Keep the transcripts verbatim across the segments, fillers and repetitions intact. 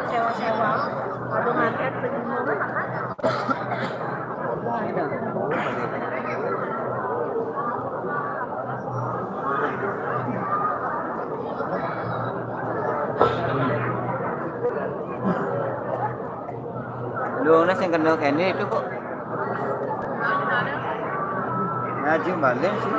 Sewa-sewa. Aduh, nganten, bingung. Luwung sing kena kene itu kok. Ngaji balik sih.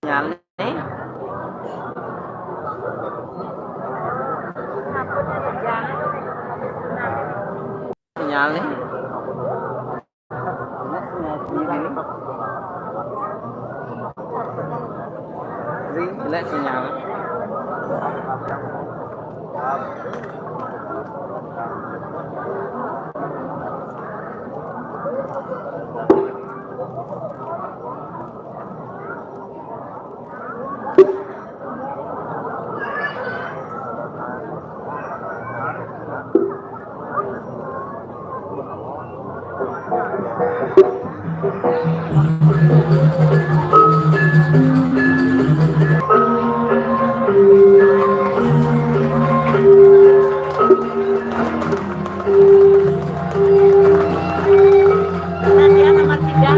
Sinyalnya. Sinyalnya. Ini. Ini sinyal. Latihan nomor tiga.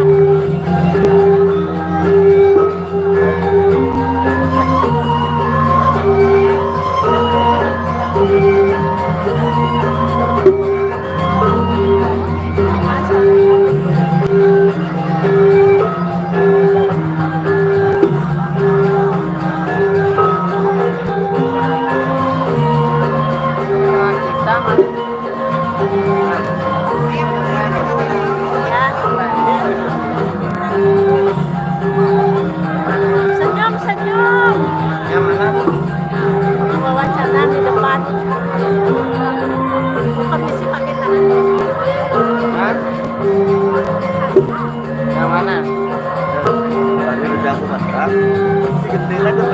Senyum, senyum. Yang mana? Wawancara di depan. Tadi udah aku masak, digentil aja.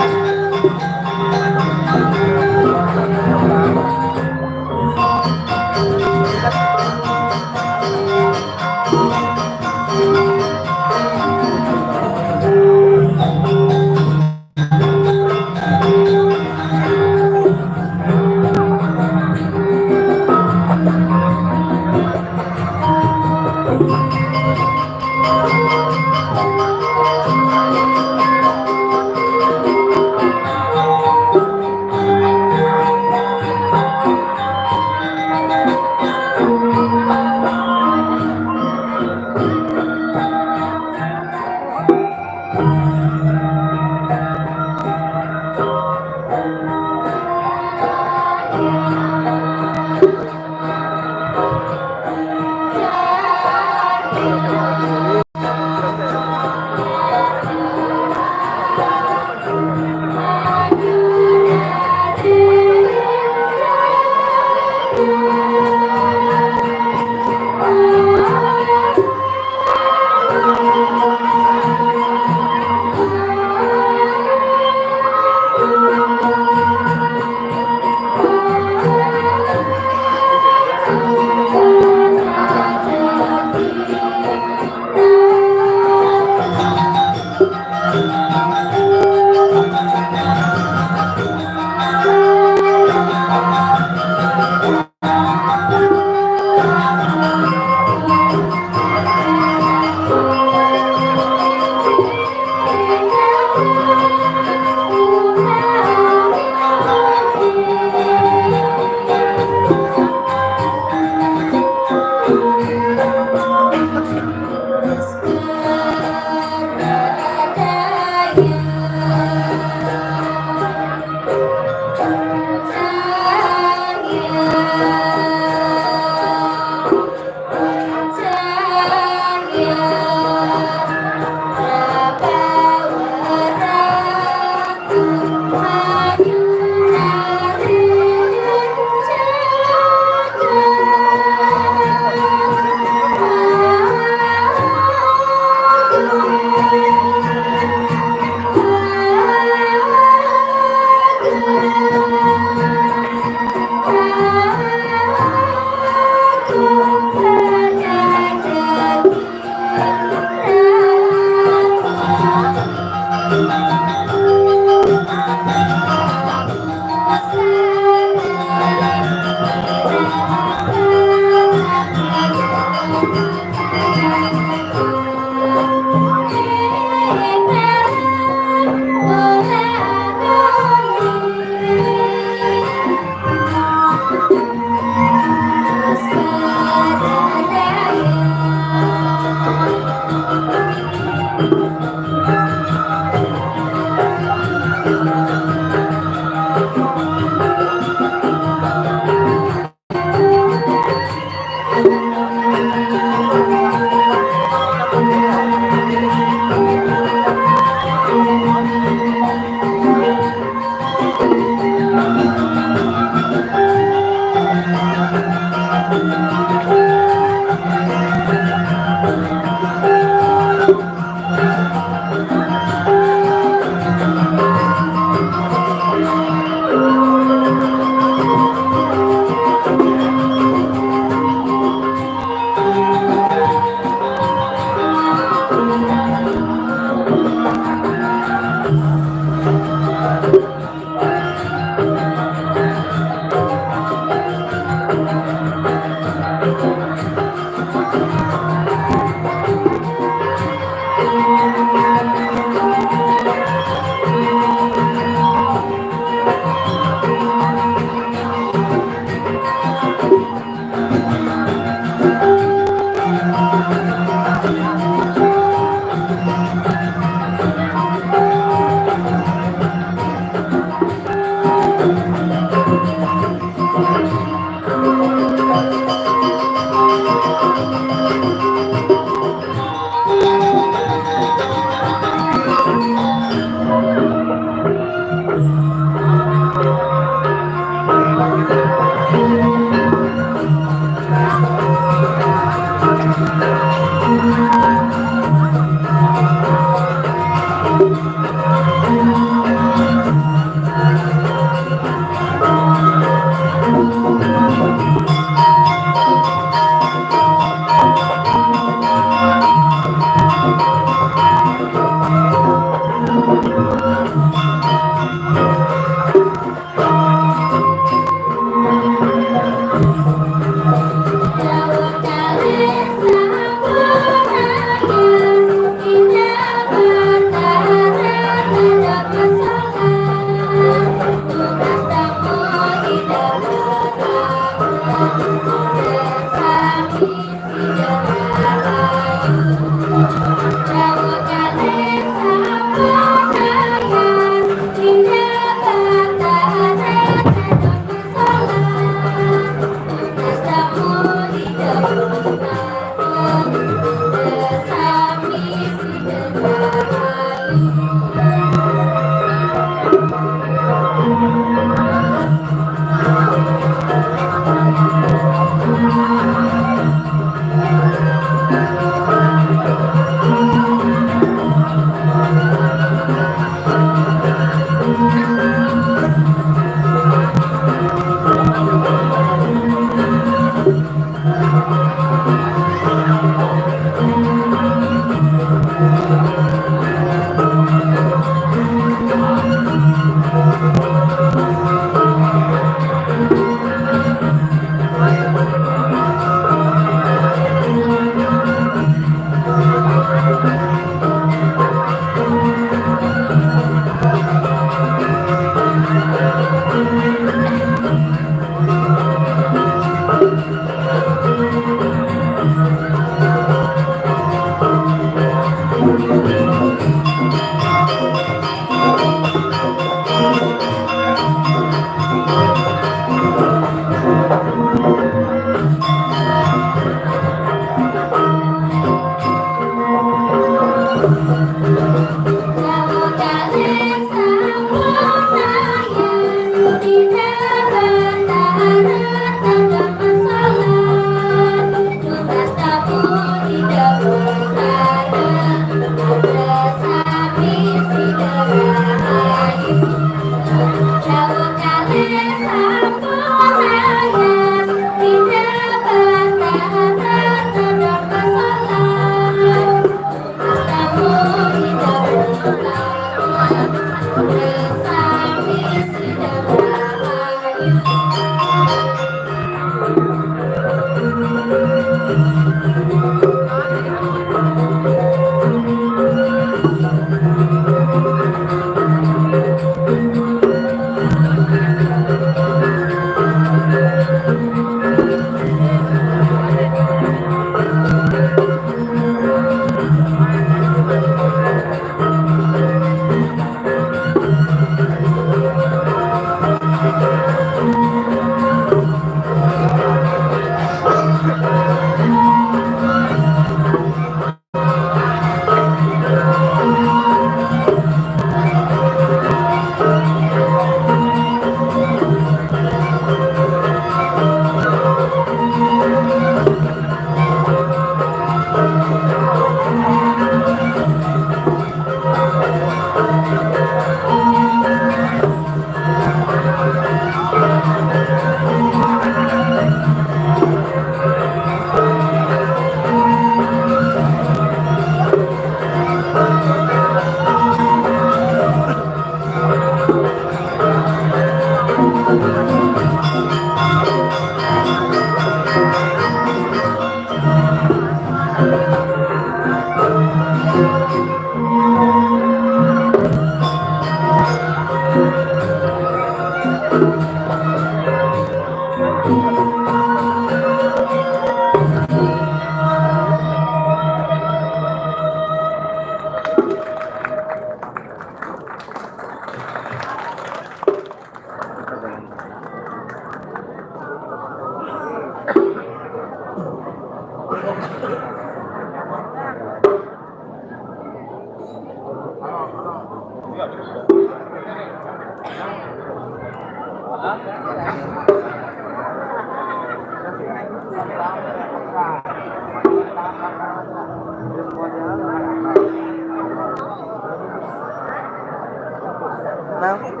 Hey.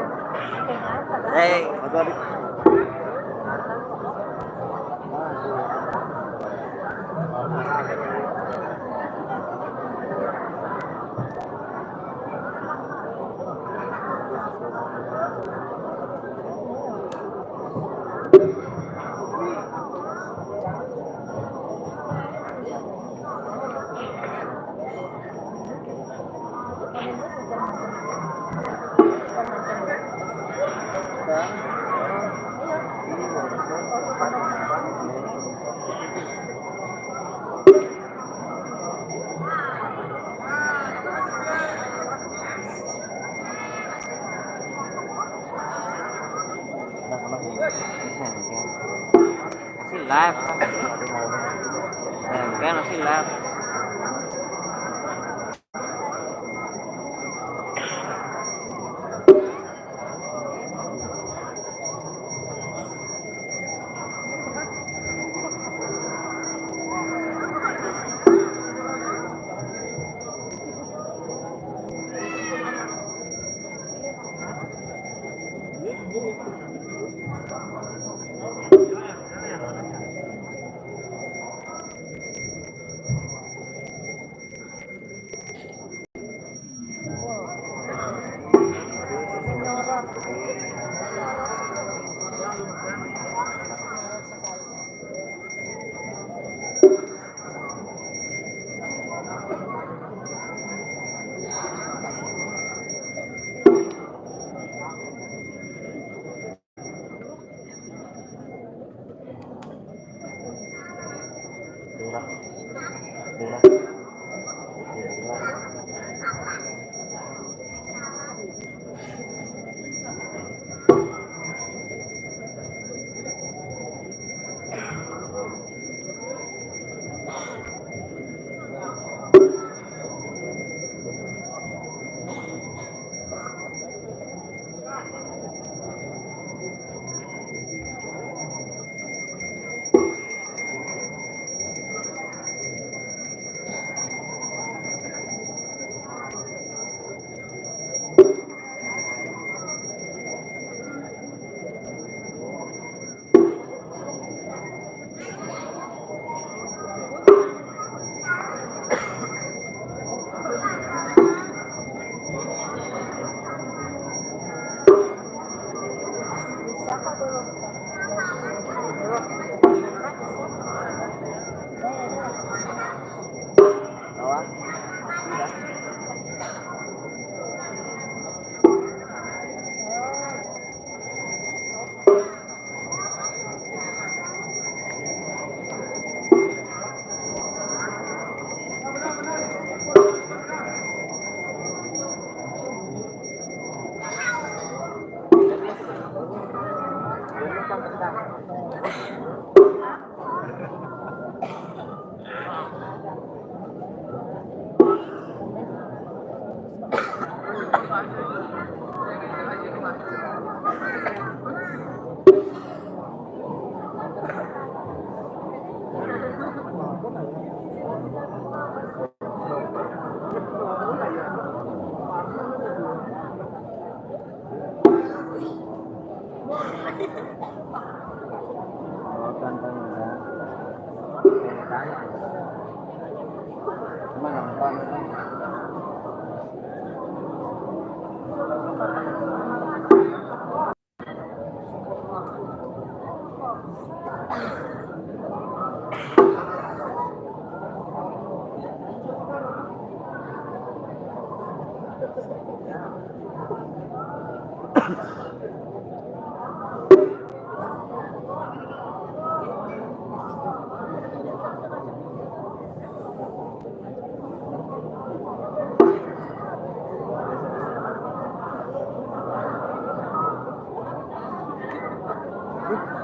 Masih live. Kan masih live.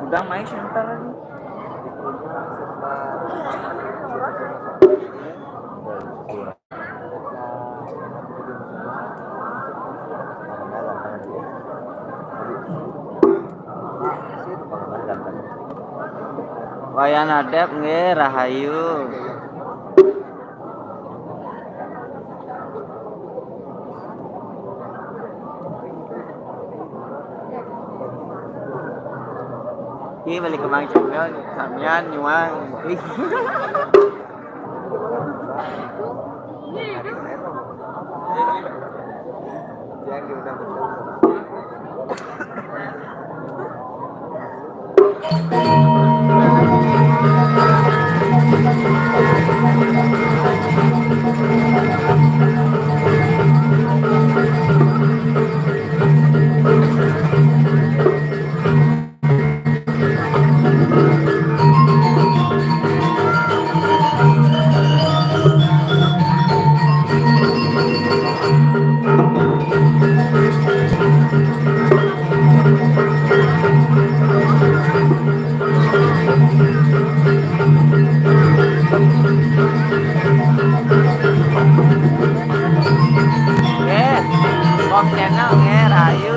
Udah main sebentar lagi. Wayan Adep nggih, rahayu. Ini balik ke Bang Cemil, samian nyuang. Oke, Pop Channel nge, rahayu.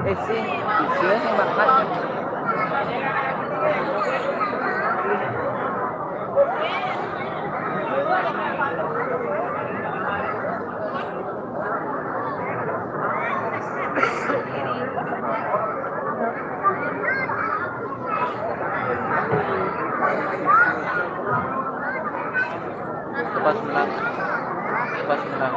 Eh, sih, sih, sih, makan. Lepas menang. Lepas menang.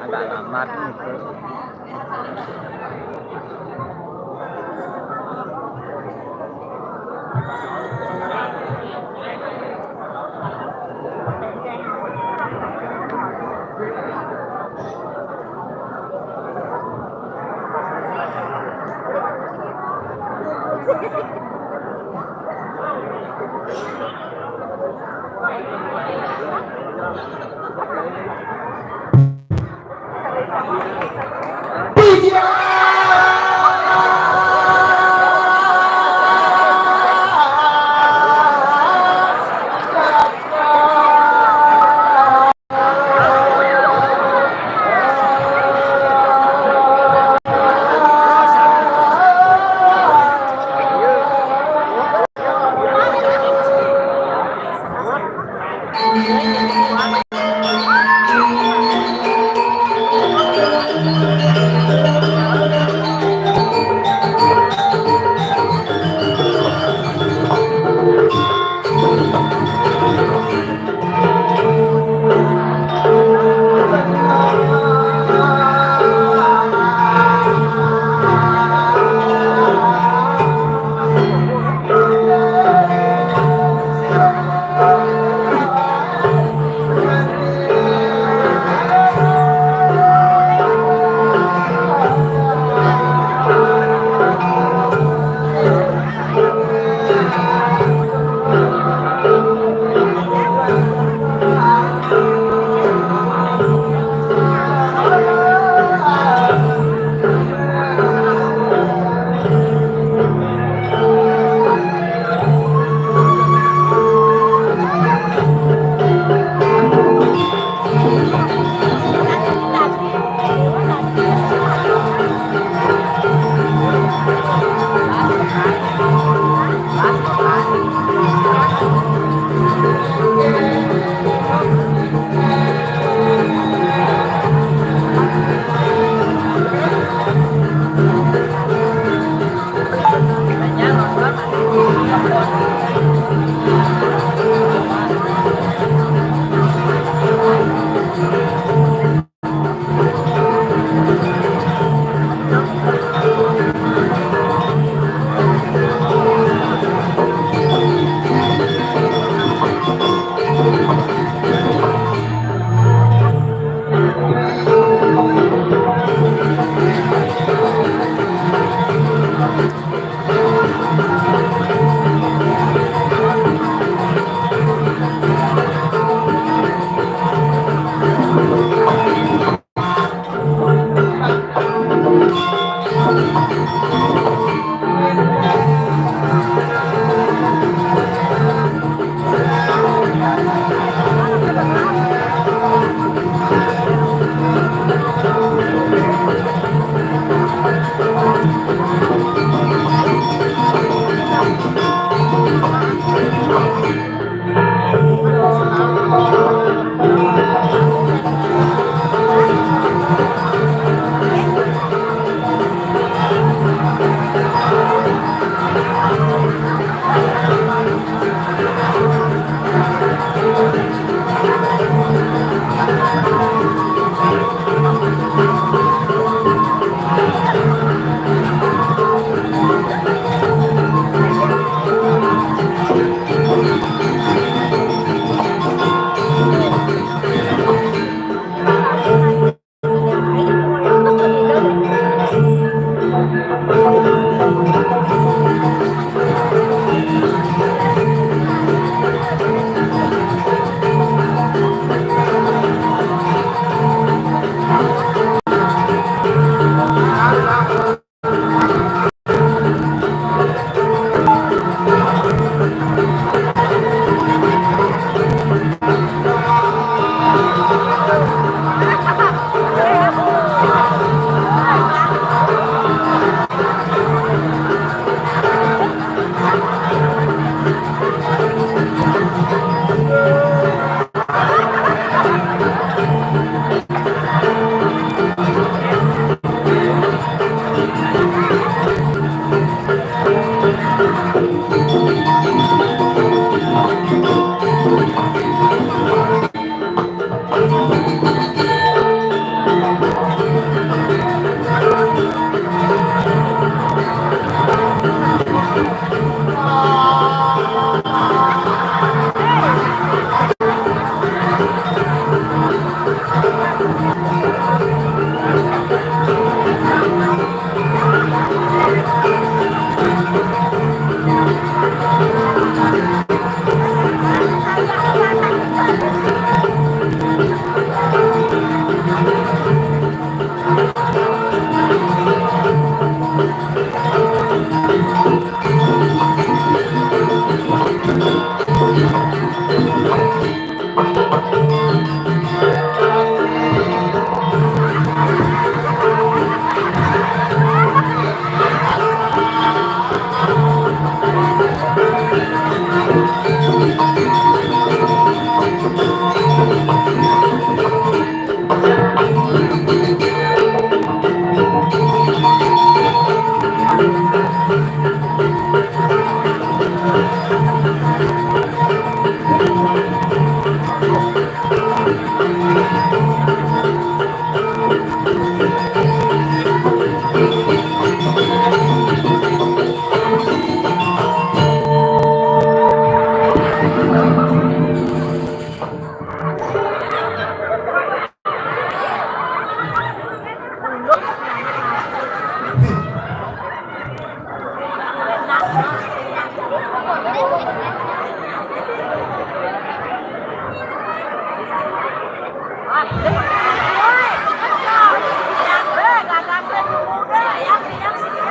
Mbak Mamat niku.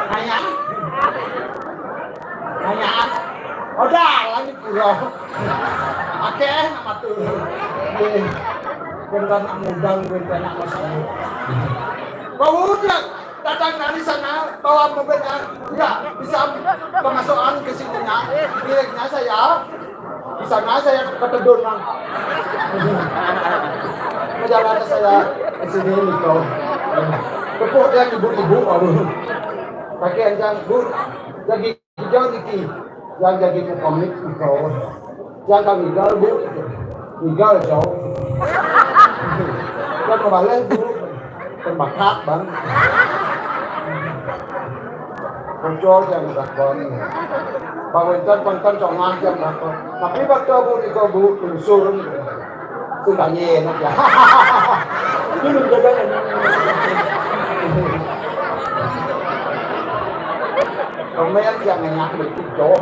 Nanya. Nanya. Odah, lanjut pura. Akeh nak matur. Nggih. Wénten nak mudang, wénten nak masuk. Bawa dia datang dari sana, bawa mobilnya. Tidak bisa kemasukan ke sininya. Miliknya saya. Di sana saya ketedun, Bang. Perjalanan saya ke sini, Niko. Tepuk dia ibu-ibu, aduh. Pakai anjang, Bu. Jadi, hijau niki. Yang jadi komik, Niko. Yang kami gal, Bu. Gal, jauh. Yang kembali, Bu. Pembakat, Bang. Muncul yang dakon. Bang Wénten, Bang Wénten congah yang dakon. Tapi waktu Bu Niko, Bu, lungsur. Sudah nyenak ya. Ini menjaga ini. Pemain yang ngenyah itu jauh.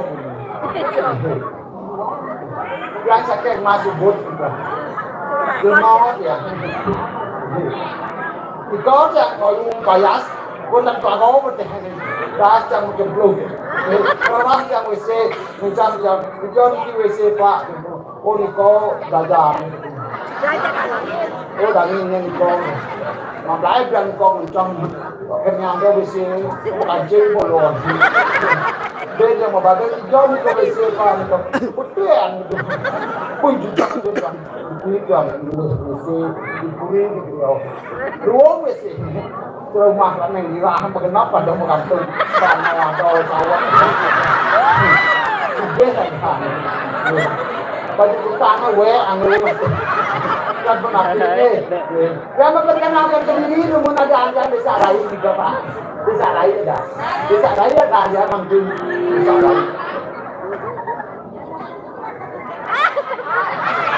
Yang sakit masuk but. Dia mau ya. Iko yang kayu payas, pun tak tahu betul. Dah yang jemplung. Orang yang W C, macam yang, "Ijo niki W C, Pak." "Oh, niko dadah." "Oh, daging niko." Mamlai biang niko kencang. Kenyang dia W C, kancing bolong. Dia yang mau bagai, "Ijo niko W C, Pak." Betul yang itu. Pun juga dia bilang, "Itu yang W C, dipuri, dipuri." Ruang W C. Rumah kan yang dirah, begenap ada menggantung. Sama ada cawat. Sudah kan. Baju kutana we anu. Kan pernah ini. Yang memperkenalkan ke diri, namun ada anda bisa lain juga, Pak. Bisa lain dah. Bisa lain dah, ya, Bang Jun. Bisa lain.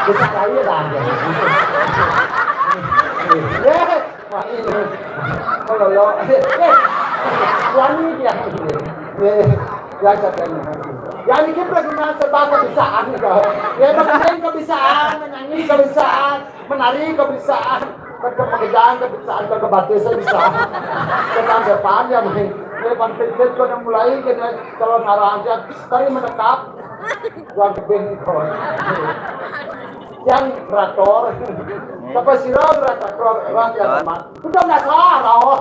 Bisa lain dah, ya. Ya. Wah, ini. Kalau lo, eh, wani dia. Eh, ya, siapa yang mengerti? Ya, ini kita guna sebab kebisaan, kau. Ya, bermain kebisaan, menyanyi kebisaan, menari kebisaan, berkemegedang kebisaan, berkebatisan bisa. Setan sepan ya, main. Ya, pantai kau yang mulai, kena kalau ngarang aja, kali menekap. Yang kebin kau. Yang traktor. Sampai sira traktor, wah, yang amat. Udah nggak salah, oh.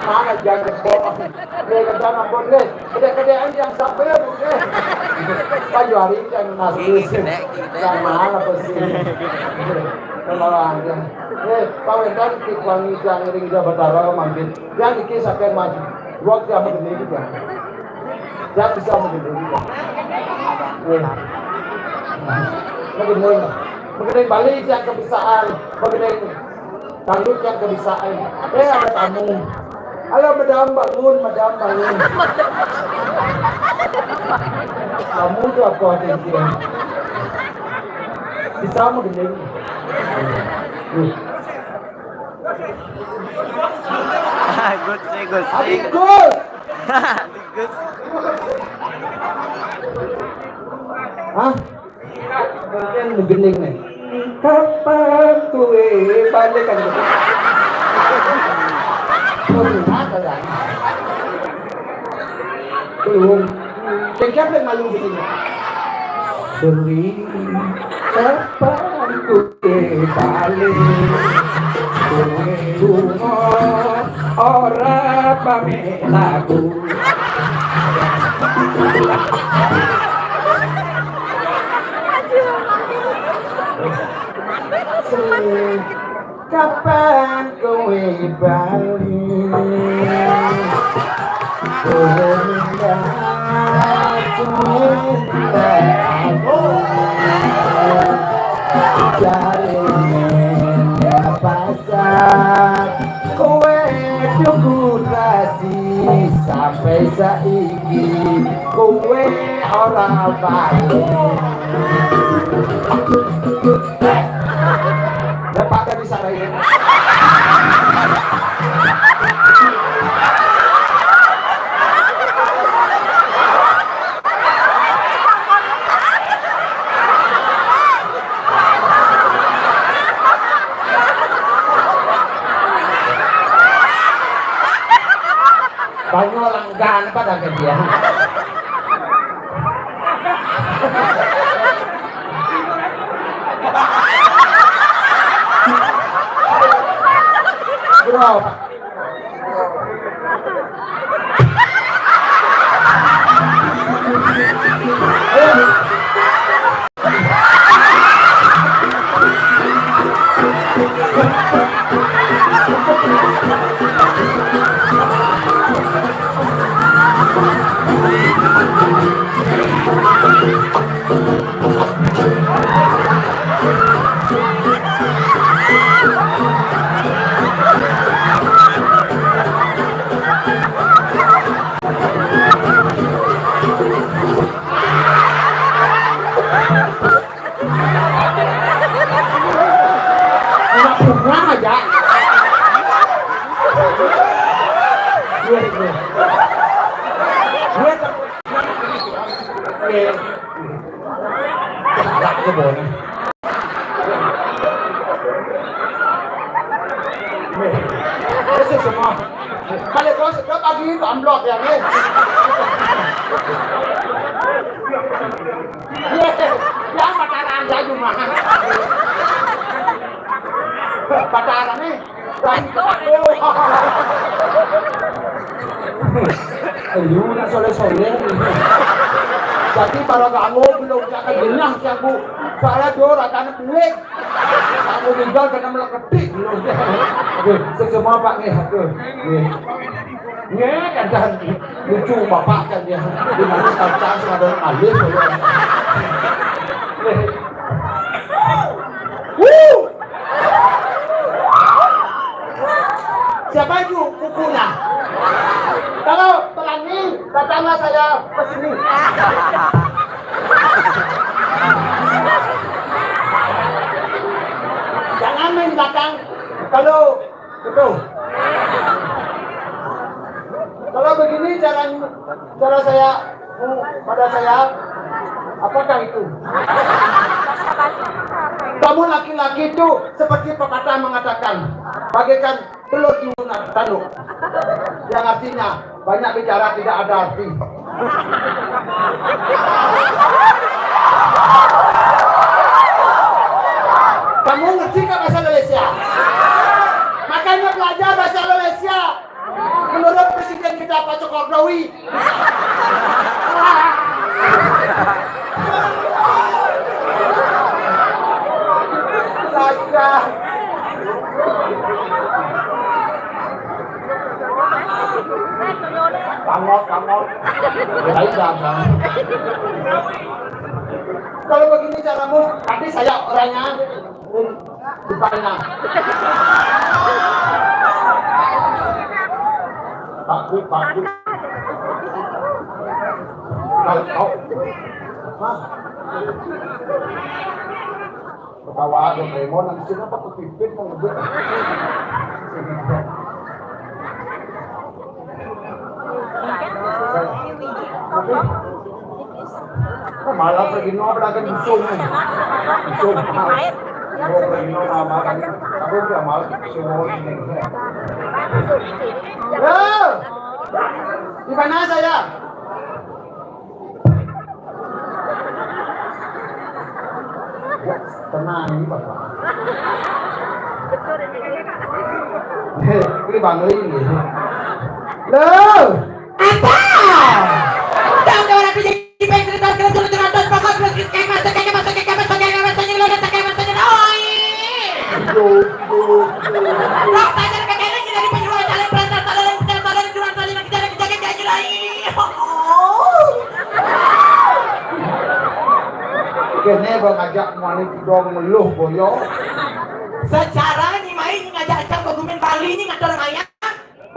Mana jangan kebon. Dia kata ampun deh. Kedek-kedekan yang sampai, deh. Kayu hari yang nasi. Yang mana pasti? Kenalan ya. Eh, Pak Wénten, Ki Kuang Ijang ring Jabatara mangkin. Yang iki sampai maju. Dua jam begini juga. Yang bisa begini juga. Eh. Begini. Begini balik yang kebisaan. Begini. Tanggut yang kebisaan. Eh, ada tamu. Halo, madam, bangun, madam, bangun. Kamu tuh apa aja dia? Bisa mau gini. Good sih, good sih. Adikku. Good. Hah? Bagian begening nih. Kapan kue balik kan? Belum. Belum. Kecap yang malu gitu. Seri, kapan kowe bali? Kowe lunga ora pamit aku. Seri, kapan kowe bali? Kowe ndak cinta aku. Jarine pasar kowe tuku terasi, sampai saiki kowe ora bali. Lepak dari sana ya. Banyak langgan pada ke dia. Bro. Anak kurang aja. Iya, iya. Iya, tak. Iya. Galak ke bola. Nih. Besok semua. Balik bos, udah pagi itu amblok ya, nih. Iya, ya, pacaran aja cuma. Pacaran nih. Ayo, nak soleh-soleh. Tapi para kamu belum akan jenyah, aku. Para dia orang tanah kulit. Aku tinggal kena meleketik belum. Aduh, semua Pak nih, aduh. Nih. Nih, kadang lucu bapak kan dia. Di mana kaca ada alif. Nih. Wuh! Siapa itu kukunya? Kalau berani, datanglah saya ke sini. Jangan main belakang. Kalau itu. Kalau begini cara, cara saya, pada saya, apakah itu? Kamu laki-laki itu seperti pepatah mengatakan, bagaikan telur di lunak tanduk. Yang artinya, banyak bicara tidak ada arti. Kamu ngerti nggak bahasa Indonesia? Makanya belajar bahasa Indonesia. Menurut Presiden kita Pak Jokowi. Saja. Bangor, bangor. Kirain dagang. Kalau begini caramu, nanti saya orangnya, hmm, dipandang. Takut, takut. Kalau kau, hah? Ketawa aja, Raymond, nanti sini apa kepipit mau ngebut. Tapi, oh, malah pergi no, apa lagi busung nih? Busung, ah. Mau pergi no, sama kan. Aku udah malas, semua ini. Halo, di mana saya? Tenang ini, Bapak. Hei, ini Bang Ling ini. Loh. Apa? Tahu orang kerja di pengen terus terus terus terus terus pokok terus kayak masa kayak masa kayak masa kayak masa yang lo udah kayak masa yang oi. Duh, duh, duh. Lo saja kayak lagi dari penjual calon perantau calon calon calon jual calon lagi jalan jaga gaji lagi. Oh. Kene bang ajak mani dong meluh boyo. Secara ni main ni ngajak acang begumin Bali ni ngatur maya.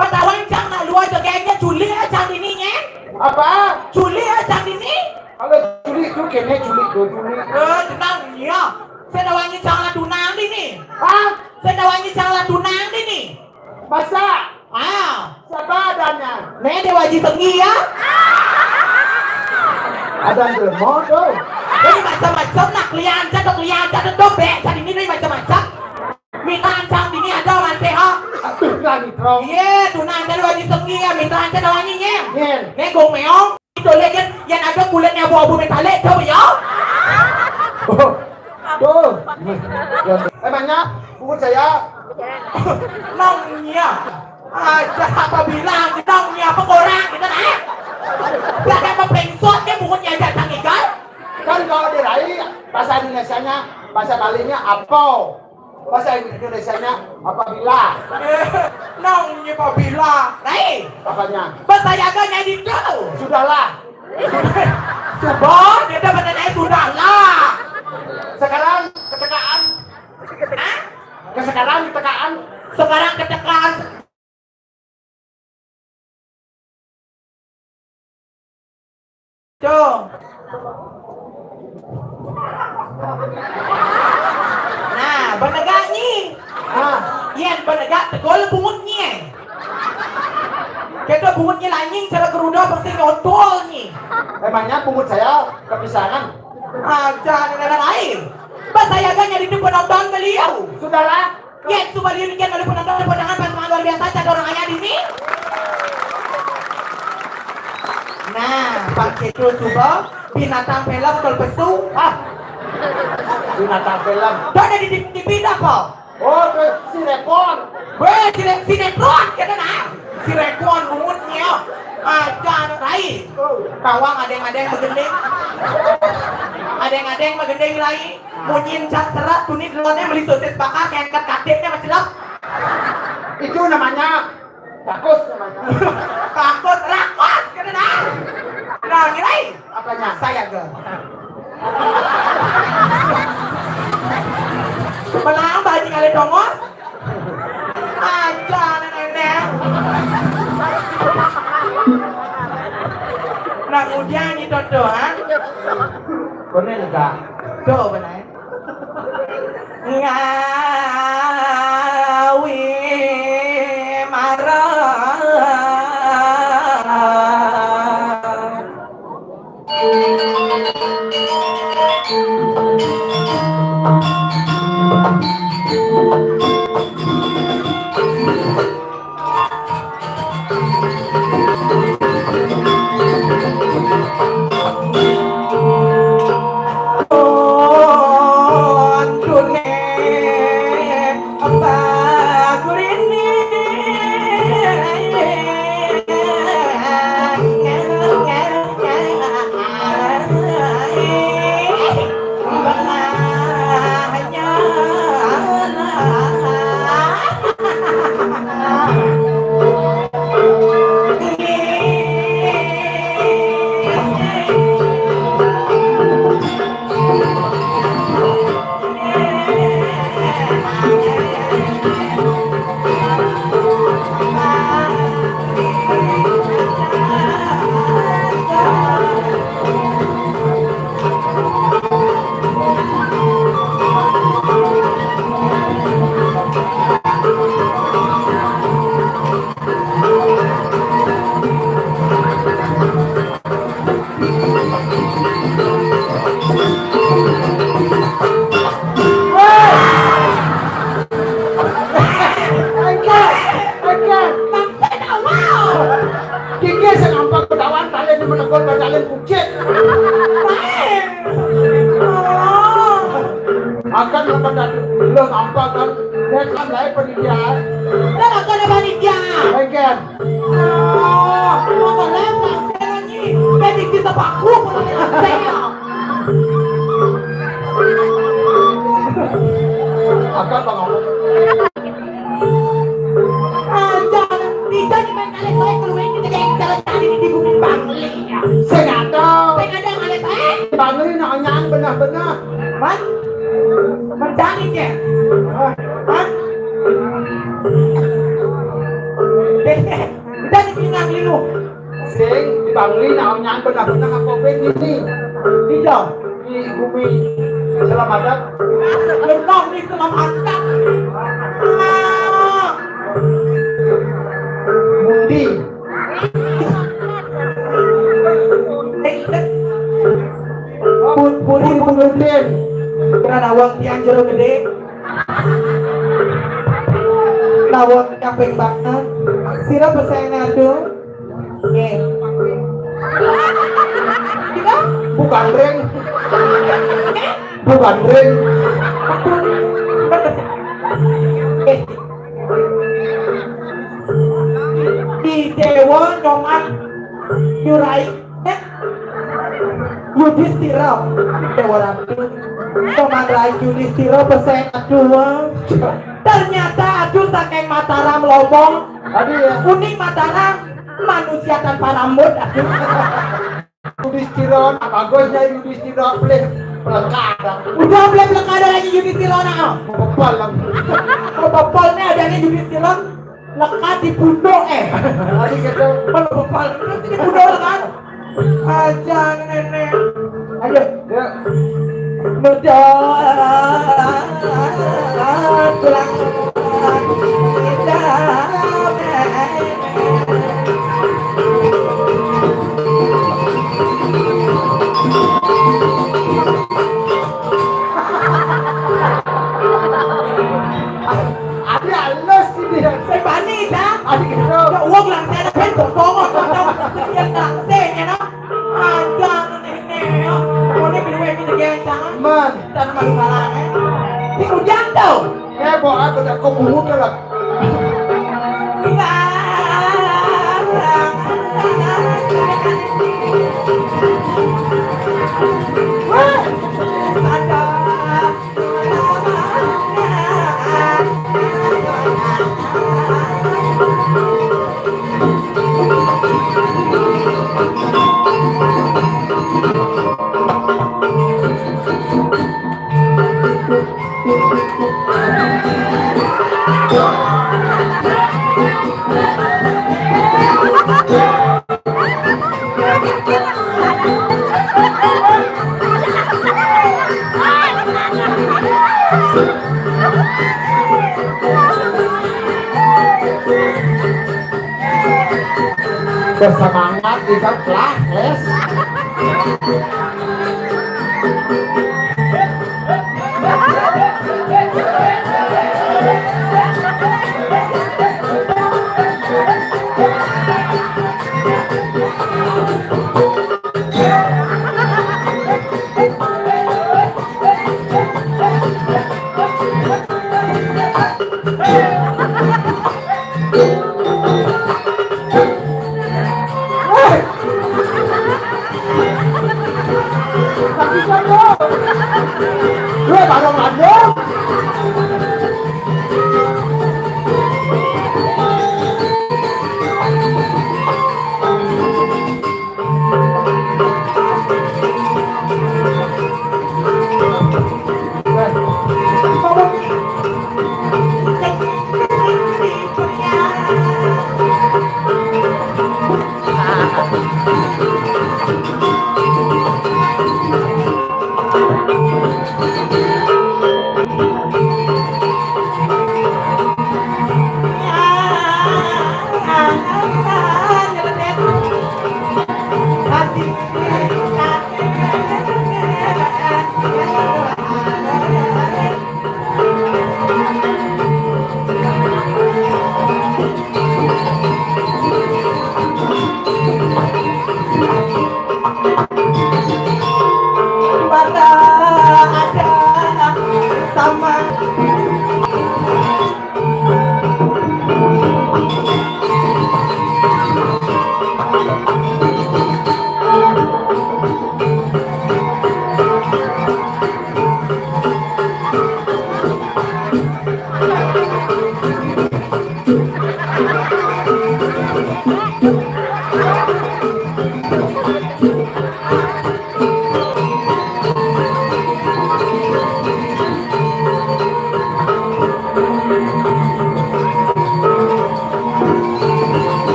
Patawan cang nak luar jegengnya culi acang ini nye. Apa? Culi acang ini. Kalau culi tu kene culi tu culi. Eh, tenang ya. Saya dah wangi cang lah tunang ini. Hah? Saya dah wangi cang lah tunang ini. Masa? Ah. Siapa adanya? Ne Dewa Haji Senggi ya. Ada demo tu. Ini macam-macam nak lian cak, nak lian cak, dobek cak ini ni macam-macam. Minta ancang ini ada orang sehat. Aduh, lah, Mitro. Iya, tunang cak Dewa Haji Senggi ya, minta ancang ada wangi ya. Nyen. Ne gong meong. Itu lagi yang ada kulitnya abu-abu metalik tu ya. Oh. Tuh. Emangnya pungut saya? Nongnya. Aja apa bilang, nongnya apa korang, kita naik. Belakang apa pengsot dia pungutnya aja tang igal. Kan kalau dirai, bahasa Indonesianya, bahasa Balinya apa? Bahasa Indonesianya apabila. Eh, nongnya apabila. Rai. Apanya? Bahasa Yaganya itu. Sudahlah. Sudah, kita bertanya sudahlah. Sekarang ketekaan. Hah? Ke sekarang ketekaan. Sekarang ketekaan. Tuh. Nah, penegak ni. Ah. Yang penegak tegol pungut ni. Kita bunyi lanying cara geruda pasti nyotol ni. Emangnya pungut saya kepisangan? Aja negara lain. Pas saya kan jadi tu penonton beliau. Sudahlah. Ya, itu beliau ni kan lalu penonton pemandangan pas luar biasa cat orang ayah di ni. Nah, Pak Cetro coba binatang film kalau pesu. Ah. Binatang film. Dah ada di T V dah kok. Oh, tu si Repon. Weh, si Re-, si Repon, kata nah. Si Repon, bungut nyo. Aja anak rai. Kawang adeng-adeng begending. Adeng-adeng begending rai. Munyin cak serak, tunit lone beli sosis bakar, ngangkat katetnya macelap. Itu namanya Rakus namanya. Rakus, rakus, kena dah. Nah, ngirai. Apanya? Saya ke. Menang baju kali dongos. Aja nenek. Nah, kemudian itu doang. Bener enggak? Tuh, bener. Ngawi marang. Kiki sing ampak ketahuan kalian yang menegur kalian kucit. Akan lepas tadi, lo nampak kan? Lihat kan, lain panitia. Lah, kok ada panitia? Bagian. Oh, mau ke les langsung lagi. Jadi bisa paku kalau saya. Akan bang apa? Aja, bisa di main kali saya keluar kita kayak cara tadi di bumi Bangli ya. Saya nggak tahu. Saya nggak ada kali saya. Bangli nak nyang benar-benar. Hah? Berjani ya? Hah? Kita di pinang liu. Sing, di Bangli nak nyang benar-benar apa ben ini? Iya. Di bumi. Selamat datang. Benar ni selamat datang. Mundi. Pun puri pun. Pun puri pun. Benar awak tiang jero gede. Lawan kaping banget. Sira pesengan tuh. Nggih. Kita bukan ring. Bukan ring. Nggih. Di Dewa Nyoman Nyurai. Yudhistira, Dewa Ratu, Paman Rai Yudhistira pesen aduh. Ternyata aduh saking Mataram Lombok. Aduh ya. Uning Mataram manusia tanpa rambut aduh. Yudhistira, apa bagusnya Yudhistira pelih pelekada. Udah pelih pelekada lagi Yudhistira nak. Bebal lah. Kalau bebal nih adanya Yudhistira. Lekat di punduk eh. Tadi gitu. Kalau bebal terus di punduk kan. Aja nenek. Ayo. Ya. Muda. Tulang. Adi halus ini. Saya panik dah. Adi gitu. Ya uang lah saya ada pen bongong. Dia tak saya ya nah. Aja nenek. Kau ni perlu yang kita jangan. Man. Dan malu malah eh. Di hujan tu. Eh, bawa aku tak kau buhut lah. Bersemangat, bisa lah, les.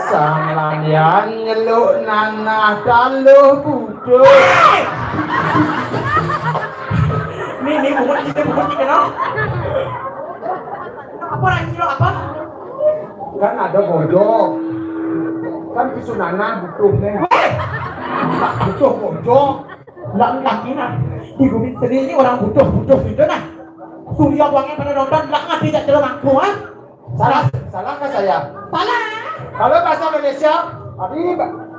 Sang Lanian nyeluk nanah taluh butuh. Ni, ni, bungut kita, bungut kita, no. Apa orang nyeluk apa? Kan ada bojo. Kan pisu nanah butuh nih. Weh! Butuh bojo. Lah, lah, ni nah. Di bumi sendiri ni orang butuh, butuh gitu nah. Surya buangnya pada nonton, lah ngerti tak dalam aku, ha? Salah, salahkah saya? Salah. Kalau bahasa Indonesia, tadi,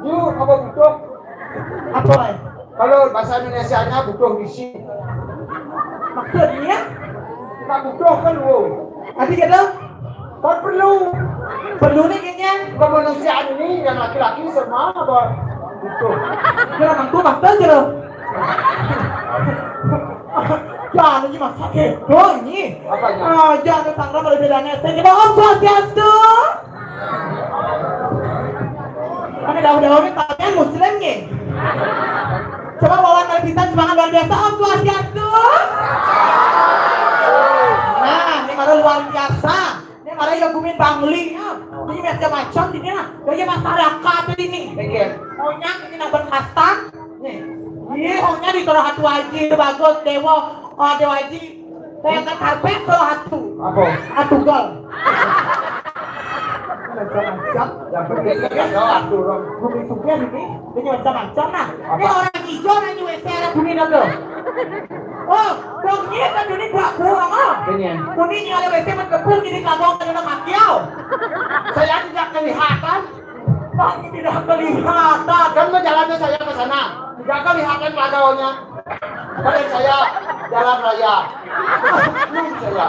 you apa butuh? Apa, eh? Kalau bahasa Indonesianya butuh isi. Maksudnya? Tak butuh kan, wo. Tadi kata? Kan perlu. Perlu ni kayaknya. Kemanusiaan ini yang laki-laki semua apa butuh. Kira mampu makan je lah. Jangan lagi masak keto ni. Apanya? Ah, jangan sangka kalau bedanya. Saya kira Om Swastiastu. Mana daun-daun ni sampean Muslim ni? Coba bawa kali pisan semangat luar biasa, Om Swastiastu. Nah, ini baru luar biasa. Ini baru yang gumin Bangli, ya. Ini macam-macam ini lah. Dari masyarakat ini. Oke. Maunya ini nak berkasta. Nih. Iya, maunya di salah satu haji, bagus, dewa, ah, dewa haji. Saya angkat karpet salah satu. Apa? Atugal. Macam-macam. Yang penting kan ada aturan. Bumi suka ini. Ini macam-macam nah. Ini orang hijau nanya W C ada kuning ada. Oh, dong ini kan ini buat kurang ah. Ini. Kuning ini ada W C berkepung jadi kagak ada kaki au. Saya tidak kelihatan. Kaki tidak kelihatan. Kan jalannya saya ke sana. Tidak kelihatan padanya. Kalau saya jalan raya. Belum saya.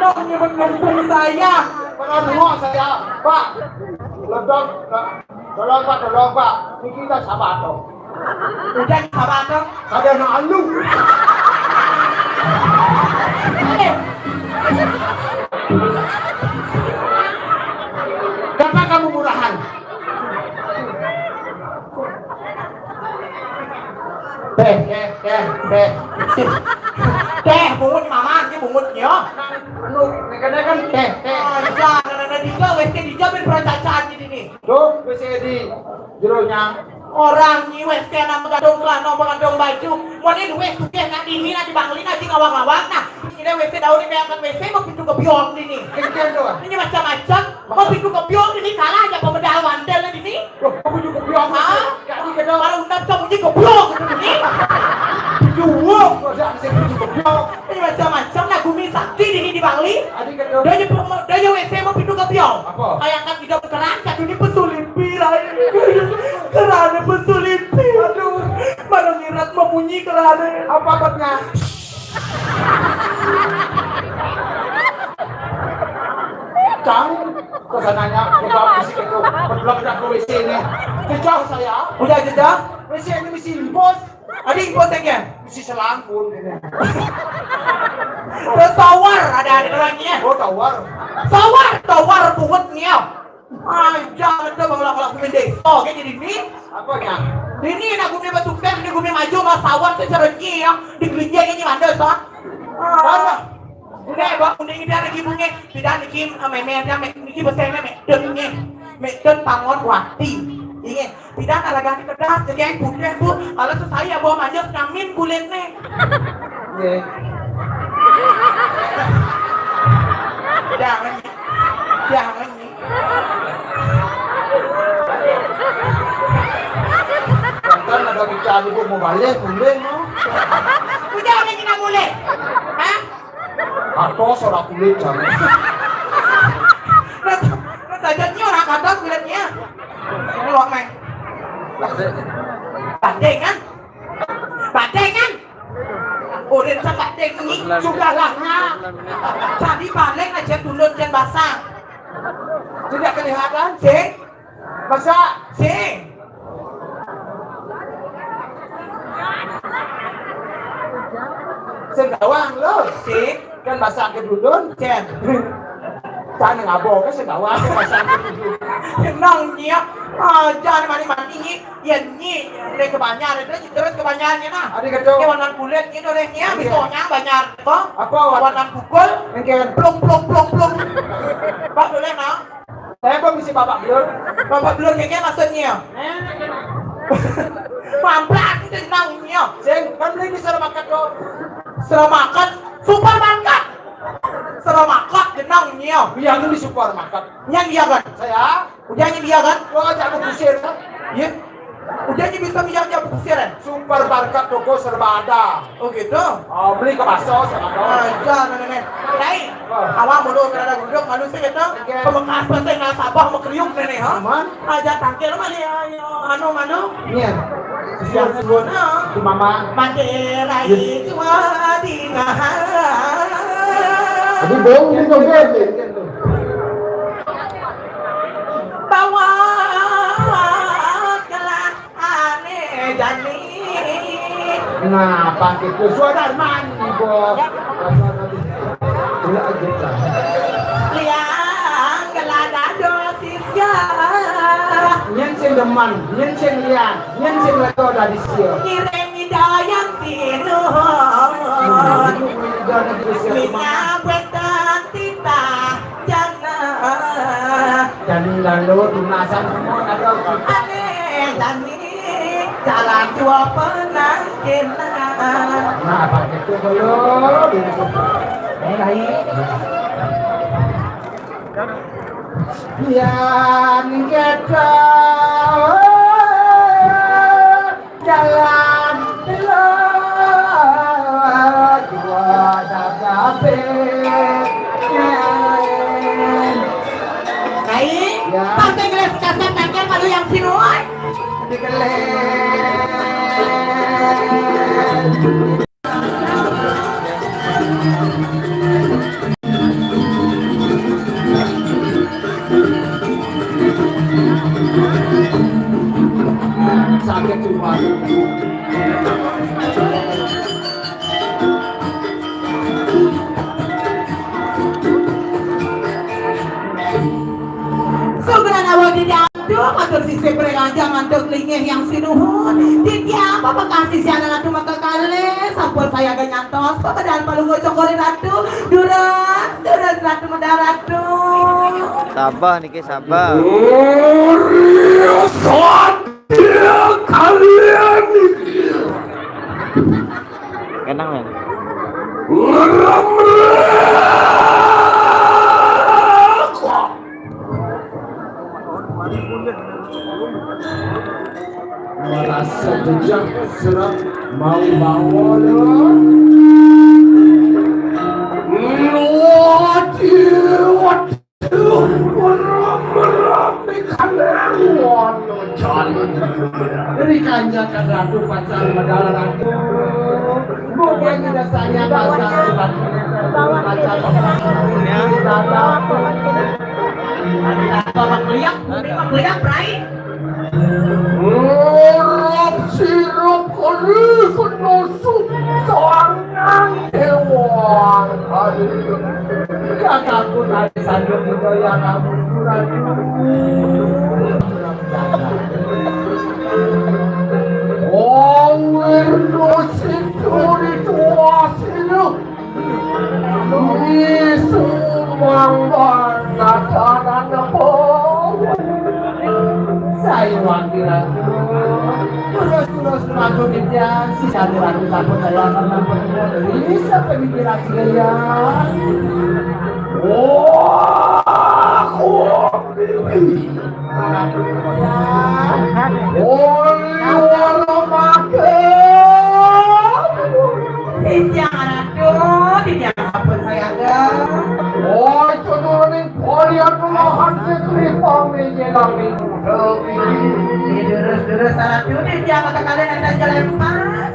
Nong nyebut kampung saya. Pernah nengok saya, Pak. Ledang, tolong Pak, tolong Pak. Ini kita sabar dong. Udah sabar dong. Ada nak alu. Kenapa kamu murahan? Teh, teh, teh, teh. Teh, bungut mama, ini bungut ya. Anu, kadang kan teh, teh. Aja, ada di W C di jamin perasaan di sini. Tuh, W C di jeronya. Orang ni W C nak menggantung celana, menggantung baju. Mau ni duit sugih nak dini, nak dibangli, nak di ngawang-ngawang, nah. Ini W C daun ni, angkat W C, mau pintu ke biong dini. Kenceng tu. Ini macam-macam. Mau pintu ke biong dini, kalah aja pemedal wantel dini. Loh, aku juga bilang, ah? Jadi kena para undang kamu ni goblok gitu ni. Pintu wong, kok ada saya pintu goblok. Ini macam-macam lah gumi sakti ini di Bangli. Adi kena. Dia je pemo-, dia je W C mau pintu ke biong. Apa? Kayak angkat hidup keran, satu ni pesulipi lah. Keran pesulipi. Aduh. Mana ngirat mau bunyi keran. Apa abadnya? Cang, ke sananya, ke bawah isi itu. Belum dah ke W C ini. Jejah saya. Udah jejah? W C ini mesti impos. Ada impos lagi ya? Mesti selang pun ini. Terus tower, ada, ada lagi ya? Oh, tower. Tower, tower, pungut ni ya. Aja ada bang laku-laku main desa, kayak jadi ni. Apanya? Ini nak gumi bersukses, ini gumi maju, mas awan secara ni ya. Di gelinjang ini mana, so? Ah. Mana? Udah, bang, udah ini dia lagi bunyi. Tidak niki, ah, meme dia, me-, niki besar meme. Dengnya. Meden pangon wati. Iya. Tidak ada lagi pedas, jadi yang putih, Bu. Kalau saya bawa manis, ngamin kulitnya. Iya. Jangan. Jangan. Kan ada bicara ibu mau balik, boleh, no? Udah, udah, kita boleh. Hah? Atau seorang kulit, jangan. Terus, terus aja ni orang kata kulitnya. Ini wak, Mai. Lah, dek. Banding, kan? Banding, kan? Urin sebanding ni. Sudahlah, nak. Tadi balik aja dulu, jen basah. Tidak kelihatan? Sing? Basah? Sing? Sing gawang, lo. Sing? Kan basah ke dulu, jen. Tang ngabok ke sing gawa. Senang nyi. Aja ni mani-mani nyi. Ya nyi, dia kebanyaran itu terus kebanyarannya nah. Ada kata. Ini warna kulit ini orangnya, bisa banyak. Apa? Apa warna? Warna pukul. Mungkin. Plung, plung, plung, plung. Pak boleh nah. Saya pun mesti babak belur. Babak belur kayak maksudnya. Mamplas itu jenangnya. Sing, kan beli di Seramakat tuh. Seramakat, supermarket. Seramakat jenangnya. Iya, itu di supermarket. Yang iya kan? Saya. Udah ini dia kan? Lo ajak aku kusir kan? Iya. Udah ini bisa bisa aja kusir kan? Supermarket, toko serba ada. Oh gitu. Oh, beli ke pasar sama kau. Aja nenek. Dai. Awak mulu kada duduk malu sih gitu. Oke. Pemekas pasai nang sabah mekriuk nenek ha. Aman. Aja tangkil mah dia. Anu anu. Iya. Siang subuh nah. Ku mama. Mati rai cuma di ngaha. Aduh, bau ini dong. Bawa kelah ane jani. Nah, pakai tu suara mandi, bos. Liang kelah dado sisia. Nyen sing demen, nyen sing liang, nyen sing leto dari sia. Ngiring ida yang sinuhun. Nah, itu ida dari sia. Mina buatan titah jana. Jani lalu tunasan semua ada. Aneh jani jalan jua penangkinan. Nah, pakai tu dulu. Ini lain. Yang kita jalan dulu jua dagape. Kai, ya. Pas gelas kasar tangkal malu yang sinuan. Dikelek. Sakit cuma. Sugra nawa di datu, matur sisip ring aja mantuk linggih yang sinuhun. Titiang pamekasih sianan atu maka kalih, sampun sayaga nyantos pamedal palungguh cokor ring ratu. Durus, durus ratu medal ratu. Sabah niki, sabah. Durus satya kalian niki. Kenang, men. Merasa jejak serak mau bawa lewat. Lewat, lewat. Merem-merem di kalangan jalan. Berikan jagat ratu pacar medal ratu. Bukan tidak saya pasang pacar. Apa melihat, melihat, Bray? Urap sirap kali penusuk tangan hewan kali. Kakakku tadi sandung budaya kamu kurang. Kawir dosin turi tuas hidup. Isuang bangatanan po. Saya wakil ratu. Terus-terus ratu Nitya, si ratu ratu sampun saya akan nampak dari sampai mikir lagi ya. Wah, aku. Oi, ora makan. Titiang ratu, titiang sampun sayaga. Oi, cucuning kalian melahan ke tripang ini lagi. Durus-durus ratu, titiang kata kalian ada jalan pas.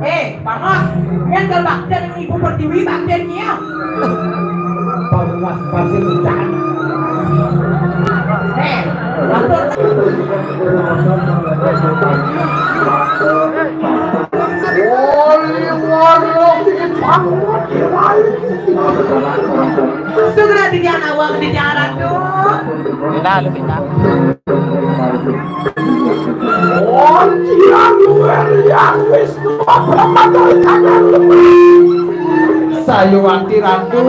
Eh, Bangos, yang terbakti dengan Ibu Pertiwi, baktiannya. Bangos pasti hujan. Eh, atur. Segera di jalan awak, di jalan tuh. Pindah, lu pindah. Sayuwakti Ratu,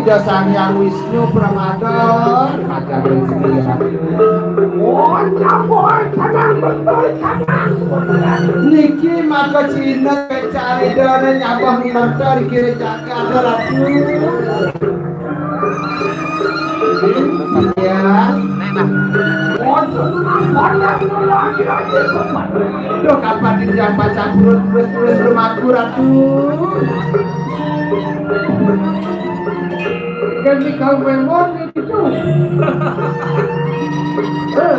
Ida Sang Hyang Wisnu Pramada, Ratu Wisnu Ratu. Niki maka Cina cari dana nyabah merta di kiri jagat, Ratu. Ya. Duh, kapan ini yang baca purut tulis-tulis rumahku, Ratu? Ganti kau memon itu. Eh.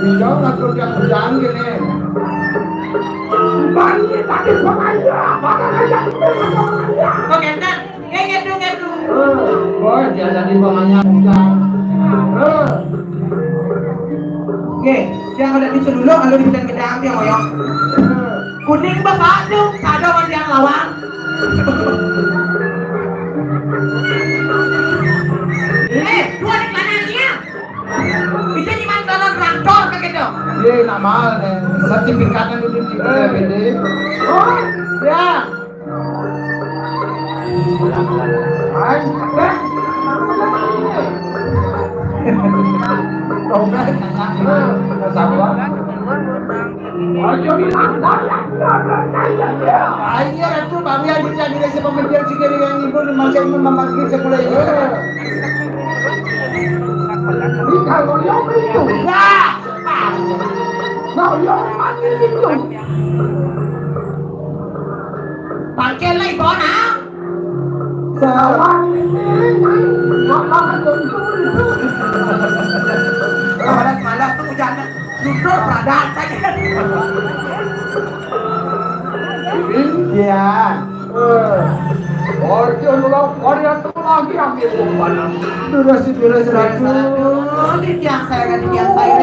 Bisa nggak kerja kerjaan gini? Bang, ini tadi pengayah, mana aja pengayah. Kok enten? Nggih, ngedu, ngedu. Eh, boy, dia tadi pengayah bukan. Eh. Nggih, yang ada di Celuluk, kalau di Bintang Gedang, dia ngoyong. Kuning bapak tuh, ada orang yang lawang. Eh, dua di mana dia? Itu cuma kalau traktor kayak gitu. Iya, nama, eh, sertifikatnya dulu di, eh, B D. Oh, ya. Hai, eh. Dompet, nanya, eh, sabar. Ayo, Ratu, Bang, ya, kita jadi si pemimpin si kiri yang ibu, di masa ini memanggil sekolah ini. Ini kalau yang itu. Nah, nah, yang mati itu. Pakai lah, Ibu, nah. Salah. Malas-malas tuh hujannya. Jujur, peradan saja. Iya. Eh. Orjo nulak, Orjo tuh lagi ambil umpan. Durus, durus, durus. Di tiang saya, di tiang saya.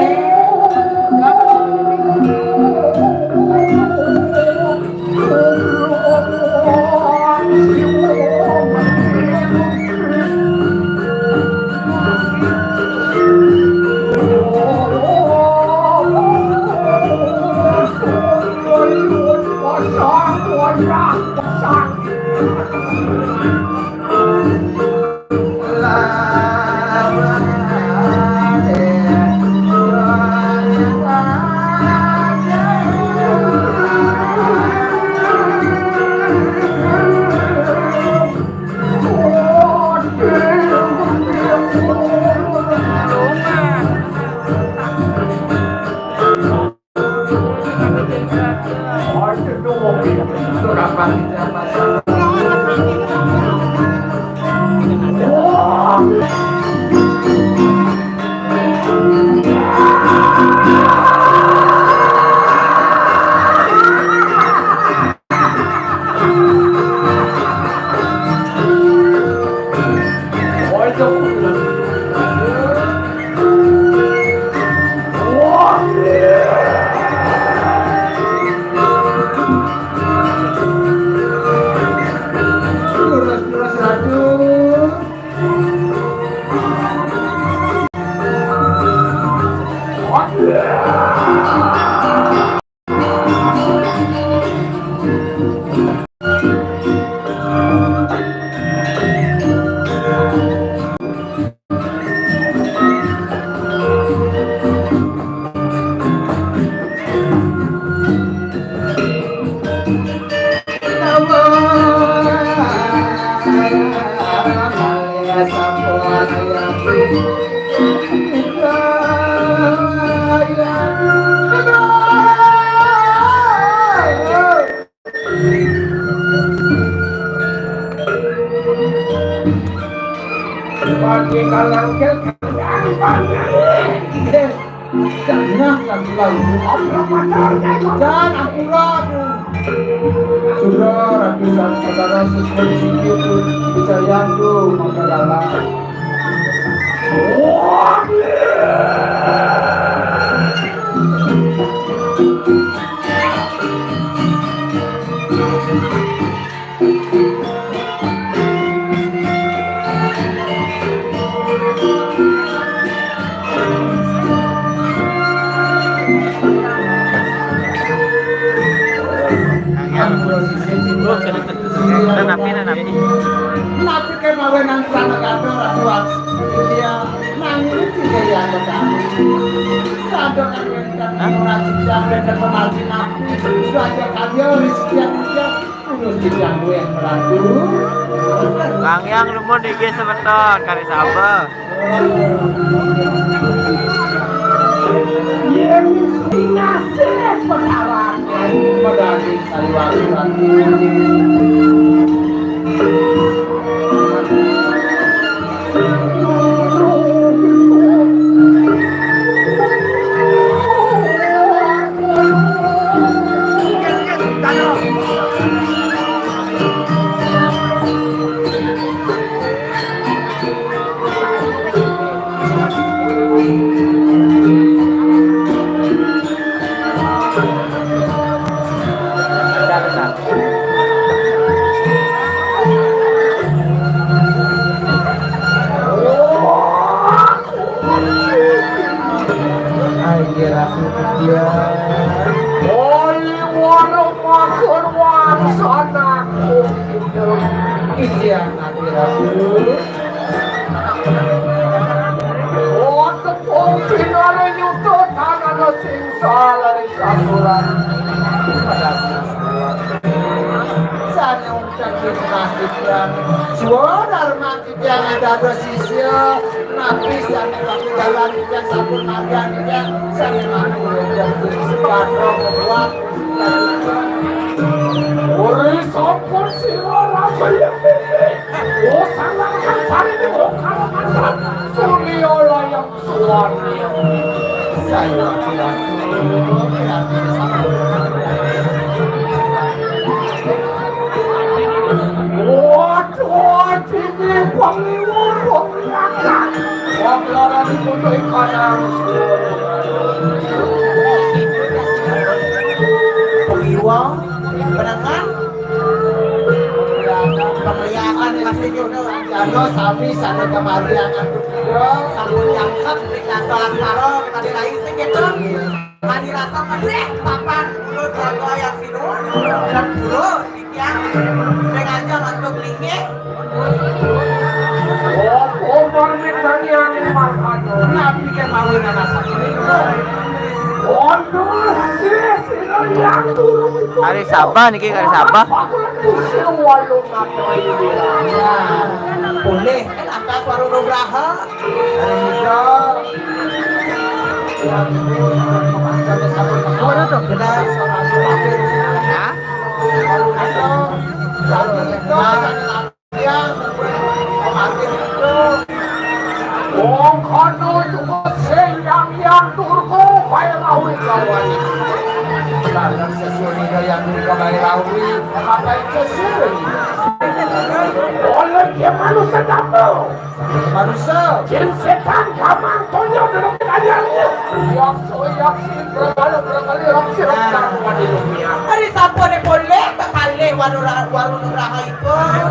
Nggih, kalangkil kandhang panjenengan. Nggih. Jangan lagi lalu. Apa pacarnya itu? Dan ampura tu. Sudah ratusan saudara sesuai sikit tu. Percaya tu, maka dalam. Napi, napi. Napi kemawe nang Pranagata Ratu Aks-, Iya, nang iki ya, ya, Pak. Sadok wenten ora jenjang, wenten pemargin napi. Saja kalian rezeki yang mulia. Terus tidak duwe meratu. Kang Yang numun niki semeton kari sabar. Yen pinasih perkara medaging saliwali. Ai, Ratu Mulia. Oli waro makur wangsanaku. Iya, Nabi Ratu. Oh, tepung pinara yuta tanana sing salari sabulan. Sane ucap kita, suara Titiang adados sisya, napi sane pakudalan titiang sampun margiang titiang sane manut. Uri sampun sira raja yang pilih. Oh, sangat sari di bongkar mantan. Surya layang suwani. Saya tidak. Waduh, ini pengliwur, pengliwur. Wong lara dibutuhi kanang. Pengliwur, penengan. Pengliwur, pasti kita jano sami sana kemari akan sampun jangkep, kita soal saro, kita diraih sedikit. Kadi rasa pedih papan bulu dodo yang sinuhun, dan bulu titiang sengaja untuk linggih. Oh, oh, mangkin tani ane mangkana. Napi kemawinan asa ini? Waduh, sih, sih, yang turun itu. Hari Sabah niki, hari Sabah. Aku lagi usia walu ngapain dia? Ya, boleh. Lantas Waru Nugraha. Hah? Wong kono juga sing yang yang turku Bairawi lawan. Lanang sesuai yang turku Bairawi, apa itu sih? Oleh dia manusia dapur. Manusia. Jin setan kamang tonyo dulu kitanya. Yang so yang si berkali berkali yang si. Nah. Hari sampun boleh kekalih Waru Waru Nugraha ipun.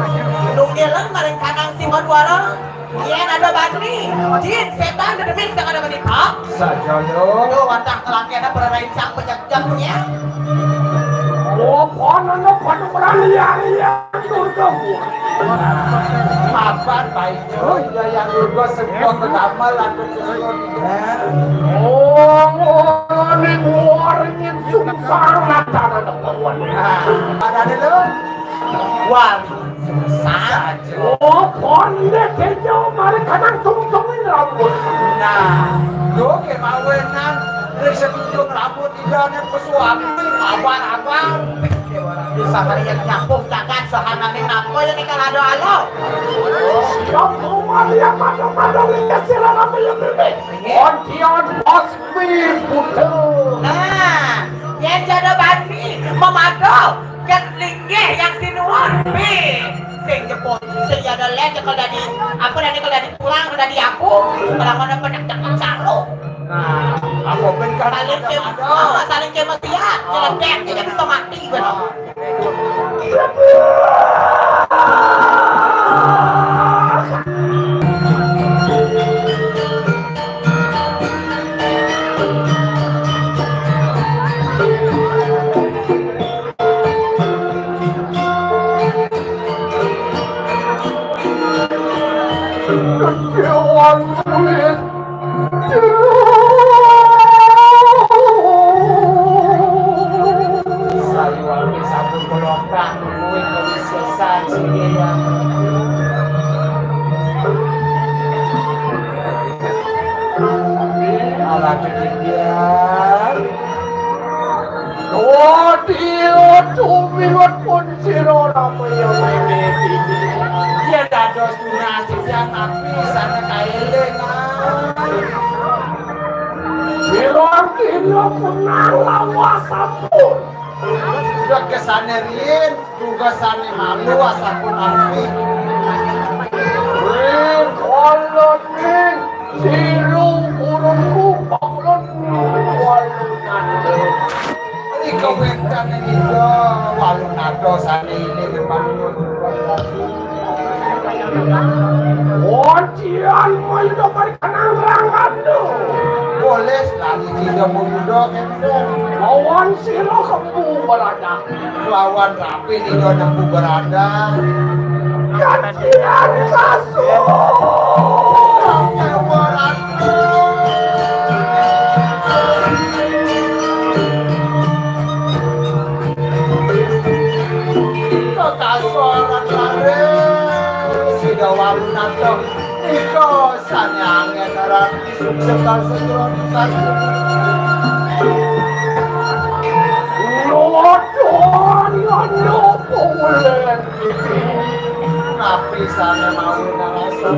Nunggil maring kanang si Madwara. Yen ada bani. Jin setan dedemin sing ada bani. Pak. Saja lo. Aduh, wantah kelakena perrencang penyakit. Jam punya. Oh, kono no kono berani yang yang turun. Mapan baik, oh, iya, yang turun sebuah kedamel atau sesuatu. Oh, ini warnanya susah mata ada kawan. Nah, ada dulu. Wah, susah. Oh, konde kejo mari kanang tungtungin rambut. Nah, yo kemawenan dari setuntung rambut. Idane pesuami, abang-abang. Sahari yang nyapu jagat sahanané napa yang ikan ada alo. Yang rumah dia pada-pada lihat sira rame yang ini. Kondian Basmi Putra. Nah, yang jada bani memado ket linggih yang sinuan. Bi, sing jepun, sing jada lek kalau dadi, apa dadi kalau dadi pulang, kalau dadi aku, kalau mana penek-penek saru. Nah, apa ben kan saling ada, ada. Saling cemesiat, nyeledek, jadi bisa mati, benar. Sayuwaktu sampun keloprak nungguin kewisesan sini ya. Alah kejadian. Wadio tumiwet pun sira ramaya mengeti. Yen dados tunasian tapi sana kaeling. Sira kira punang lawas sampun. Udah kesane riyin, tugasane malu asapun arti. Ring kolon ring, siru urunku kolon walungan. Iko wetan ning ida, walunado sane ini memang. Wancian mayuda marikanang rangganda. Boleh lari kita muda kenten. Lawan sira kempu berada. Lawan rapi tidak kempu berada. Kacian kasur. Berada. Kekasoran lare, sida walu nata, nika sane anggen aran isuk sekal sejoron kasih. Lodon landa pulen. Napi sane mawi nalasan?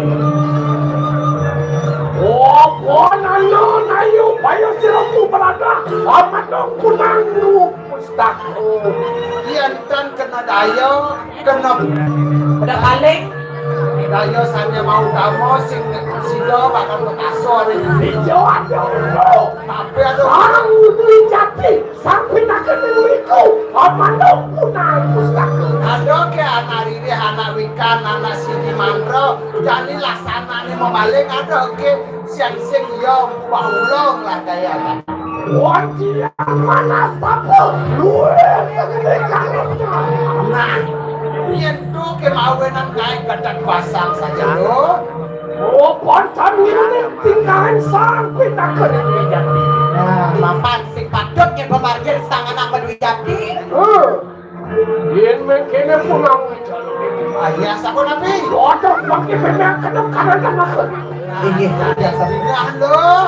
Apa nana nayu paya sira ku berada, amadong kunang nu pustaka. Yen tan kena daya, kena pada paling. Daya sane mau utama sing sida bakal kekaso hari ini. Ijo aja. Tapi ada Sang Dwi Jati, Sang Pinaka Dewiku, amadong kunang pustaka. Ada ke anak ririh, anak wikan, anak sidi mandra, jani laksanane mabaling ada ke. Siang sing ya bahula ngladaya. Wancian manas tapa luwih gede kalonnya. Nah, yen to kemawinan kae gedeg basang saja lo. Oh, pantan ini tingkahan Sang Pinaka Dwi Jati. Nah, mapan sing patut yen pamargin sang anak Dwi Jati. Heh. Yen mengkene pulang. Ayah sampun api. Waduh, pakai memang kena kanan dan aku. Inggih, biasa. Inggih, lho.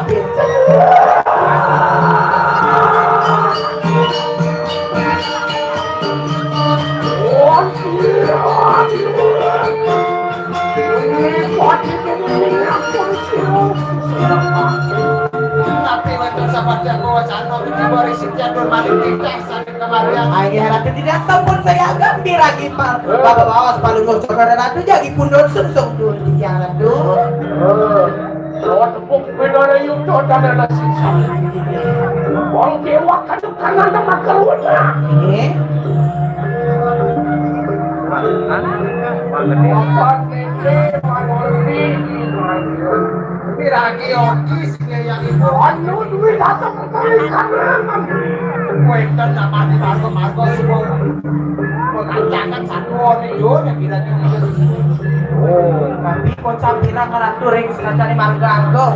Tapi wonten sapadya kawacana ketiba ring sitian dur maling titah. Kemarian. Ayo, Ratu tidak sampun saya agam diragi pa-, bapak bawas palungguh cokor Ratu jagi pundut sungsung tuh ya Ratu. Kau tepuk bendera yukto dan nasi. Wong dewa kadung kananda makaruna. Ini. Bapak ini mangerti. Piragi oki sing yang ibu. Anu duit datang. Wénten namani marga-marga sing pekancakan satua ning donya kira-kira. Oh, tapi kocap bilang ngeratu ring sekancane marga anggo.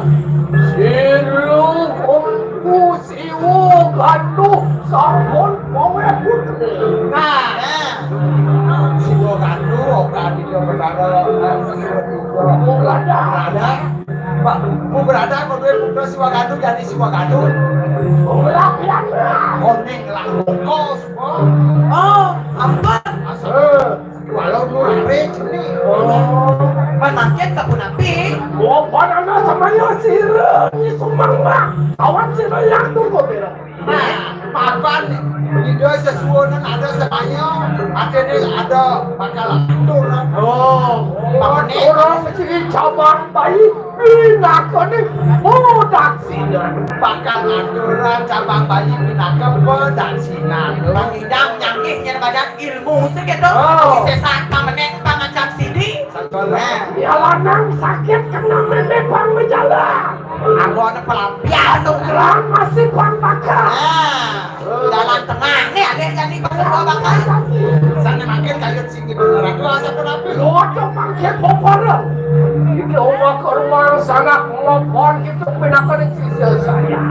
Siru umku siwu ganduh sampun mawe putri. Nah, siwu ganduh, oka dina perkara, eh, sesuatu. Raja. Raja. Pak, Bu berada, Bu duwe putra Siwa Gadung, jadi Siwa Gadung. Ora pian. Koning lah kos, Bu. Oh, ampun. Asal, walau mau hari ini. Oh, Mas Angkit sapunapi? Oh, panana samaya sira ni sumang mah. Awan sira yang tunggu bela. Nah, papan ida sesuunan ada semaya, ada ni ada bakal atur. Oh, orang sing cabang bayi pinakane budak sinan. Bakal aturan cabang bayi pinaka budak sinan. Bang Idam nyanggih nyen badan ilmu segitu. Oh. Bisa saat pamenek pangacak sidi. Nah, ya lanang sakit kena meme pang menjalan. Anggone pelampiasan. Lang masih pang bakal. Nah, jalan tengah nih, ada jadi pasar dua bakal. Sana makin kaget sing gitu. Ratu asa kenapa? Lo aja makin popor. Iki omah ke rumah sanak ngelopon gitu, pinakane sisa saya.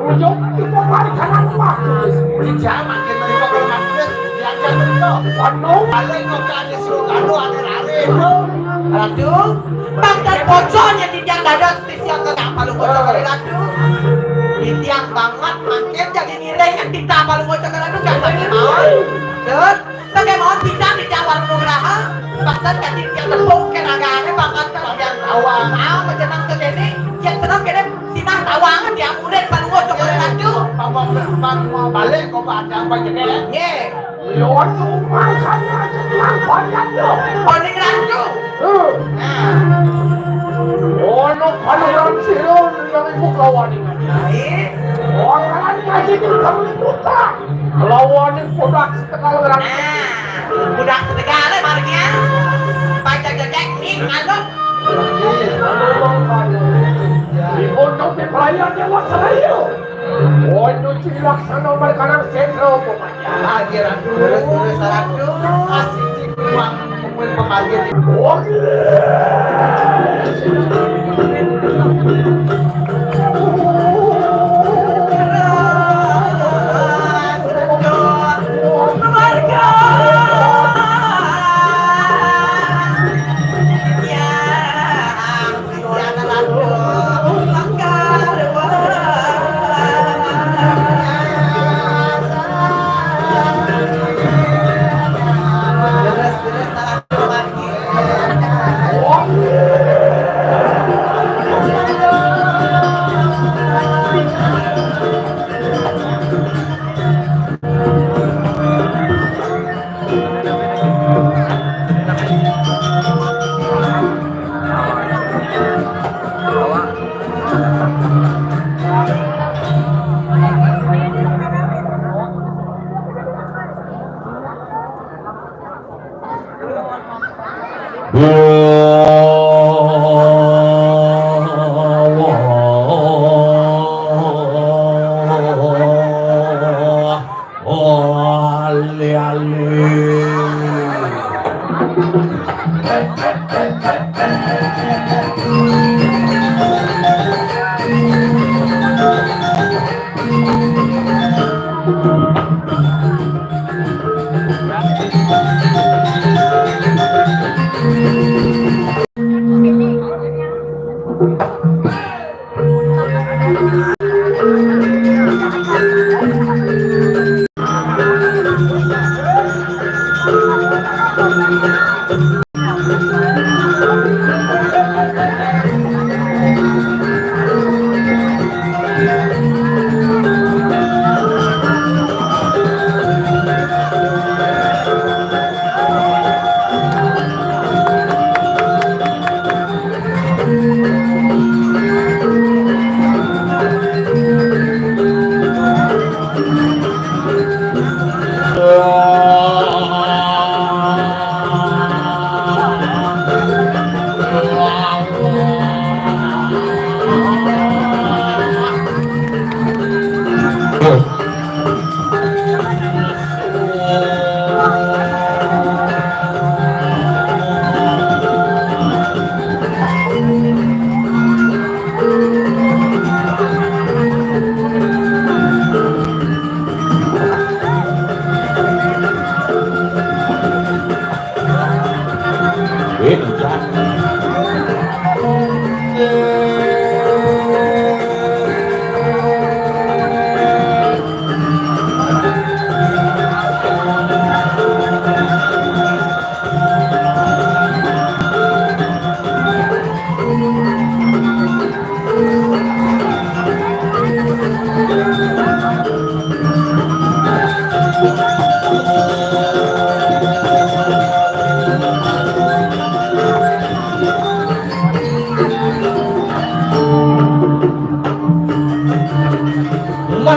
Ujung kita balik kanan waktu. Tidak makin mereka bermaksud diajak itu. Penuh. Paling kok ada suruh kado ada rare itu. Ratu, bangkat bocor ya tidak ada sisi yang kagak palu bocor dari ratu. Titiang banget makin jadi ngiring yang kita palu bocor dari ratu gak sakit mau. Terus, sakit mau bisa di jawar nugraha. Bahkan jadi dia tepung ke raganya bahkan kalau yang tawang. Ah, menjenang ke sini, yang senang kene sinah tawang dia murid palu bocor dari ratu. Papa berempat mau balik kok ada apa jadi? Ye. Yo cuma saya aja nang banyak yo. Paling ratu. Nah. Ono panuran sira yang ibu kawan ini. Baik. Orang ngaji di kamu putar. Lawan yang pudak setegal orang. Nah, pudak setegal ya barunya. Baca jejak nih ngantuk. Ibu nang pelayan yang wasalayo. Waduh, cilak sana mereka nang sentro pokoknya. Akhir aku terus terus aku asik cik uang pemain pemain. Oke.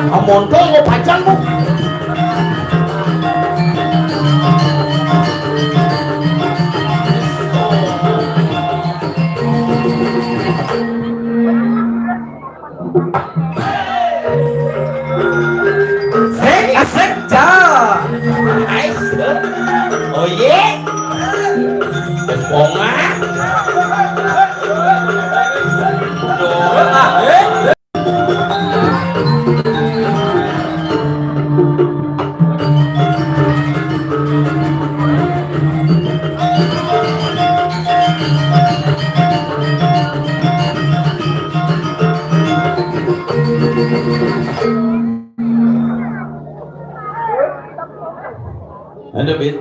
Amonto mau pacang, Bu. Sek, asek, ja. Ais. Oh, iya. Terus bonga. Duh. Ada, Bin?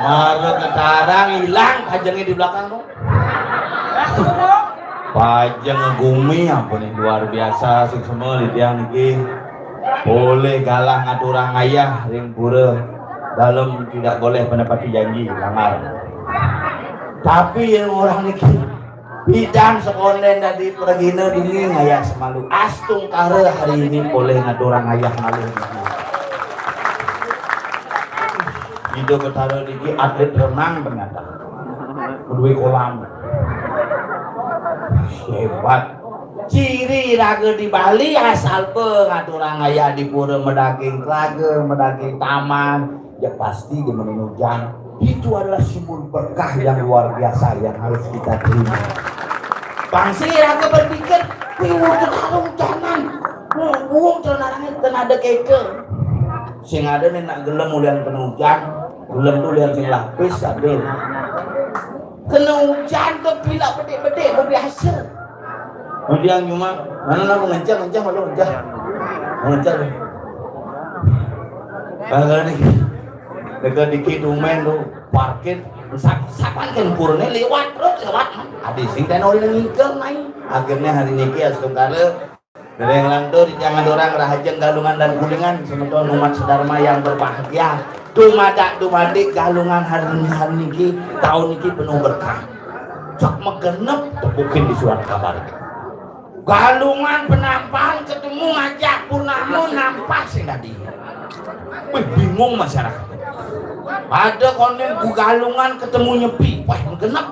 Mara ketarang hilang pajengnya di belakang tuh. Pajeng gumi ampun nih, luar biasa suksma di tiang niki. Polih galah ngaturang ayah ring pura. Dalem tidak boleh menepati janji, langgar. Tapi yang orang niki bidang sekonden dadi pragina dini ngayah semalu. Astungkara hari ini polih ngaturang ayah malih niki. Ida Betara niki atlet renang ternyata. Kedua kolam. Hebat. Ciri raga di Bali asal pe ngaturang ayah di pura, madaging telaga, madaging taman, ya pasti demenin hujan. Itu adalah sumber berkah yang luar biasa yang harus kita terima. Bangsa raga berpikir, "Wih, wong kena hujanan. Wong, wong kena ada kena ada keke." Sing ada nih nak gelem ulian kena hujan, gelem tuh ulian sing lapis ada. Kena hujan tuh pilak bedik-bedik biasa. Kemudian cuma, mana nak mengencang, kencang, malu kencang. Mengencang. Kalau ni, dekat dikit tumen tuh, parkir, sap-, sapan kan purne lewat, terus lewat. Ada sing kan orang ngingkel main. Akhirnya hari niki astungkara, dereng lantur, jangan orang rahajeng Galungan dan Kuningan, semeton umat sedharma yang berbahagia. Dumadak dumadik Galungan hari, hari niki, tahun niki penuh berkah. Cak magenep tepukin di surat kabar. Galungan Penampahan ketemu ngajak Purnama nampah sing dadi. Wih, bingung masyarakat. Ada konen Galungan ketemu Nyepi. Wah, genep.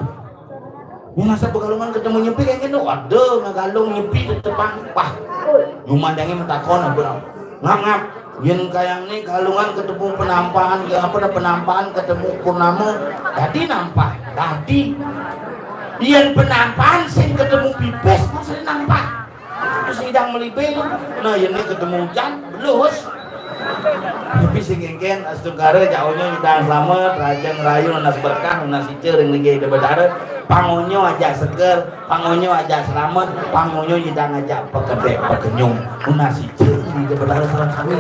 Ini masa Galungan ketemu Nyepi kayak gitu. Ada ngagalung Nyepi di depan. Wah, cuma yang matakon apa? Ngap-ngap. Yen kayang ni Galungan ketemu Penampahan, ya apa dah, Penampahan ketemu Purnama, dadi nampah, dadi. Yen Penampahan sing ketemu Pipis, masih nampah. Terus idang melibe tu. Nah, yen ni ketemu hujan, belus. Tapi sing kengken, astungkara, jauhnya idang selamat, rahajeng rahayu, nunas berkah, nunas ica ring linggih Ida Betara, pangonyo ajak seger, pangonyo ajak selamat, pangonyo idang ajak pekedek pekenyung. Nunas ica ring Ida Betara sareng sami.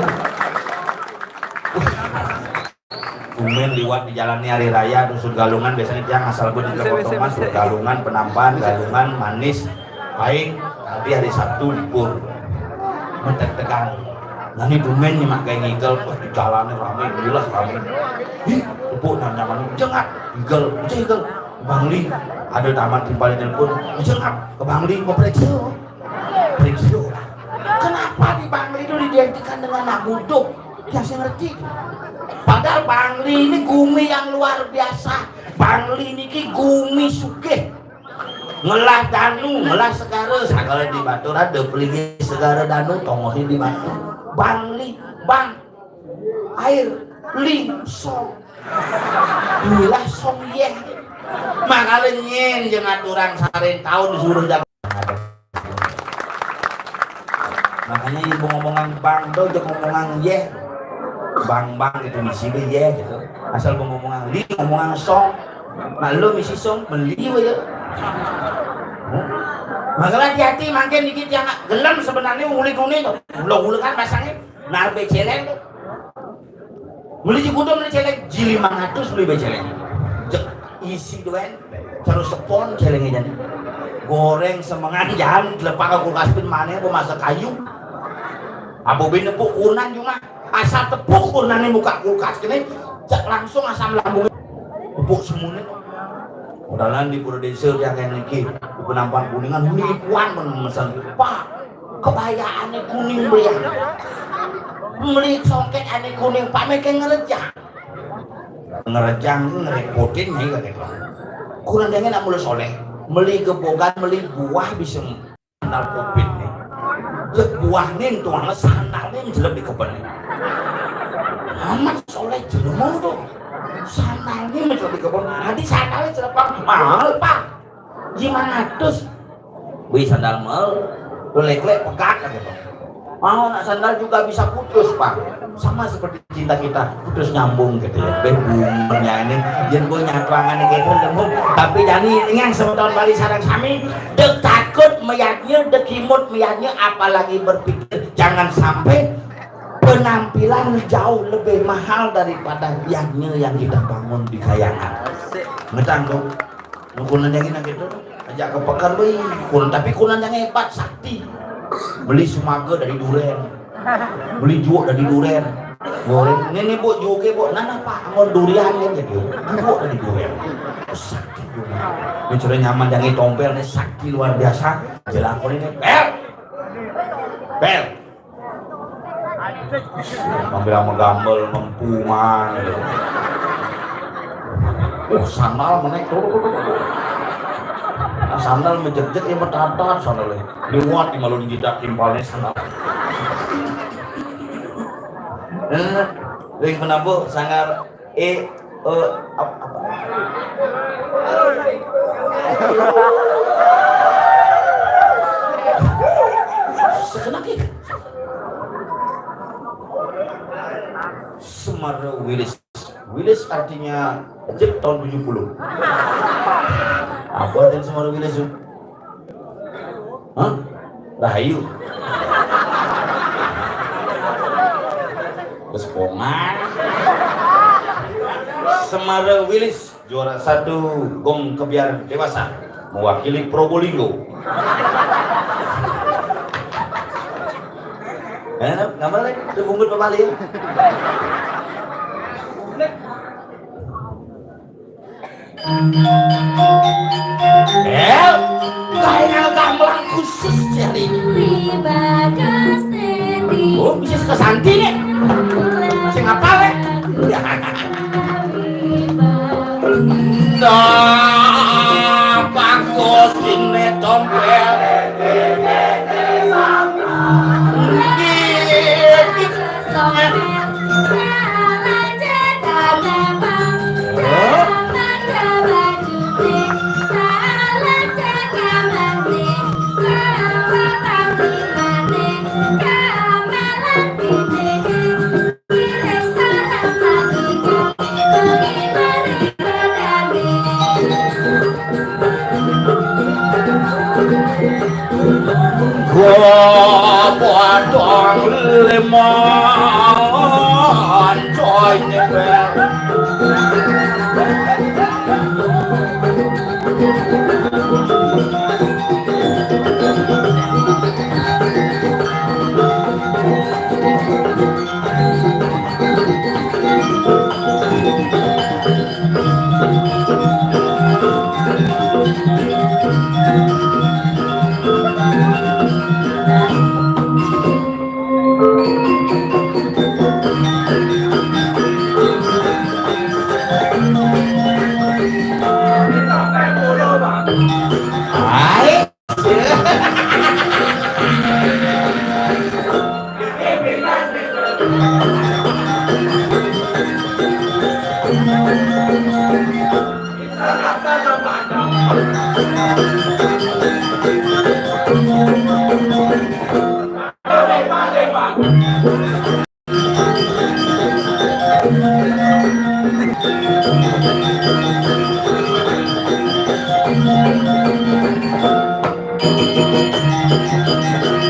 Tumen liwat di jalan ni hari raya, dusun Galungan, biasanya tiang asal buat di Kota Mas, Galungan, Penampahan, Galungan, Manis, Paing, tapi hari Sabtu libur. Metek tegang. Nah, ini tumen ni mak kayak ngigel, wah, di jalannya rame, gila rame. Ih, tepuk nanya mana, "Jengat, ngigel, ngigel." Bangli, ada taman timpal telepon, "Jengat, ke Bangli, mau periksa." Periksa. Kenapa di Bangli itu diidentikan dengan anak buduk? Ya, saya ngerti. Padahal Bangli ini gumi yang luar biasa. Bangli niki gumi sugih. Ngelah danu, ngelah segara, segara di Batur ada, pelinggih segara danu, tongohnya di Batur. Bangli, bang, air, ling, song. Inilah song yeh. Makanya nyen jangan orang sarin tahun disuruh jaga. Makanya ibu ngomongan bang do, jangan ngomongan yeh. Bang, bang gitu, misi be yeh gitu. Asal ibu ngomongan li, ngomongan song. Malu misi song, beli aja. Makanya hati-hati, makin dikit yang gelem sebenarnya uli kuning tuh. Ulo-ulo kan pasangnya, narbe celeng tuh. Beli ji kuda, beli celeng, ji lima ratus beli be celeng. Jek, isi duen, terus sepon celengnya jadi. Goreng semengan jam, lepas ke kulkas pin mana, aku masak kayu. Apa bini tepuk kurnan cuma, asal tepuk kurnan ni muka kulkas kene, cek langsung asam lambung. Tepuk semuanya. Padahal di Pura Desa dia kayak niki, di Penampakan Kuningan, ribuan mesen. Pak, kebayaan kuning beli. Beli songket ane kuning, Pak, meke ngerejang. Ngerejang, ngerepotin nih, kayak gitu. Kurang dengin nak mula soleh. Beli gebogan, beli buah bisa sandal covid nih. Cek buah nih, tuang sandal nih menjelek di kebun nih. Amat soleh jelema tuh. Sandal nih menjelek di kebun. Nanti sandalnya jelek, Pak. Mahal, Pak. Lima ratus. Wih, sandal mahal. Lu lek-lek pegat aja, Pak. Mau nak sandal juga bisa putus, Pak. Sama seperti cinta kita, putus nyambung gitu ya. Beh, bumernya ini, yen gue nyatuangan gitu, lembut. Tapi jani ini yang semeton Bali sareng sami, dek takut meyaknya, dek imut meyaknya, apalagi berpikir. Jangan sampai penampilan jauh lebih mahal daripada yaknya yang kita bangun di kayangan. Ngetang tuh. Kunan yang ini gitu. Ajak ke pekan, wih. Kunan, tapi kunan yang hebat, sakti. Beli semaga dari duren. Beli juuk dari duren. Goreng. Ini, ini, Bu, juuk, Bu. Nana, Pak, mau durian kan gitu. Juuk dari duren. Sakti, Bu. Ini sudah nyaman, jangan tompel nih, sakti luar biasa. Jelangkon ini, pel. Pel. Ngambil sama gambel, mempuman. Oh, sandal menek. Nah, sandal mejek-jek ya, metatat sandalnya. Liwat di malu dijidak timpalnya sandal. Eh, ring penambuh sanggar. Eh, eh, ap-, apa? Sekenak ya? Semara Wilis. Wilis artinya jek tahun tujuh puluh. Apa artinya Semara Wilis tuh? Hah? Rahayu. Terus Pongan. Semara Wilis, juara satu Gong Kebyar Dewasa, mewakili Probolinggo. Eh, gambar lagi, itu bungkut pemali ya. Eh, kayak gamelan khusus jari ini. Oh, bisa ke Santi nih. Sing apa lek? Nah, bagus ini tompel. Gua potong lemon, coy, nyeber.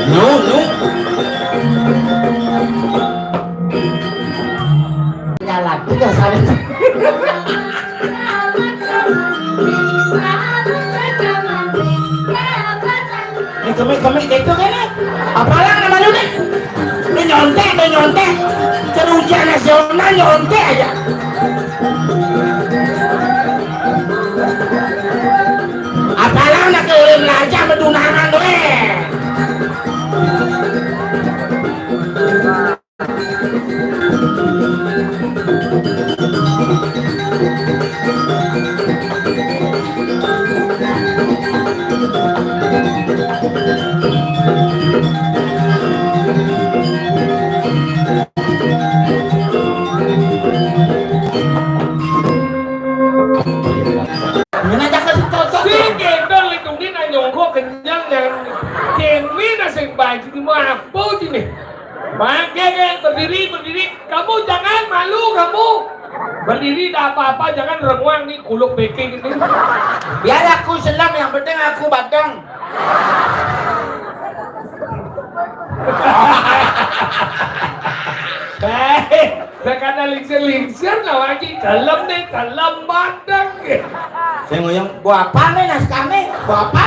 No, no. Nyala, tiga saling. Ini kemik-kemik gitu kan? Apalah nama lu nih? Ini nyontek, ini nyontek. Cerujian nasional nyontek aja. Belajar medunangan weh. Ngene aja kasih cocok. Sing gedor lindung ni nanyongko kenyang yang kene nasib baik di mana pun ini. Bangke, berdiri, berdiri. Kamu jangan malu kamu. Berdiri tak apa-apa, jangan renguang nih kuluk beking ini. Biar aku selam, yang penting aku batang. Hei, karena lingsir-lingsir lah lagi. Dalam nih, dalam batang. Saya ngoyong, buah apa nih naskah nih? Buah apa?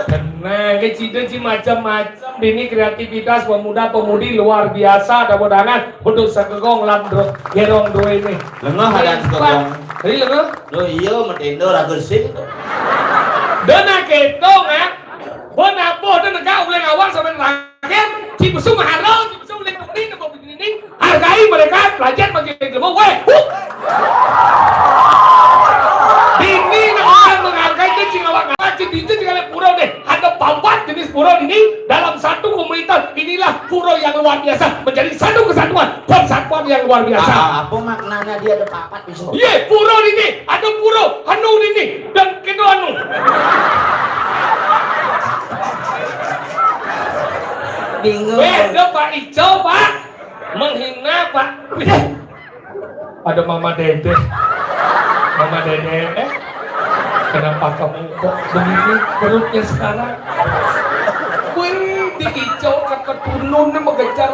Tenang, ke cita ci macam-macam. Ini kreativitas pemuda-pemudi luar biasa, tepuk tangan untuk Segegong lan Dro-, Gerong Dro ini. Lengah ada Segegong. Jadi lengah? Duh iya, metendo ragu sing. Dan nak ketong, eh. Bon apa, dan negak uleng awal sampai terakhir. Ci Besu maharo, Ci Besu uleng bukti, nembok begini. Hargai mereka, pelajar bagi ilmu. Weh, huh. Bini nak orang menghargai dia, cing awak ngaji, cing bini, cing anak pura deh. Ada empat jenis pura ini dalam satu komunitas. Inilah pura yang luar biasa, menjadi satu kesatuan, persatuan yang luar biasa. Ah, apa maknanya dia ada papat bisa? Iya, pura ini, ada pura, anu ini, dan kena anu. Bingung. Eh, ada Pak Ijo, Pak. Menghina, Pak. Wih. Ada Mama Dede. Mama Dede, eh? Kenapa kamu kok begini perutnya sekarang? Wih, di Ijo keketunun nih mengejar.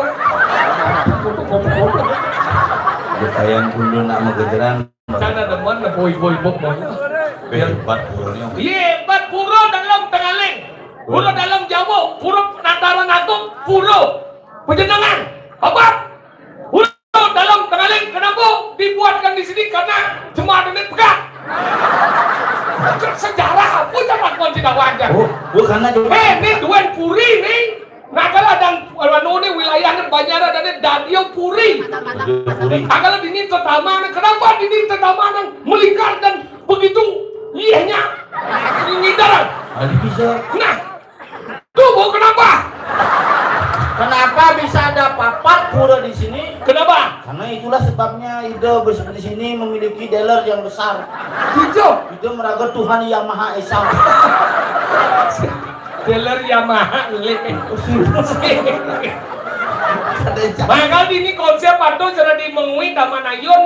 Foto, foto, foto. Kayak dulu nak mengejaran. Sana demen, boy, boy, boy, boy. Hebat puranya. Iya, hebat pura dalam Tengaling. Pura dalam Jawa, pura Penataran Agung, pura Pejenengan. Apa? Pura dalam Tengaling, kenapa dibuatkan di sini? Karena jemaat ini pegang. Sejarah apa zaman kau tidak wajar? Oh, oh, karena cuma Eh, ini Duen Puri nih. Nah, kalau ada anu nih wilayahnya banyak ada nih Dadio Puri. Dadio Puri. Nah, kalau dini pertama nih, kenapa dini pertama nih melingkar dan begitu? Iyahnya. Ini dalam. Ada bisa. Nah, tuh mau kenapa? Kenapa bisa ada papat pura di sini? Kenapa? Karena itulah sebabnya Ida bes-, di sini memiliki dealer yang besar. Gitu. Ida meraga Tuhan Yang Maha Esa. Dealer Yamaha le. Bakal ini konsep atau cara di mengui Taman Ayun.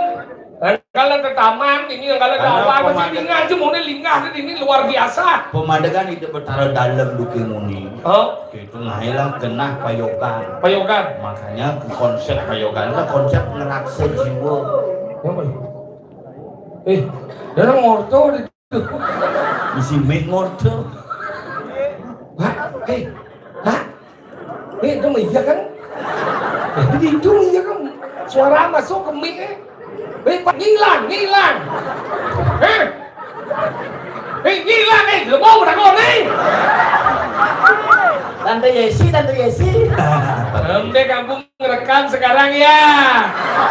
Kalau ke taman ini, kalau ada Karena apa, pemada- masih linggah aja, mau linggah ini luar biasa. Pemandangan itu betara dalam duke muni. Oh. Itu ngailang genah payogan. Payogan. Makanya konsep payogan itu konsep ngeraksa jiwa. Apa? Eh, dalam motor itu. Isi mik motor. Hah? Eh, hah? Eh, itu iya kan? Eh, itu iya kan? Suara masuk ke mik, eh. Eh, Pak, ngilang, ngilang. Eh? Eh, ngilang, eh, lu mau udah nih. Tante Yesi, Tante Yesi. Em, deh, kampung ngerekam sekarang ya.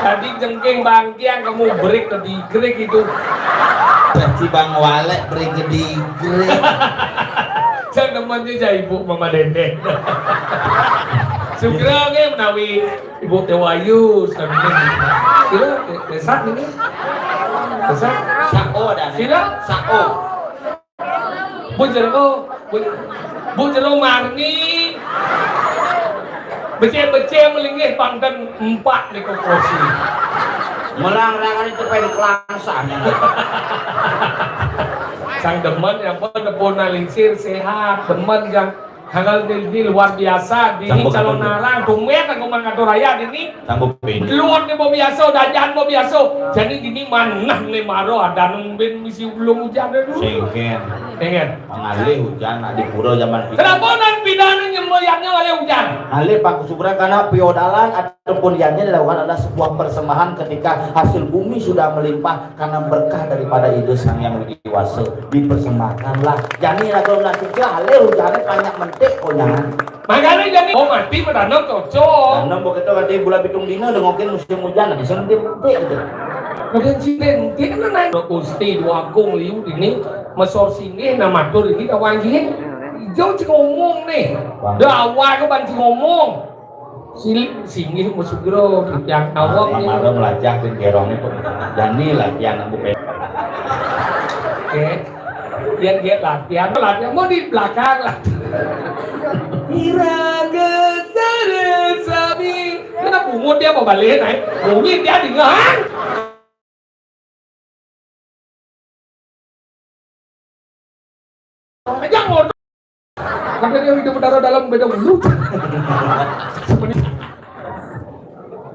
Tadi jengking bangkiang kamu break ke digrik itu. Tadi Bang Walek break ke digrik. Saya temannya aja Ibu Mama Dede. Sugra nggih menawi Ibu Tewayu, sami. Sila, de-, desa niki. Desa. Sako ada. Sila. Sako. Bu Jero, Bu, Bu Jero Marni. Becik-becik melinggih pangten empat niku kursi. Melang rangan itu pengen kelangsahnya. Sang demen ya pun nepuna lingsir sehat, demen yang Hal ini luar biasa, dini Sang calon Bupati. Narang, tumben aku mangatur raya dini. Sang Bupati. Luar ni bo biasa, dajan bo biasa. Jadi dini manah ni maro ada nembin misi belum hujan dulu. Sengken. Sengken. Pengalih hujan nak di pura zaman kita. Kenapa nan pidana nyembayangnya oleh hujan? Alih Pak Subra karena piodalan ataupun yadnya dilakukan adalah sebuah persembahan ketika hasil bumi sudah melimpah karena berkah daripada Ida Sang Hyang Widi Wasa, dipersembahkanlah. Jani lagu nasi kah, halir hujannya banyak mentik konyang. Makanya jani, oh, mati bertanam cocok. Tanam begitu, kata bulan pitung dina, dengokin musim hujan, bisa mentik-mentik gitu. Kemudian cinta mungkin kan naik. Gusti Dwagung Liu ini mesor singgih, nah matur ini kawan gini. Jauh cik ngomong nih. Bang. Dah awal ke banci ngomong. Silik singgih musuh gero, yang awak. Mara melajah ping gerong itu. Jani latihan aku pe. Oke. Yang dia latihan, latihan mau di belakang lah. Iraga sare sami. Kena pungut dia mau balik naik. Mungkin dia dengar. Aja ngomong. Sampai dia hidup darah dalam beda bulu.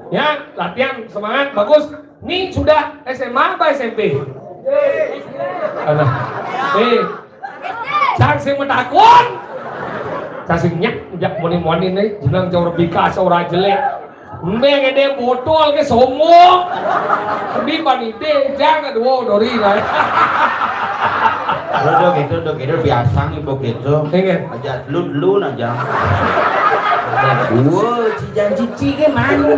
Ya, latihan semangat bagus. Ni sudah S M A apa S M P? Alah. Eh. Sang sing metakon. Sang sing nyak, jak moni-moni nih, jenang jauh lebih kasar ora jelek. Mbeng ede botol ke sombong. Di panite jangan dua dori lah. Lo do gitu, do gitu biasa nih begitu. Iya. Aja lu dulu aja. Wah, si janji cike mana?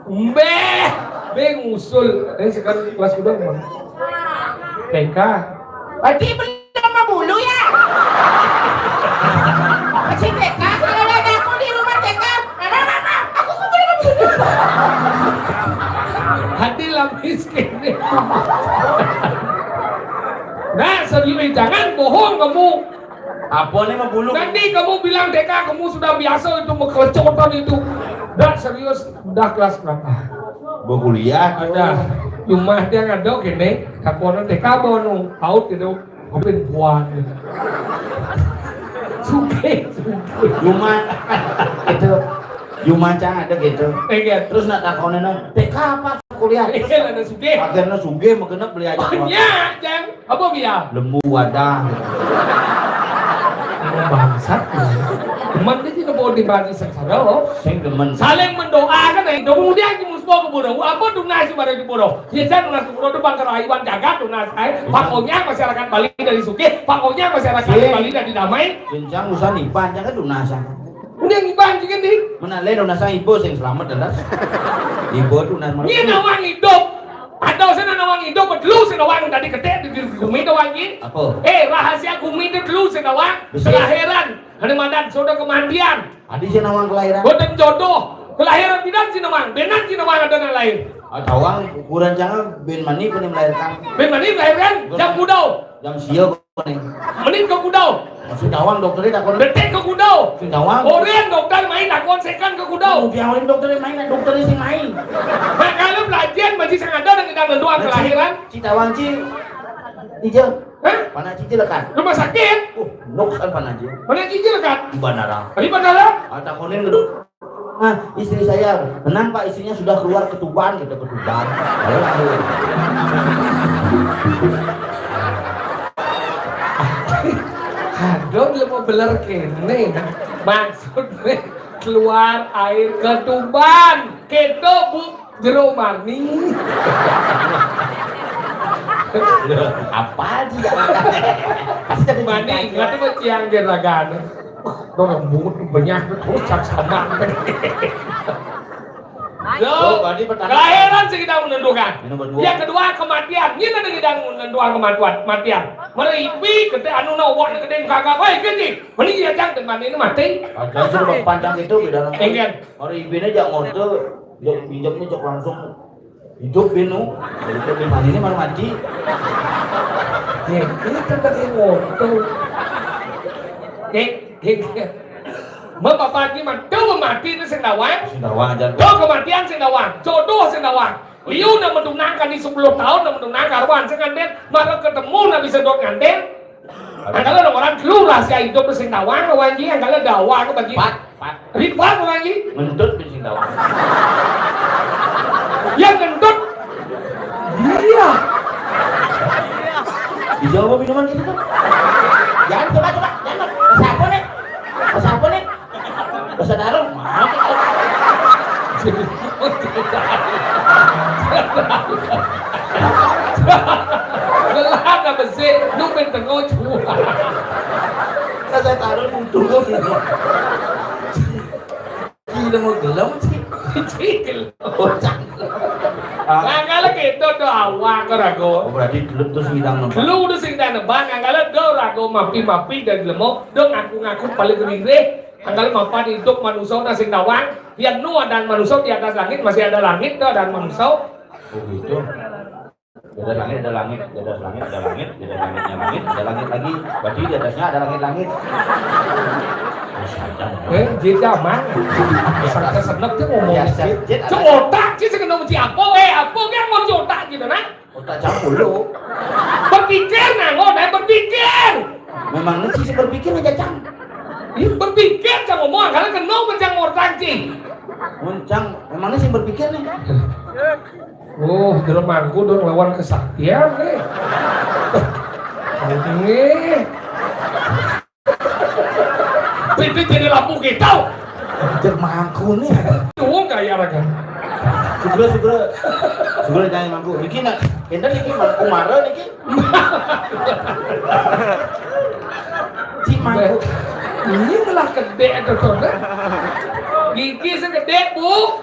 Mbeh, be ngusul. Eh, sekarang kelas kedua mana? T K. Berarti belum mau bulu ya? Masih T K, kalau ada aku di rumah T K, mama, mama, aku kok belum mau bulu? Hati lah miskin nih. Nah, serius, jangan bohong kamu. Apa nih mau bulu? Nanti kamu bilang T K, kamu sudah biasa itu mengkelecotan itu. Dah serius, udah kelas berapa? Berkuliah tuh. Ada. Cuma dia ngadok ini, kakuanan T K bono, out gitu. Kupin buan. Suke, suke. Cuma itu, cuma cang ada gitu. Iya. Terus nak takonin, "T K apa kuliah?" Iya, ada suke. Akhirnya suge, makenep beli aja. Oh, iya, Jang. Apa biar? Lembu wadah. Emang bangsat. Cuman dia tidak mau dibagi sengsara, loh. Sing demen. Saling mendoakan, eh. Kemudian di musbo ke bodoh. Apa tunas barang di bodoh? Ya, jangan tunas ke bodoh, itu bangker aiwan jagat tunas, eh. Iya. Pokoknya masyarakat Bali dari suke, pokoknya masyarakat Bali dari damai. Kencang usah nih, panjang kan tunas. Udah ngiban juga nih. Mana le tunas ibu sing selamat, tunas. Ibu tunas. Iya, nawang hidup. Ada sing nawang hidup, betul sing nawang tadi ketek di gumi nawang iki. Apa? Eh, rahasia gumi itu dulu sing nawang. Betul. Kelahiran, ada madan, sudah kematian. Adi sing nawang kelahiran. Boten jodoh. Kelahiran bidan sing nawang, benan sing nawang ada nang lahir. Ada wang ukuran jangan ben mani kene melahirkan. Ben mani melahirkan, jam kuda. Jam sia kene. Menit ke kuda. Sing nawang dokternya takon. Detik ke kuda. Sing nawang. Orang dokter main takon second ke kuda. Udah orang dokternya main, dokternya sing main. Nah, kalau pelajaran masih sangat ada dengan dua kelahiran. Ci tawang ci. Ija. Hah? Panah ci lekat. Rumah sakit. Uh, nok kan panah ci. Mana cicil kan? Di bandara. Di bandara? Ada konen gedung. Nah, istri saya, "Tenang Pak, istrinya sudah keluar ketuban," gitu, ketuban. Ayo, ayo. Aduh, dia mau beler kene. Maksudnya keluar air ketuban. Kedo, Bu. Jero mani. Apa aja? Pasti ada mani, nggak ada tiang geragana. Wah, orang bungut banyak, ucap sama. Yo, berarti pertama. Kelahiran sing kita menentukan. Yang kedua, kematian. Ini nanti kita menentukan kematian. Matian. Meripi, gede anu na, wak gede kakak. Woi, gede. Mending dia jangan dengan ini mati. Aja suruh panjang itu beda. Enggak. Meripi ini jangan ngotot. Jok, jok ini jok langsung hidup benu. Hidup di mana ini malu mati. Ya, ini tempat yang ngotot. Eh, eh, eh. Mbak Bapak ini mah, tuh mati itu sing nawang. Sing nawang aja. Tuh kematian sing nawang. Jodoh sing nawang. Liu nak mentunangkan di sepuluh tahun, nak mentunangkan karuan sing nganten, malah ketemu nak bisa dok nganten. Angkala orang dulu rahasia hidup sing nawang, wanji angkala dawa ke bagi. Pat, pat. Ripat wanji. Ngentut di sing nawang. Ya ngentut. Iya. Bisa apa minuman gitu tuh? Jangan coba-coba, jangan. Siapa nih? Siapa nih? Bahasa Darong, mati. Gelah dah besik, nu main tengok cuak. Rasa taruh duduk. Gila mau gelem sih. Cik, gelem. Bocah. Ah. Nah, kalau gitu tuh awak ke rago. Oh, berarti lu tuh sing ngidang nembang. Lu tuh sing ngidang nembang, nah, kalau do rago mapi-mapi dan lemo, do ngaku-ngaku paling ririh. Angkal mapan hidup manusia dah sing nawang. Yang nu ada manusia di atas langit, masih ada langit, do ada manusia. Oh gitu. Di atas langit ada langit, di atas langit ada langit, di atas langitnya langit, ada langit lagi. Berarti di atasnya ada langit-langit. Eh, jeda, Mang. Sampai senep tuh ngomong. Biasa, Jit, ada. Cuma otak sih, sekenal si apa, eh, apa kan mau otak gitu, nah? Otak campur lu. Berpikir, nah, ngono, berpikir. Memangnya sih berpikir aja, Cang. Ih, berpikir, Cang, ngomong, karena kenal mencang otak sih. Mencang, memangnya sih berpikir nih. Oh, jelemaku dong lawan kesaktian nih. Ini. Bibit jadi lampu kita. Jelemaku nih. Tuh gaya raga. Sugro, sugro. Sugro jangan mangku. Niki nak, enten niki mangku mara niki. Cik mangku. Ini telah gede tuh, tuh, kan? Gigi segede, Bu.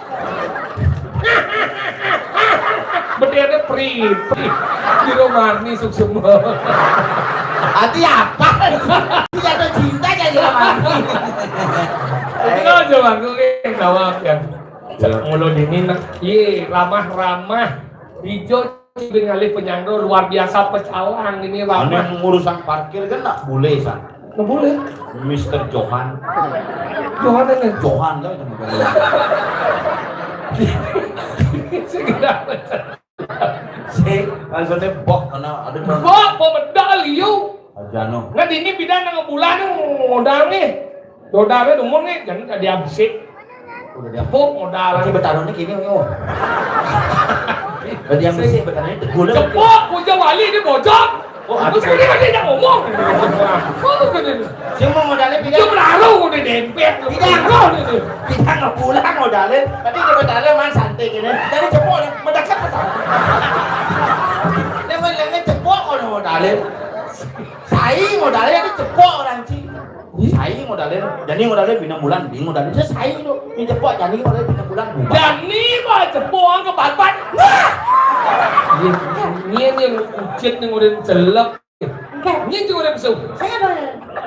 Bedene pri, pri. Di Romani suksema. Hati apa? Jatuh cinta jadi Romani. Itu aja bang, gue kayak jawab ya. Iya. Mulu dini nak, ye ramah-ramah. Ijo bin ngalih penyangga luar biasa pecalang ini ramah. Ane ngurusang parkir kan nak boleh san. Nggak boleh. Mister Johan. Johan ini. Johan kan itu bukan. Segera. Si, maksudnya bok karena ada bok pemedal liu. Aja no. Nggak dini bidang nang bulan modal nih. Modalnya umur nih, jangan tadi habis sih. Udah dia. Tepuk modal. Oke, bertaruh nih kini, oh. Udah dia mesti bertaruh ini tegul. Cepok, puja wali ini bocor. Oh, aku aduh, sekali lagi dia ngomong. Oh, gitu. Cuma modalnya pindah. Cuma lalu udah dempet. Pindah. Oh, gitu. Pindah nggak pulang modalnya. Tapi dia bertaruh man santai gini. Dari cepok mendekat bertaruh. Dia bilang cepok kalau modalnya. Sai modalnya ini cepok orang Cina. Sai modalnya, jadi modalnya bina bulan, bing modalnya. Saya sai itu, ini cepok, jadi modalnya bina bulan, bulan. Jani mah cepok ke babat. Wah! Ini yang ucit nih udah celep. Enggak. Ini juga udah besu. Saya apa?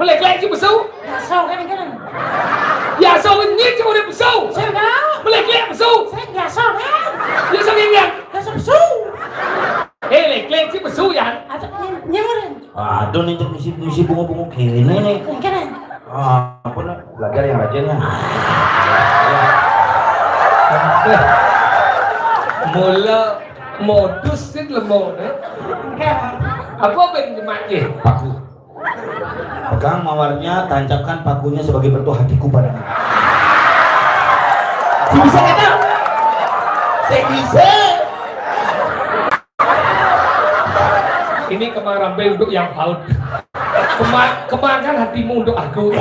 Melek-lek juga besu. Gasol kan, kan? Ya, so ini juga udah besu. Saya enggak. Melek-lek besu. Saya gasol kan? Ya, so ini yang. Gasol besu. Eh, lek-lek sih besu ya. Atau nyemurin. Aduh, nih, misi, misi bunga-bunga kene nih. Kene. Ah, apa nih? Belajar yang rajin ya. Mula modus sih lemo, eh. Apa ben jemak, eh? Paku. Pegang mawarnya, tancapkan pakunya sebagai bentuk hatiku padamu. Si bisa kata? Saya bisa. Ini kemang rambe untuk yang paut. Kema-, kemangkan hatimu untuk aku.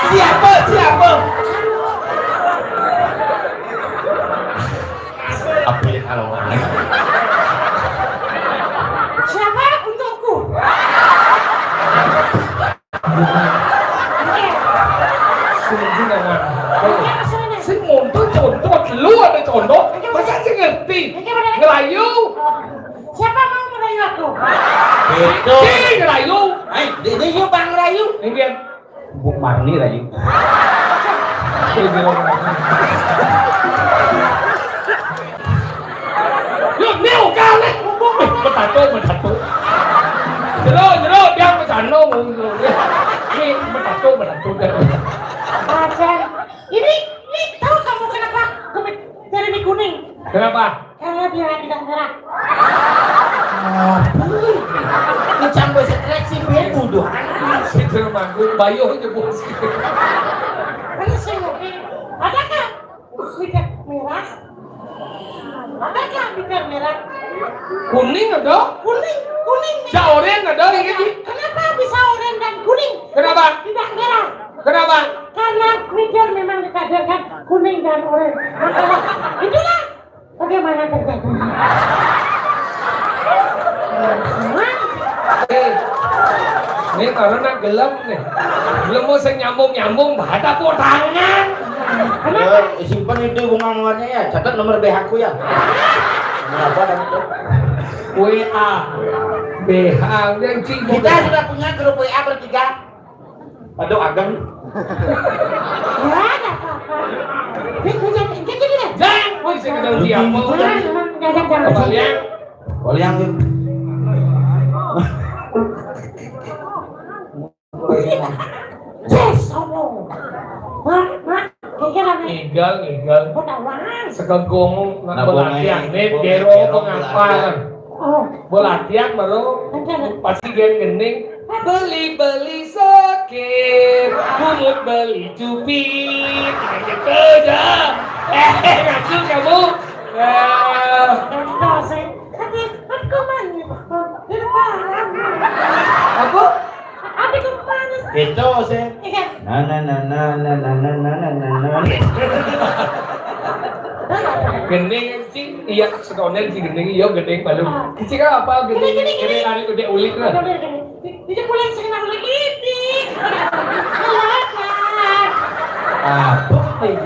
Siapa? Siapa? Apa ya kalau siapa untukku? Sini, sini, Wan. Sing monto contoh, lu ada contoh. Masa sih ngerti? Ngerayu. Siapa mau merayu aku? Betul. Sing ngerayu. Hai, dia, dia siapa ngerayu? Ini dia. Bu Marni rayu. Ini dia. Lu neo kali. Eh, betato, betato. Jero, jero, dia betato. Ini betato, betato. Aja. Ini, ini tahu kamu kenapa kulit jadi ini kuning? Kenapa? Karena dia tidak merah. Ini campur stres sih, dia tuduh. Si Dermanggung, bayo aja bos. Terus saya mau pilih, adakah bibir merah? Adakah bibir merah? Kuning ada? Kuning, kuning. Ya, oren ada, ini. Kenapa bisa oren dan kuning? Kenapa? Tidak merah. Kenapa? Nah, Twitter memang dikaderkan kuning dan oranye. Makanya, itulah bagaimana terjadi. Eh, ini karena gelap nih. Belum mau sing nyambung-nyambung, ada potangan. Kenapa? Eh, simpan itu bunga mawarnya ya, catat nomor B H ku ya. Nomor apa tadi tuh? W A. B H yang cing. Kita sudah punya grup W A bertiga. Aduh, ageng. Ya, nggak apa-apa. Ini punya, ini punya. Jangan, oh, saya kenal siapa. Jangan, jangan, jangan, jangan. Kembalian. Kalian tuh. Yes, Allah. Mak, mak, kira nih. Ngigal, ngigal. Kok tak wangan? Sekagong nak Nah, belatihan bunga nih, ini, gero bunga pengapalan. Oh, Belatihan baru enggak. pasti gen gening. Beli-beli sekir, bungut beli cupit. Kayak gitu aja. Eh, ngaku kamu. Eh, Enggak sih. Tapi, tapi kok main? Di depan. apa? Ada kok main? Itu sih. Iya. Nah, nah, nah, nah, nah, nah, nah, nah, nah, nah, nah. Gening sih, iya, sekolah sih gening, iya gening baru. Kecil kan apa gening? Gening, gening, Gening gening. hari udah ulik lah. Ada, ada, ada. Itu pulang sing nang lagi. Halo, Kak. Apa itu?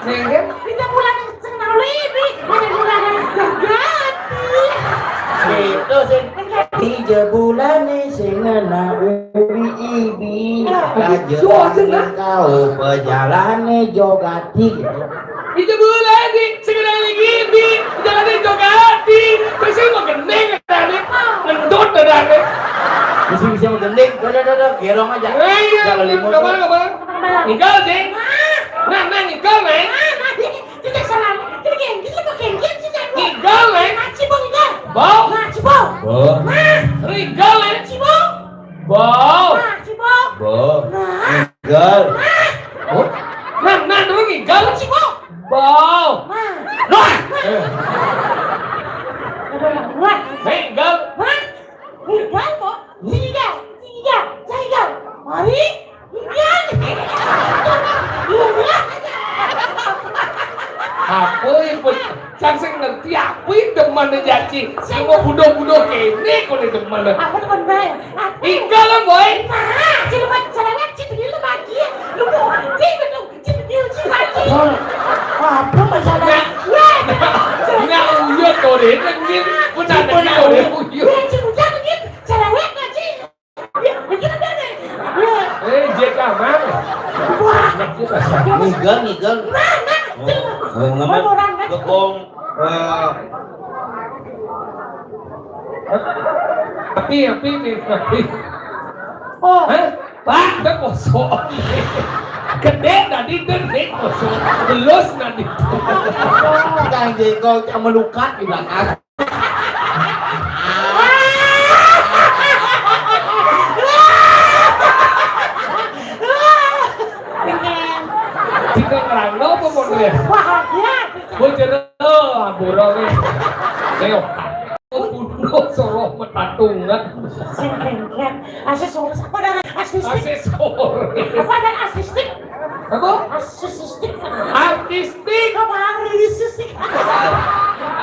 Nih kan? Kita pulang sing nang lagi. Ada pulang yang ganti. Itu sih. Tiga bulan nih sing ngena uri ibi. Raja kau pejalane jogati. Itu bulan di sekedar lagi di jalan di jogati. Terus saya mau gening tadi. Ngendut tadi. Bisa bisa menggending. Udah, udah, udah, gerong aja. Eh, iya. Jalan lima. Kabar, kabar. Ngigal, Cing. Nah, nah, ngigal, Neng. Kita salah. Kita genggi, kita genggi, kita genggi. Ngigal, Neng. Nah, cibong, ngigal. Bau. Nah, cibong. Bo, Ngigal, Neng. Cibong. Bau. Nah, cibong. bo, Nah, gal. Oh. Nah, nah, dulu ngigal. Cibong. Bau. Nah. Wah. Eh, Ada orang luar. Ngigal. Nah, ngigal kok. Ngigal, ngigal, ngigal. Mari. Ngigal. Ngigal. Apa itu? Cang sing ngerti apa itu demen jaci. Semua budo-budo kene kok ini demen. Apa teman baik? Apa? Ngigal, Boy. Nah, si lu baca cerewet, si begini lu bahagia. Lu mau, si betul, si begini, si lagi. Apa masalah? Nah, nah, uyut kau deh, nengin. Pun ada kau deh, uyut. Nah, si bujang begini, cerewet nggak sih? Ya, begitu deh. Ya. Eh, J K mana? Wah, Ngigal, ngigal. nah, nah. Oh, ngemet. Kebong. Eh, Tapi, tapi nih, tapi. Oh, Hah? Pak, udah kosong. Gede tadi, gede kosong. Belus tadi. Kang Jengkol yang melukat di belakang. Jika ngerangno apa model? bahagia. Bocor, oh, ampura wis. Ayo. Bunuh soroh metatungan. Sing kengken. Asis urus apa dari asistik? Asesor. Apa dari asistik? Apa? Asistik. Artistik. Apa artistik?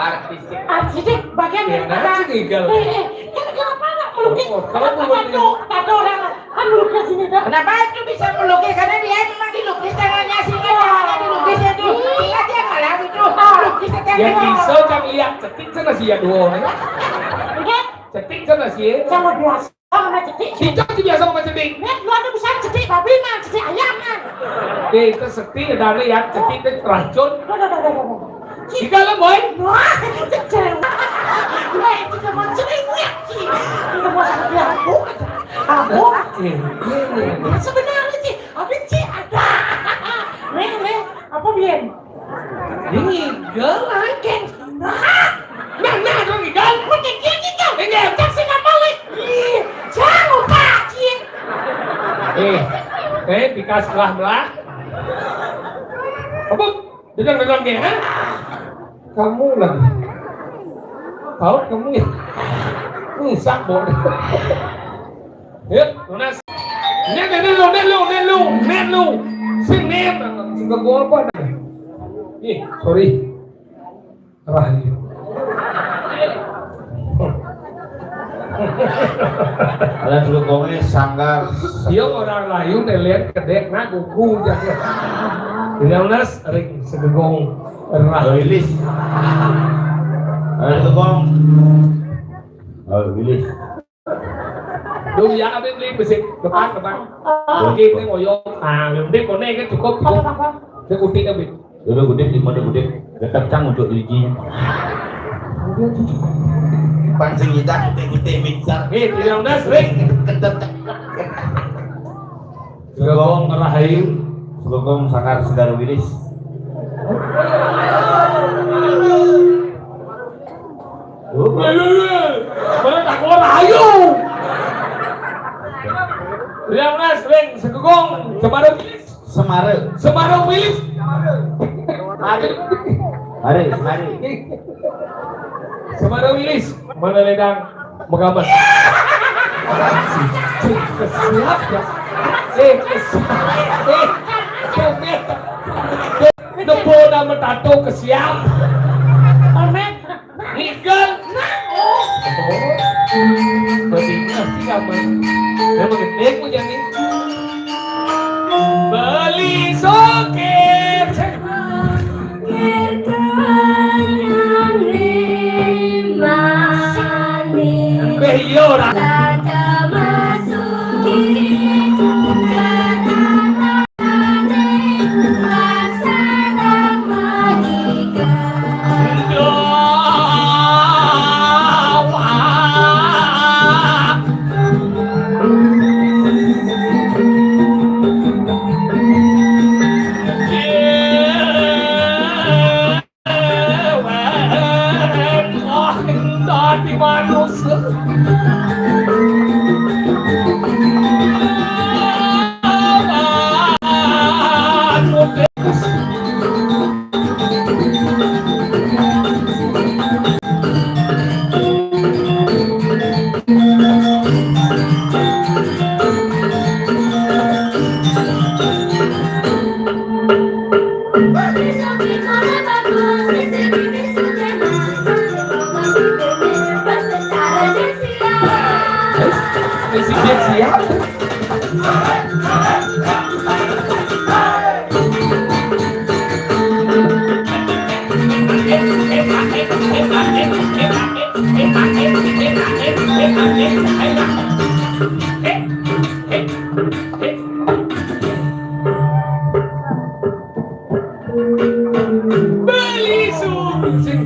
Artistik. Artistik bagian Ya, daripada. nanti tinggal. Eh, eh, kan kenapa nggak melukis? Oh, kalau Kenapa melukis. ada, ada orang kan melukis ini dah. Kenapa itu bisa melukis? Karena dia memang dilukis tangannya, sehingga tangannya dilukis itu. Sehingga dia kalah itu. Lukis itu. Ya bisa kan lihat cetik sana sih ya dua. Enggak, Cetik sana sih. sama biasa sama cetik. Kita sih biasa sama cetik. Lihat lu ada besar cetik babi mah, cetik ayam mah. Eh, itu cetik ada ya cetik itu racun. Duh, duh, duh, duh, duh. Kita lo boy. Wah, kecil. Wah, itu cuma cetik ya. Itu mau sama dia aku aja. Aku. Eh, ini. Sebenarnya sih, tapi sih ada. Nih, nih, apa biar? Ini galak. Nah, nah, dong, Igal. Pakai dia, Igal. Ini, cak sing apa, weh? Ih, jangan lupa, Cik. Eh, eh, pikas belah belah. Apa? Dedang-dedang ke, ha? Kamu lagi. Tahu kamu ya? Rusak, Bor. Yuk, lunas. Nén, nén, nén lu, nén lu, nén lu, nén lu. Sing nén. Sing ke gua apa dah? Ih, sorry. Rahayu. Ada dulu kongé sanggar. Dia orang layu nelen kedek na gugu jaga. Yang nas ring segegong rahayu. Lilis. Ada dulu kong. Oh, Lilis. Duh ya, abis beli besi depan, depan. Oke, ini ngoyong. Ah, yang penting koné kan cukup, cukup. Dia kutik abis. Dulu gudeg di mana gudeg? Tetap cang untuk di giginya. Pancing kita kutik-kutik mixer. Eh, yang udah sering. Tetap cang. Segegong rahayu. Segegong sanggar segar wilis. Mana tak rahayu? Yang udah sering segegong. Coba dong. Semara. Semara wilis. Mari. Mari, mari. Semara wilis. Mana ledang? Megamet. Siap ya. Eh, eh, eh, eh, Nebo nama tato ke siap. Amin. Nigel. Oh. Berarti ngerti apa? Memang gede punya nih. Beli sokir. Sokir kenyang lima. Beh, iya, ora. Ada masuk. Beli susu.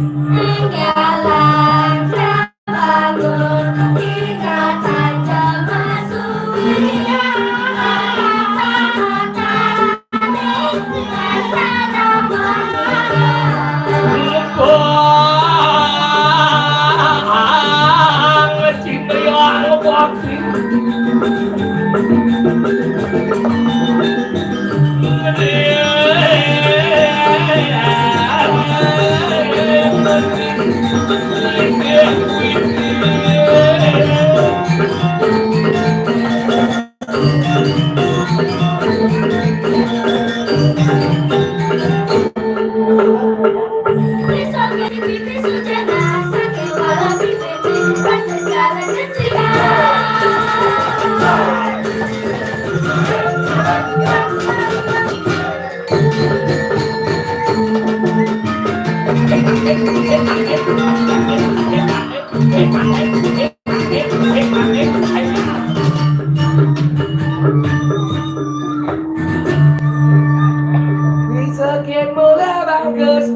Bisa mula bagus.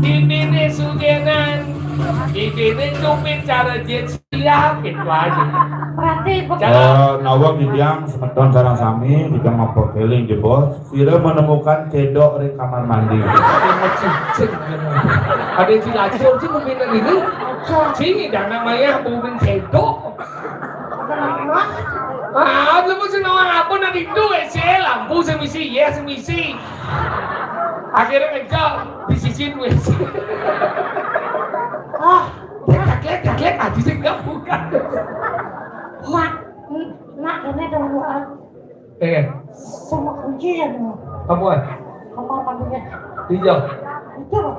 Intine sugenan, intine cupit cara jit siap gitu aja. Berarti Eh, nawang di tiang semeton sareng sami, di tiang mapor keling jebos. Sira menemukan cedok di kamar mandi. Cicing, gitu. Ada cilacur sih mungkin ini. Cing, dan namanya mungkin cedok. Ah, lu mesti nawang apa nanti itu W C, lampu semisi, ya semisi. Akhirnya ngencang di sisi W C. Ah, letak, letak, letak, aja sih nggak bukan. Mak, Nah, ini ada dua. Eh, sama kunci ya, dua. Apa? Kamar mandinya. Hijau. Itu loh.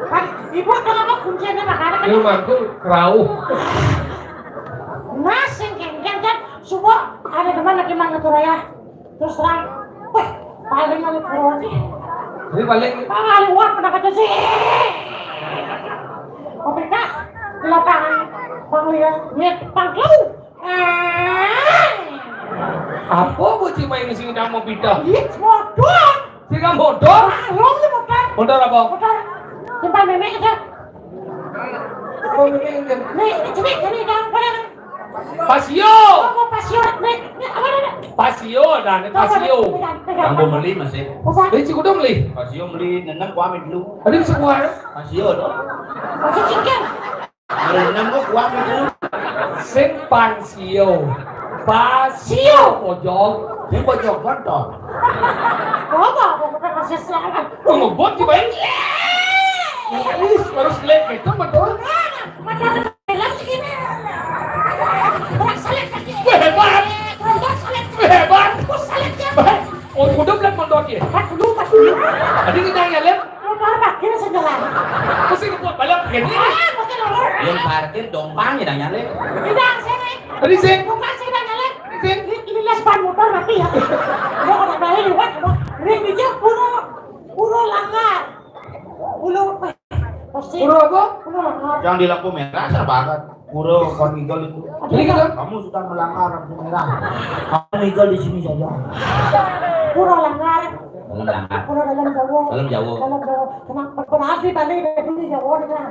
Kan ibu kenapa kuncinya, makanya kan. Ini mantu kerauh. Nah, sing kengkeng kan, subuh ada teman lagi mangan tuh ya. Terus terang, weh, paling ada kurang sih. Ini paling. Paling uang pernah kata sih. Oke kak, di lapangan Bang Lia, lihat pangklu. Ah. Apa bocil main sing nang mau pindah? Iya, motor. Sing nang motor? Belum sih motor. Motor apa? Motor. Tempat nenek aja. Oh, ini, ini. Nih, ini cemik, ini dah, pada. Pasio. Apa pasio? Nih, nih, apa nih? Pasio, dah, ini pasio. Pegang, pegang. Yang mau beli masih. Pegang. Ini Cikudong beli. Pasio beli, neneng kuami dulu. Ada di sebuah ya? Pasio dong. Pasio cincin. Ada neneng kok kuami dulu. Sing pansio. Pasio pojok. Ini pojok kotor. Apa? Apa? Apa? Pasio selatan. Mau ngebut di bayi. Wis, harus lek itu betul. Wah, hebat. Wah, hebat. Oh, udah bilang mondok ya. Empat puluh, empat puluh. Tadi kita yang lihat. Motor parkir sejalan. Mesti ngebut balik begini. Ah, mungkin orang. Yang parkir dompang ya, nanya lek. Tidak, sini. Tadi sih. Bukan sih, nanya lek. Sih. Ini, ini les ban motor mati ya. Udah, udah, balik, udah, udah. Ini dia pura, pura langgar. Pura, pasti. Pura apa? Pura langgar. Yang di lampu merah, saya banget. Pura kon ngigel itu. Jadi gitu? Kamu sudah melanggar lampu merah. Kamu ngigel di sini saja. Pura langgar. Dalam langgar. Pura dalam Jawa. Dalam Jawa. Dalam Jawa. Kenapa? Berarti balik dari sini Jawa nih, kan?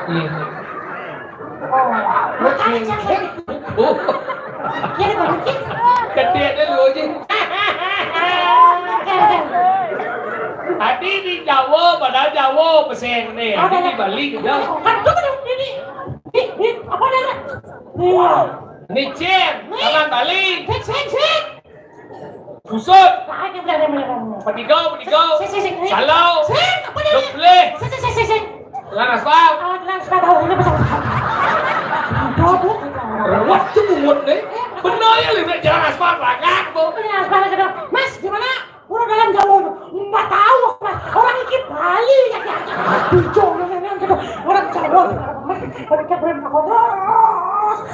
Iya. Oh. Makanya saya Oh. Iya, Bang Cik. Gede deh lu, Ji. Tadi di Jawa, padahal Jawa peseng nih. Oh, di Bali juga. Kan itu kan ini. Di, di, apa namanya? Iya. Nih, Cin, nih. Taman Bali. Cek, cek, cek. Susut. Nah, ini benar, benar, benar. Pedigo, pedigo. Sik, sik, sik, sik. Salau. Sik, apa dia? Luk belih. Sik, sik, sik, sik, sik. Jalan aspal. Ah, jalan aspal, tahu, ini betul. Aduh, Bu. Ruwet tuh bungut nih. Bener ya, lebih jalan aspal, banyak, Bu. Jalan aspal, gitu. Mas, gimana? Orang dalam jauh. Nggak tahu, Mas. Orang iki Bali, ya, ya. Aduh, jauh, ini, ini, gitu. Orang jauh. Mereka berani takut.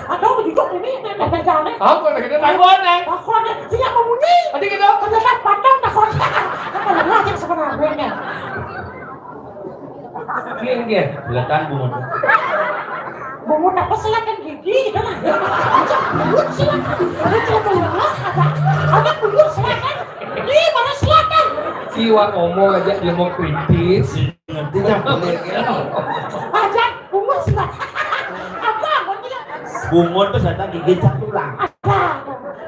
Aduh, duduk ini, ini, ini, ini. Apa lagi? Dia takut, eh? Takut, eh. Siap membunyi. Tadi gitu. Ternyata batang takut. Apa lagi yang sebenarnya? Iya, iya. Silakan, Bu. Bungut apa, silakan gigi, gitu lah. Bungut silakan. Ada silakan bungut, ada, ada bungut silakan. Ih, mana silakan? Siwa ngomong aja dia mau kritis. Ngerti ya, boleh, ya. Aja, bungut silakan. Apa, bungut silakan? Bungut tuh saya gigi cak tulang. Ada,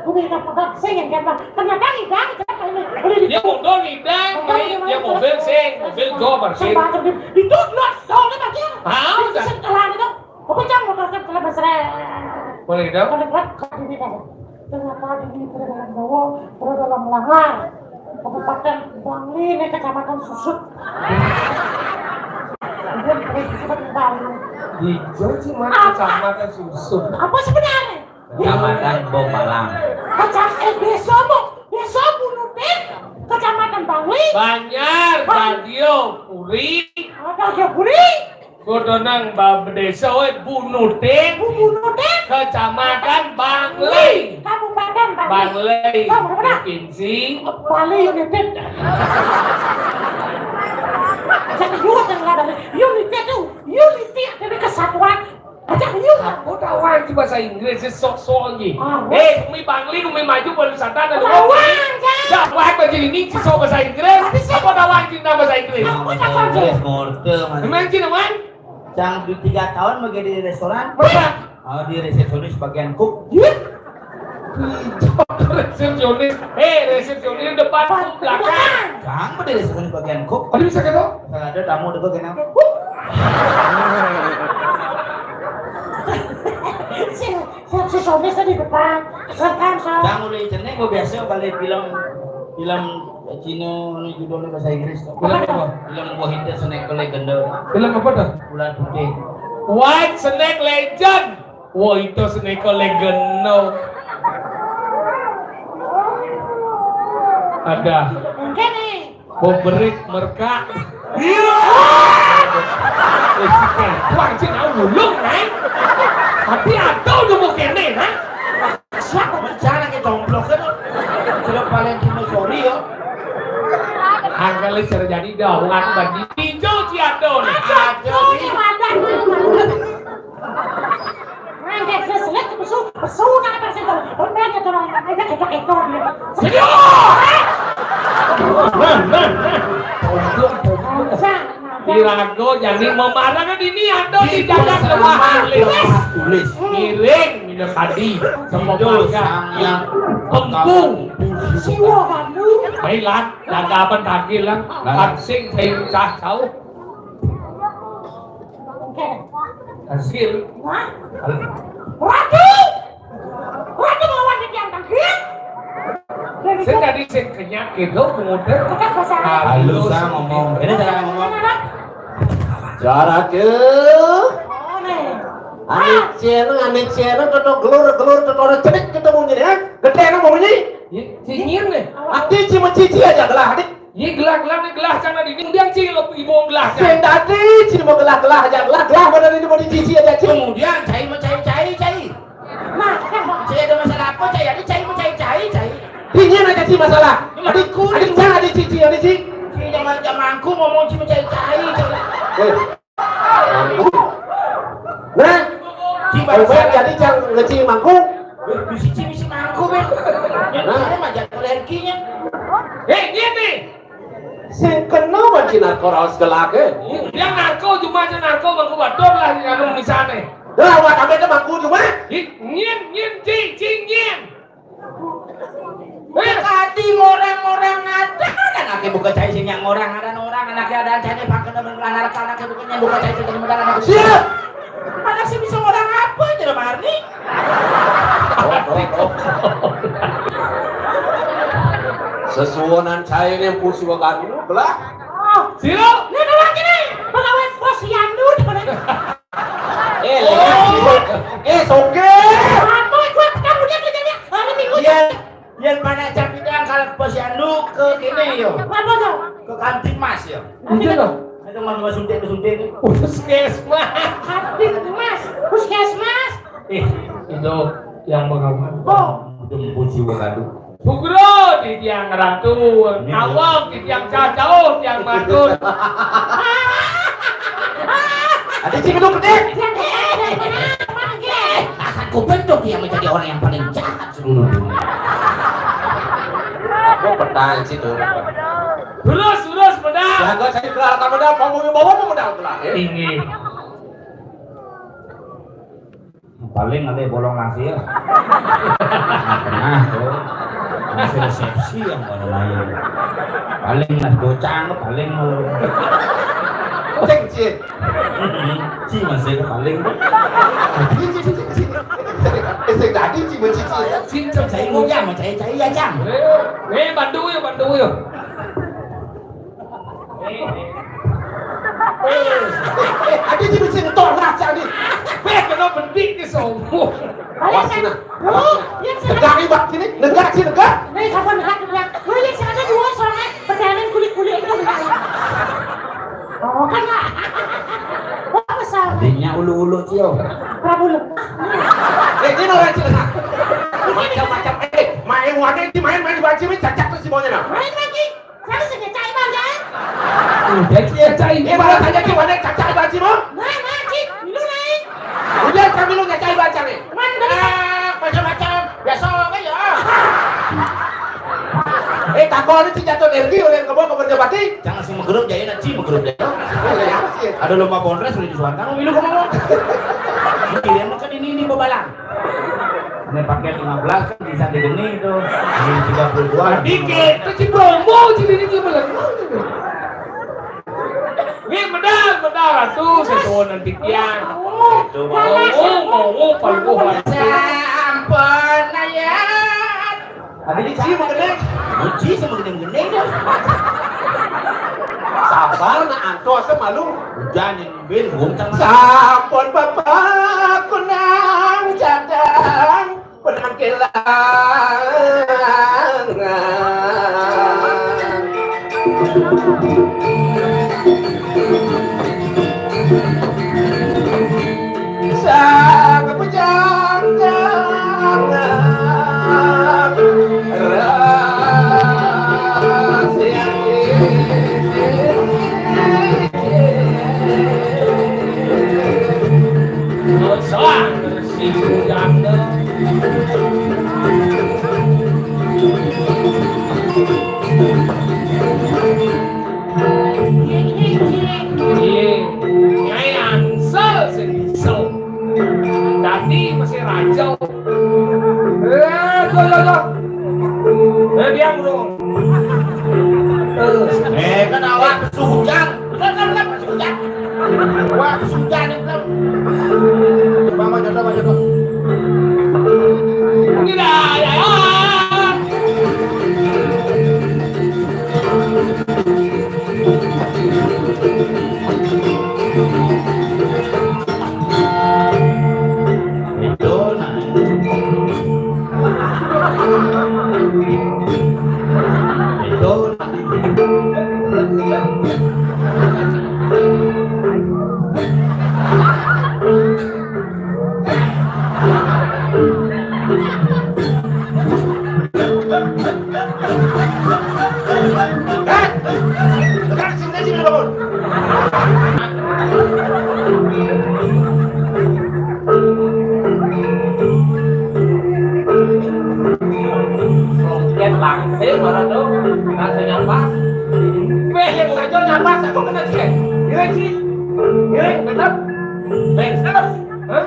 bungut apa, sing yang gampang. Ternyata tidak, tidak, ini. Dia mundur, tidak, dia mobil, sing, mobil, go, parkir. Itu, dua, dua, ini parkir. Ah, udah. Sing, kelar itu. Apa cang motor kan kalau mesra? Boleh dong. Kalau kuat, kok ini kan. Ternyata di Pura Dalam Jawa, Pura Dalam Langgar, Kabupaten Bangli, ini Kecamatan Susut. Kemudian Pura Susut Bangli. Di Joji mana? Apa? Kecamatan Susut? Apa sebenarnya? Kecamatan Bombalang. Kecam-, eh, desa apa? Desa Bunutin, Kecamatan Bangli. Banjar, Bang-, Radio Puri. Ada Radio Puri. Kudu nang ba-, desa, wé, Bunutin. Bu-, Bunutin. Kecamatan Bangli. Kabupaten Bangli. Bangli. Kabupaten. Provinsi. Bali United. Jangan juga, jangan ada. United tuh, unity, jadi kesatuan. Aja, iya. Aku tahu aja bahasa Inggris, sok-sok aja. Ah, eh, umi Bangli, umi maju, baru satan, ada tahu aja. Dah, wah, baju ini, sok bahasa Inggris. Tapi sih. Apa tahu aja bahasa Inggris? Aku tahu aja. Inggris, ngorte, Mas. Emang Cina, man? Cang di tiga tahun bekerja di restoran. Berapa? Oh, di resepsionis bagian cook. Iya. Resepsionis. Eh, resepsionis depan, belakang. Cang, pada resepsionis bagian cook. Ada bisa gitu? Kalau ada tamu, ada kena. Si, si, si Somis di depan. Welcome, Sob. Cang, udah cenik, gua biasa balik film, film Cina, ini judulnya bahasa Inggris. Film apa? Film gua hit, Snake Legend. Film apa tuh? Bulan Putih. White Snake Legend. Wah, itu seneka legeno. Ada. Mungkin nih. Bobrik merkak. Iya. Eh, si Kemplang, si nau ulung, Nay. Tapi ada udah mau kene, nah. Siapa bicara ke domplok kan? Sudah paling cuma sorry ya. Angkal cara jadi dawan bagi hijau si ada nih. Ada nih. Nah, dia selesai, pesu, pesu, nah, apa sih itu? Bener ya, tolong, aja kita itu. Nah, nah, nah. Irago jadi memarang di ini ada di jalan lewat tulis. Tulis. Miring, minum tadi. Semua bangga. Kempung. Siwa kamu. Baiklah, jaga apa tadi lah. Langsing saya cah jauh. Hasil. Wah. Waduh. Waduh, mau waduh yang tangkil. Saya tadi saya kenyang gitu, kemudian halus. Halus, ah, ngomong. Ini cara ngomong. Cara ke. Ane cena, ane cena, toto gelur, gelur, toto cenik ketemu ini ya. Gede nang mau ini. Cingin nih. Ati cuma cici aja gelah, adik. Ye gelah-gelah nih gelah cang dadi. Kemudian ci lo ibu gelah cang. Sing dadi ci mau gelah-gelah aja, gelah-gelah pada ini mau dicuci aja ci. Kemudian cai mau cai-cai, cai. Nah, cai ada masalah apa cai? Ada cai mau cai-cai, cai. Ini aja ci masalah. Adik, adik cang, adik cici, adik ci. Ci zaman zamanku ngomong ci mau cai-cai, cai. Eh. Nah, jadi cang ngeci mangkung. Bisi ci bisi mangkung, be. Nah, majak alerginya. Eh, gini. Sing kena banci narko raos gelake. Yang narko cuma aja narko mangku batur lah di anu misane. Lah, awak sampai ke mangku cuma. Nyin, nyin, ci, ci, nyin. Eh, tadi ngorang-ngorang ada, anaknya buka cai sing yang ngorang, ada orang, anaknya ada cai pakai dan belah naraka, anaknya bukannya buka cai sing modal anak. Siap. Anak sih bisa ngorang apa aja, Marni? Sesuonan cai ini pun suka ganu, belah. Silo. Ini lagi nih, pegawai posyandu di mana? Eh, lengah, eh, soge. Apa gua ketemu dia kerjanya hari Minggu? Iya, yang mana jam itu yang kalau posyandu ke ini yo. Apa tuh? Ke Kamtibmas yo. Iya loh. Itu mau suntik suntik. Puskesmas. Kamtibmas, puskesmas. Eh, itu yang mengawan. Oh. Udah puji wakadu. Sugro di tiang ratu, awam di tiang cacau, tiang matur. Ada cik itu gede. Akan ku bentuk dia menjadi orang yang paling jahat seluruh dunia. Gue petang situ. Terus, terus, pedang. Jago saya berangkat pedang, kamu bawa apa pedang? Tinggi. Paling ada bolong langsir. Nah, tuh. Masih resepsi yang mana lain. Paling nah gocang, paling mau. Cek, cek. Ci masih paling. Cek, cek, cek, cek. Cek tadi ci, ci, ci. Ci, cek, saya ngunyah, mau cai-cai ya, Cang. Eh, bantu ya, bantu ya. Eh, ada sih mesti ngetok lah cak ni. Beh, kena bendik ke sombong. Awas sini. Lu, yang sini. Tegak ni bak sini, negak sini negak. Nih, kapan negak negak? Lu yang sini ada dua soalnya berdanan kulit-kulit itu. Oh, kan lah. Apa salah? Adiknya ulu-ulu cio. Prabu lemah. Eh, ini orang cerita. Macam-macam. Eh, main warna ini main-main baju ini cacak tuh si maunya nah. Main lagi. Saya sing ngecai bang ya. Udah ngecai. Eh, malah tanya gimana cacak baju mau? Nah, nah, Cik, lu naik. Udah kami lu ngecai baju nih. Mana tadi? Ah, macam-macam. Biasa aja ya. Eh, takon ini jatuh energi oleh kebo ke Merjapati. Jangan sih menggerup jadi nanti menggerup jadi. Ada lomba Polres udah disuarakan, milu kamu. Ini dia makan ini ini bebalang. Ini pakai lima belas kan bisa digeni itu. Ini tiga puluh dua. Dikit, itu si promo si ini dia bilang. Ini medal, medal tuh sesuatu nanti pian. Itu mau mau mau paling gua. Ampun ayat. Ada di sini mengenai. Uji sama gede-gede dah. Kabar na antos malu. Hujan bin gum tang. Sampun bapak kunang jadang penampilan. Sang bujang jangan rasa. Sang si bujang. Iya, Nyai Angsel sing iso. Dadi masih raja. Eh, tuh, tuh, tuh. Eh, diam dong. Eh, kan awak pesujan. Betul, betul, betul, pesujan. Wah, pesujan nih, betul. Coba, Mas, contoh, Mas, contoh. Ini dah, ya, ya. Itu nah. Itu nah. Songket langsing, mana tuh? Langsing apa? Weh, yang saja nyapas, aku kena cek. Ngiring sih. Ngiring, tetap. Baik, tetap. Hah?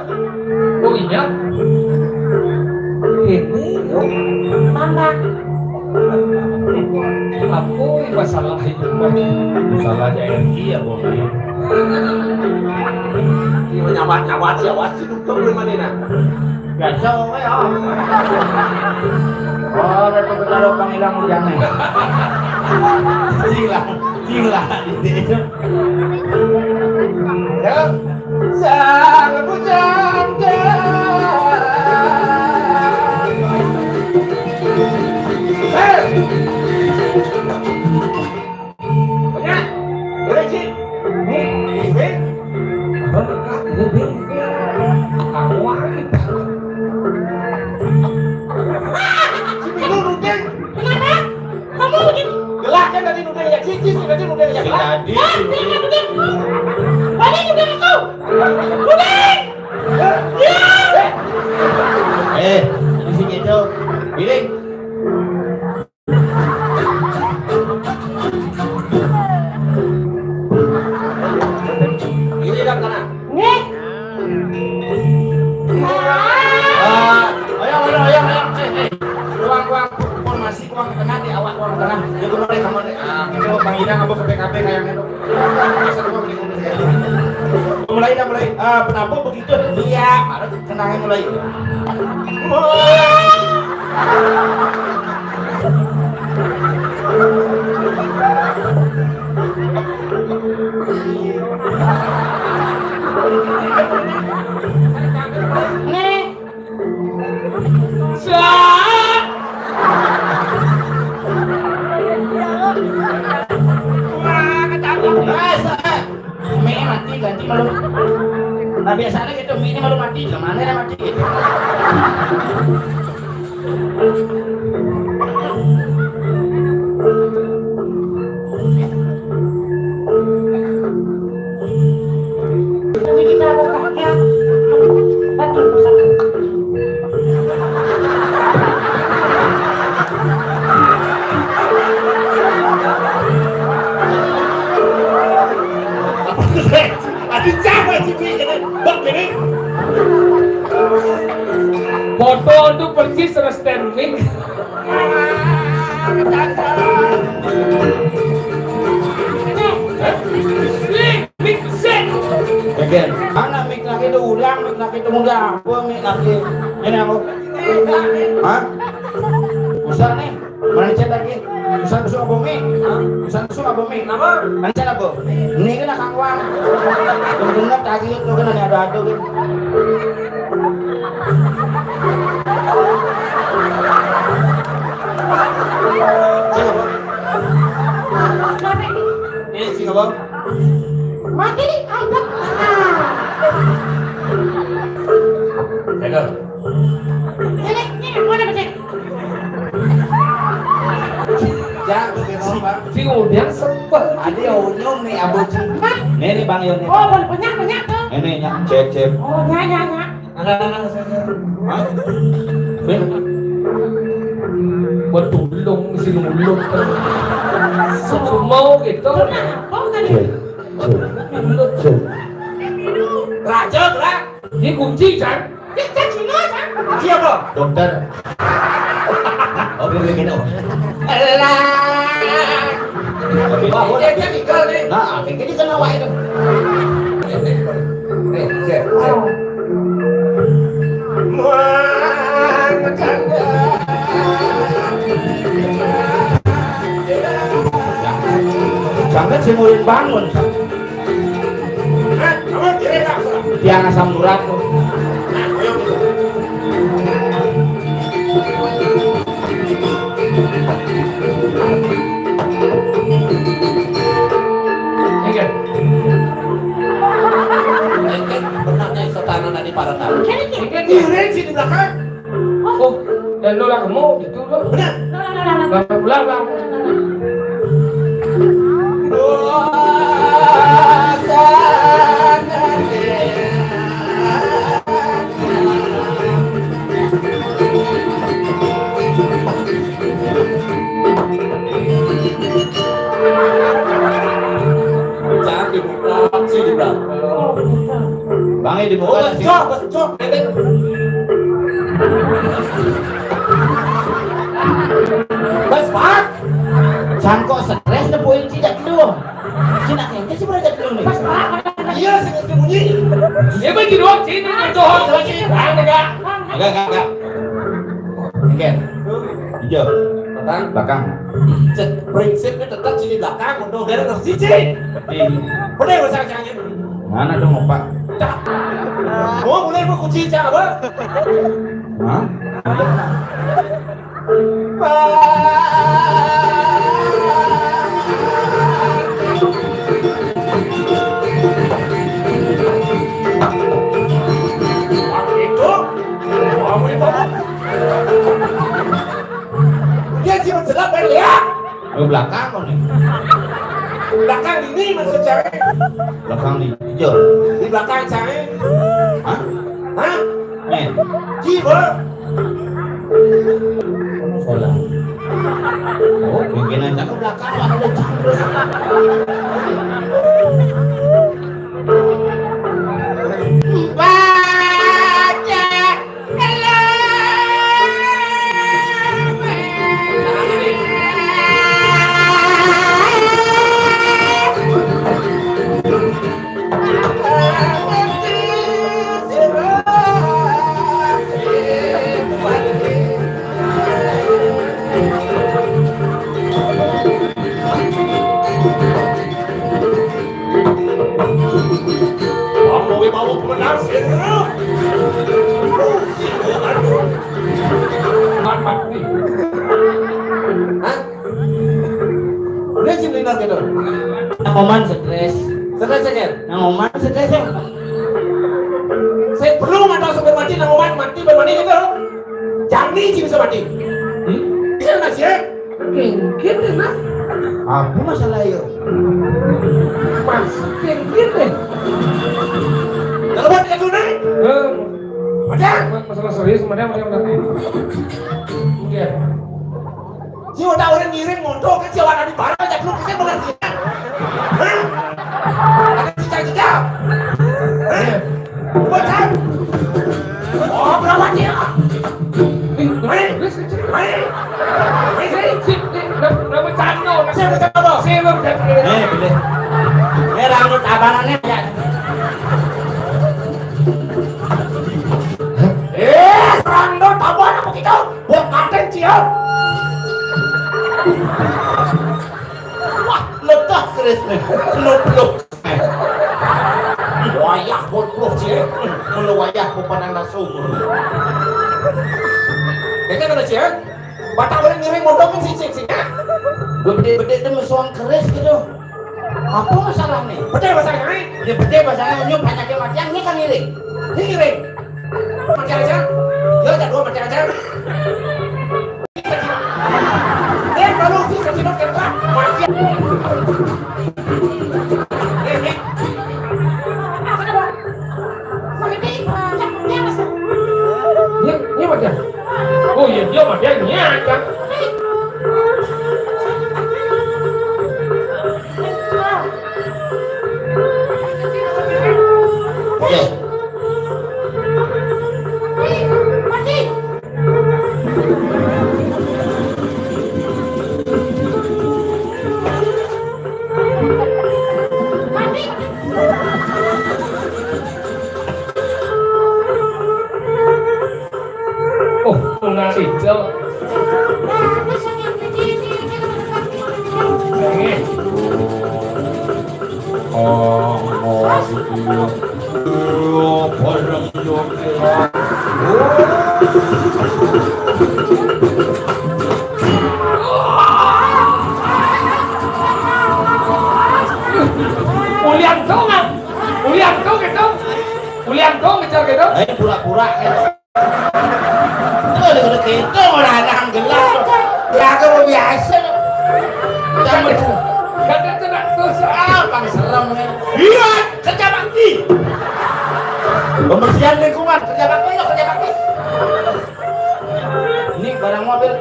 Oh iya? Ini, yuk. Mana? Apa masalah itu, Mas? Masalah aja iya, Bos. Ini nyawat-nyawat sih, Awas, si Dukun belum mana, nah? Biasa, oke, ya. Oh, ada tuh ketaruh panggilan hujan nih. Gila, gila. Ya. Sang bujang. Hei. Banyak. Berhenti. Nih, nih. Berkat, nih, nih. Kamu apa? Si Milo nuding. Kenapa? Kamu bikin. Jelas kan tadi nuding ya, cici sih tadi nuding ya. Si tadi. Hah? Siapa nuding? Mana nuding itu? Nuding! Ya! Eh, ini si Keco. Giling. Ini dah sana. Nih. Ah, ayo, ayo, ayo, ayo. Eh, eh. Uang, uang, formasi, uang tengah di awak, uang tengah. Ya, kamu deh, kamu deh. Ah, itu panggilan apa ke P K P kayaknya tuh. Masa gua beli mobil saya. Mulai dah, mulai. Ah, kenapa begitu? Iya, baru tenangnya mulai. Nih. Sat. Wah, kecantol. Eh, sat. Mie mati ganti malu. Nah, biasanya gitu, mie ini malu mati, gimana ya mati gitu. Ada cara sih, Pi, kena bak ini. Foto itu persis restand mic. Again. Mana mic lagi itu ulang, mic lagi itu muda. Apa mic lagi? Ini aku. Hah? Usah nih. Mana chat lagi? Bisa besok apa, Mi? Bisa besok apa, Mi? Kenapa? Kan saya apa? Ini kan akan uang. Bener tadi itu kan ada adu-adu kan. Ini sih apa? Mati nih, ayo. Jaga. Ini, ini, mana, Cek? Jangan, Bang. Si Unyang sempet. Ada Unyang nih, Abang Cing. Hah? Nih, nih, Bang Yon, nih. Oh, banyak, banyak tuh. Ini, nya, cek, cek. Oh, nya, nya, nya. Anak-anak, saya, saya. Hah? Nih. Buat tulung, si Lulung. Semua gitu. Kenapa tadi? Cek, cek. Cek. Raja, Bang. Ini kunci, Cang. Ini kunci, Cang. Siapa? Dokter. Oh, dia bikin, oh. Alah. Wah, dia, dia tinggal nih. Nah, akhirnya dia kena wae itu. Nih, cek, cek. Muang kandang. Jangan si murid bangun. Tiang asam urat. Enggak. Enggak, benar, Nyai, setana tadi para tamu. Iring sih di belakang. Oh, dan lo lah kamu gitu lo. Benar. Lah, lah, lah, lah. Lah, lah, lah. Jangan dibuka, sih dibuka. Bang, ini dibuka. Oh, nasi. Betul, betul. Bas, Pak. Cangkok stres nepuin tidak dulu. Cina kayaknya sih berajak dulu nih. Iya, sih ngerti bunyi. Dia mah jeroan sini, nggak doang sama sih. Bang, enggak. Enggak, enggak, enggak. Enggak. Hijau. Belakang. Belakang. Cek prinsipnya tetap sini belakang, untuk dari atas sisi. Iya. Udah, usah cangin. Mana dong, Pak? Mau mulai mau kunci cak apa? Hah? Ada? Itu, kamu itu. Dia cuma jelek, kan, ya? Di belakang kok nih. Belakang ini maksud cewek. Belakang di hijau. Di belakang cewek. Hah? Hah? Nih. Jiwa. Kamu salah. Oh, pimpinan kamu belakang lah, udah terus. Baca. Kamu mau pemenang sih? Hah? Udah sih benar gitu. Nang oman stres. Stres aja. Nang oman stres ya. Saya perlu nggak tahu sampai mati, nang oman mati bermati gitu. Jangan sih bisa mati. Hmm? Iya nggak sih? Kengkit, nah. Apa masalah yo? Mas, kengkit, eh. Kalau buat itu nih. Eh, Macam? Masalah serius, macam, macam, macam. Iya. Si udah orang ngiring motor ke Jawa dari barat, ya, belum bisa benar sih. Hah? Ada cicak-cicak. Hah? Buat saya. Oh, berapa dia? Hei, hei, hei, hei. Nama, nama Cano, nama siapa? Siapa? Eh, boleh. Eh, rambut abangannya ya. Eh, rambut abang apa kita? Buat katen, Cia. Nupluk. Wayah pun pluh, Cik. Mula wayah pun pandang nasu. Kene kene, Cik. Batang orang ngiring modok kan sik sik sik. Bedek-bedek tu mesuang keris gitu. Apa masalah ni? Betul bahasa ni. Dia betul bahasa ni, nyup hanya ke matiang ni kan ngiring. Ni ngiring. Matiang aja. Ya, tak dua matiang aja. Dia kalau si kecil kata matiang. Ni, ni matiang. Oh iya, dia matiang ni aja. Oke. Oh, tunasi, Cok. Nggih. Oh, oh, iki. Iya, bareng yo. Ulian dong, ah. Ulian dong gitu. Ulian dong ngejar gitu. Eh, pura-pura ya. Tuh, udah gitu, udah anak gelas. Ya, aku mau biasa. Jangan. Gak ada tuh, nak, tuh, ah, bang serem ya. Iya, kerja bakti. Pembersihan lingkungan, kerja bakti, yuk, kerja bakti. Ini barang mobil.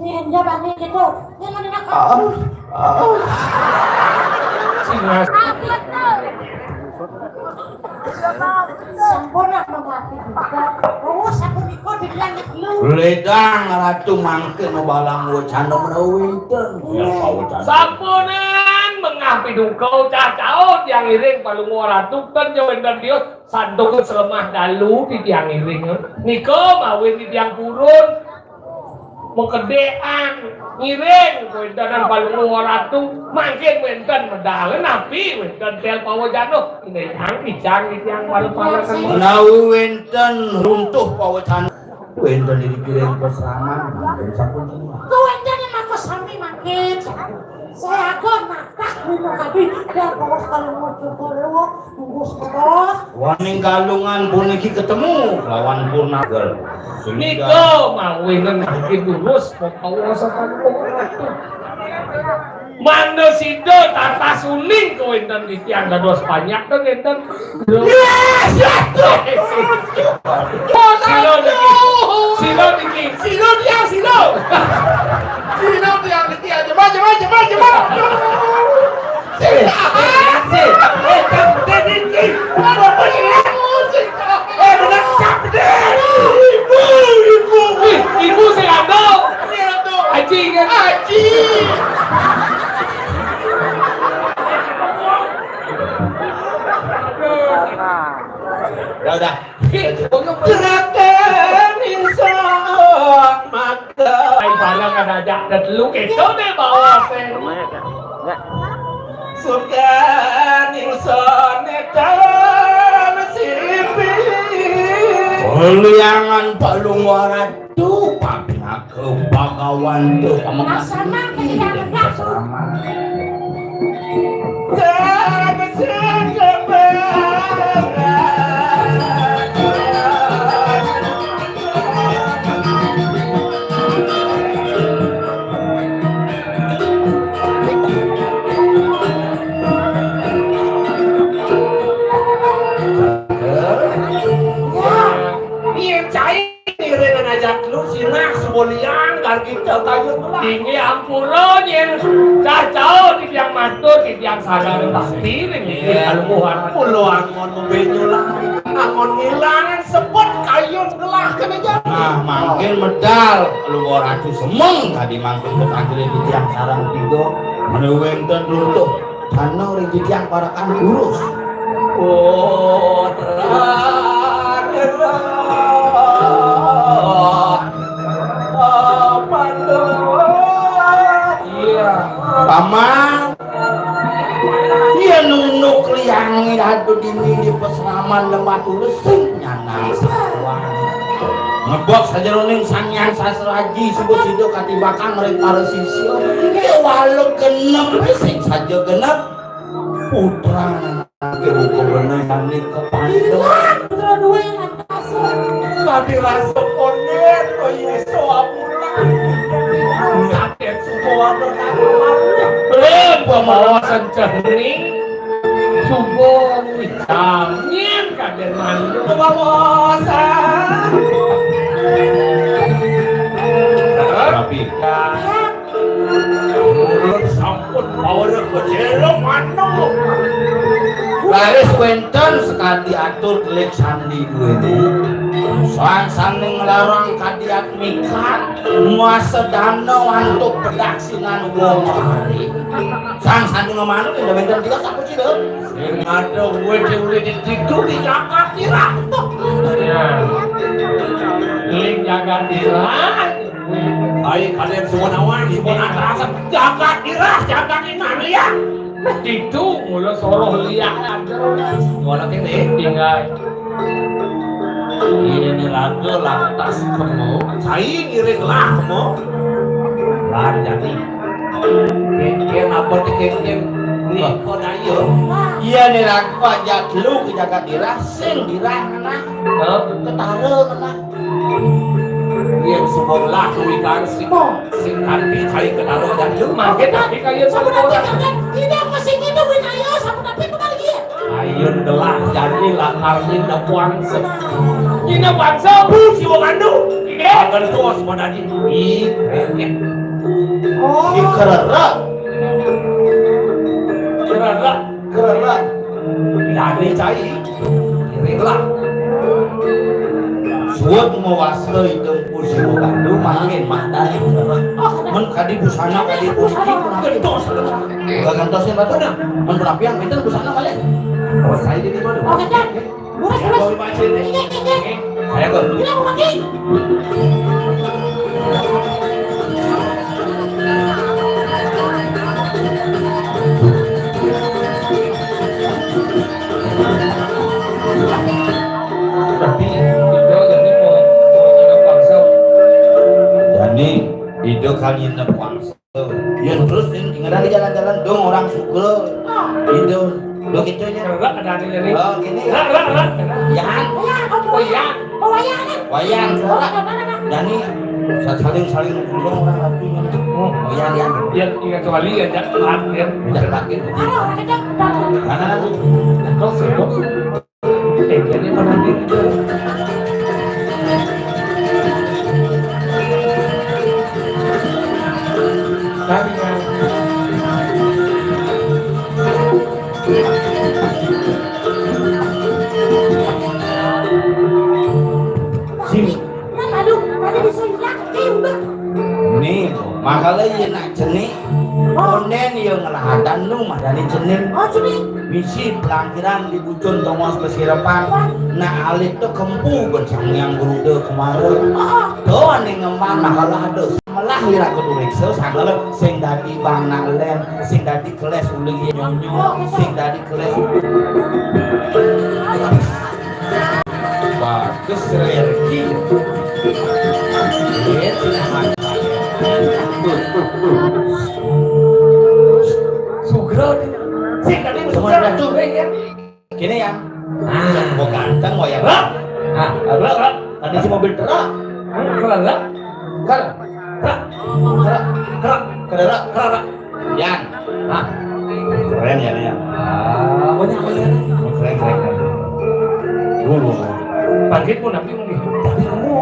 Ini dia, Bang, ini gitu. Ini mana nak? Ah, ah. Sing Mas. Sampun, Mak, mengabdi juga. Oh, sampun iko dibilang lu. Ledang Ratu mangke ngebalang wacana menawi wenten. Ya, pawacana. Sampunan mengabdi duka cacao tiang iring Palungguh Ratu ten yo wenten dios santuk selemah dalu di tiang iring. Nika mawin di tiang purun. Makedekan, ngiring, wéntenan Palungguh Ratu, mangkin wénten medal, napi wénten tel pawacana, indayang pican titiang para pangakan. Menawi wénten runtuh pawacana, wénten ing kiring pasraman, mangkin sampun semua. Kok wénten ing maka sami mangkin? Saya akan nakah lima kali, dan bawas Palungguh Jogoro. Waning Galungan puniki ketemu lawan Purnagel. Nika mawinang mangkin durus pakawasan Palungguh Ratu. Mangda sida tatas uning kawéntenan titiang dados panjak ten énten. Yes, yes. Sila niki. Sila niki. Sila tiang, sila. Sila tiang niki. Aja, aja, aja, aja. Eh, eh, eh, eh, eh, eh, bener, cap deh. Ibu, ibu. Wih, ibu sing ado. Aji kan? Aji. Ya udah. Jerakan insya mata. Ai barang ada ajak dan lu gitu deh bawa sih. Sukan ingsun nedalan sipi. Liangan Palungguh Ratu, pamina ke Bhagawan tu pamekasana. Laksana ketika tegak. Sama. Yen cai ngiring ajak lu sinah semulian kar kita kayu lah. Inggih ampura yen cacau titiang matur titiang sadar bakti ring Iya. Kalungguhan. Mula angon membenyo lah. Angon ngilangan sebut kayu gelah kena jalan. Nah, mangkin medal Luwa Ratu Semeng tadi mangkin ketanggile titiang sareng tiga menawi wenten runtuh dana ring titiang parekan urus. Putra. dini di pasraman Lemah Tulus sing nyanang sawan. Ngebok sajeroning Sang Hyang Sastra Aji, suba sida katibakan ring para sisya. Kéwala genep sing saja genep. Putra Ké buka bener jani ka Pandhawa. Putra dua yang atas. Kadi rasa konen, kaya iso apulang. Sakit suka apa tak. Eh, pamawasan cening. Suka wicangin kaden mandu. Pamawasan. Tapi. Mulut sampun pawara kejelo manuk. Raris wénten sakadi atur telik sandi duéné. Sang sandi nglarang kadiat mikat, muasa dana antuk pedaksinan wong mari. Sang sandi ngamanut indah wénten tiga sapu sida. Sing ada wédé ulih ditiku di jagat dirah. Ya. Ling jagat dirah. Ai kalian semua nawang, semua atas, jagat dirah, jagat inang liat. Itu mula soroh liat ada. Wala kene. Tinggal. Ini raga lantas kemo. Sai ngiring lah kemo. Lan jani. Kengkeng apa ti kengkeng? Nih, kok daya? Iya nih raga ajak lu ke jagat dirah, sing dirah kena. Hah? Ketara kena. Yén suba ngelah kuwi kan sing, sing kanti cai ketara dan lu mangke tapi kaya sampun. Tidak mesti gitu, Win. Ayo, sampun tapi kembali. Ayo ngelah jani lakar nina puangsa. Nina puangsa, Bu Siwa Mandu. Iya. Akan tuas pada di. Ih, keren. Oh. Ih, kerera. Kerera. Kerera. Jani cai. Irilah. Suud mawasta Ida Empu Siwa Bandu mangkin mandan. Men kadi busana kadi puniki punapi. Gentos. Enggak gentos ya, Bapak. Men punapi yang pinter busana malih. Awas saya jadi mana? Oke, Cak. Lurus, lurus. Saya kok. Iya, Bupati. Tapi Ida jani mau, mau nginep wangsa. Jani, Ida kan nginep wangsa. Ya terus ini tinggal di jalan-jalan dong orang suka. Ida, do gitu aja. Coba ada jani. Oh, gini. Rak, rak, rak. Yan. Oh, Yan. Wayan, Kak. Jani, sa-, saling-saling nolong orang lagi. Oh, iya, iya. Iya, iya, kecuali ya, Cak, Pak, ya. Udah, Pak, gitu. Mana, mana tuh? Terus, terus. Eh, jadi mana gitu? Tadi, kan. Sing. Nah, aduh, tadi bisa hilang, eh, udah. Nih, makala iya nak cenik, oh, konden iya ngelahatan nu madani cenik. Oh, cenik. Misi pelangkiran di bucun tongos kesirepan. Wah. Nak alit tu kempu ben Sang Hyang Garuda kemara. Oh, oh. Tu ane ngemban makala ada. Melah ira kudu riksa sangala sing dadi bang nak lem, sing dadi keles uli nyonyo, sing dadi keles. Bagus rezeki. Sugra. Sing dadi sugra. Kene ya. Ah, kok ganteng wayang. Rak. Ah, rak, rak. Tadi si mobil truk. Rak, rak. Rak. Rak. Rak. Rak. Rak. Rak. Yan. Ah. Keren ya, Yan. Ah, banyak, banyak. Keren, keren, keren. Dulu. Bangkit pun tapi mungkin. Tapi kamu.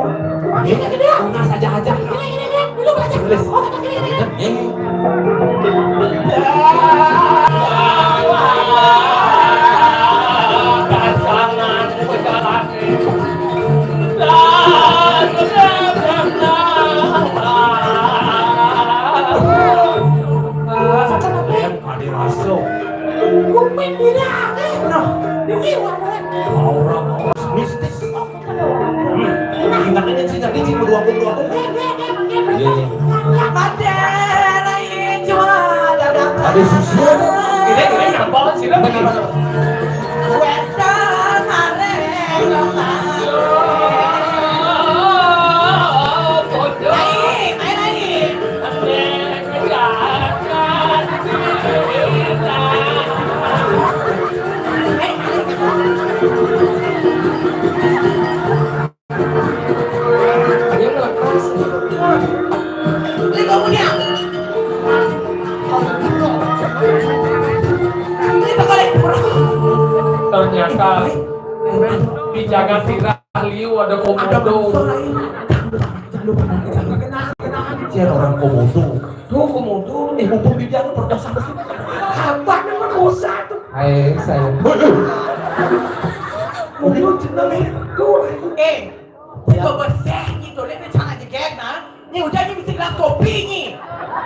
Ini gede. Tunas aja, aja. Ini, ini, ini. Dulu aja. Tulis. Oh, ini, ini, ini. Ini. Kuping bilang, eh. Nah, ini warna. Aura, aura mistis. Ingat aja sih, jadi sih, berdua pun, dua pun. Iya, iya. Ada sisian. Ini, ini nampak sih, lo. Benar, benar. Siu, ada komodo. Ada bangsa lain. Jangan lupa, jangan lupa, jangan lupa. Kenal, kenal. Siapa orang komodo? Tuh, komodo. Eh, mumpung di dia, lu perkosa. Apa yang perkosa tuh? Hai, saya. Waduh. Komodo jeneng itu. Eh, coba bersih gitu. Lihat dia jangan jeget, nah. Ni udah ni mesti gelas kopi ni.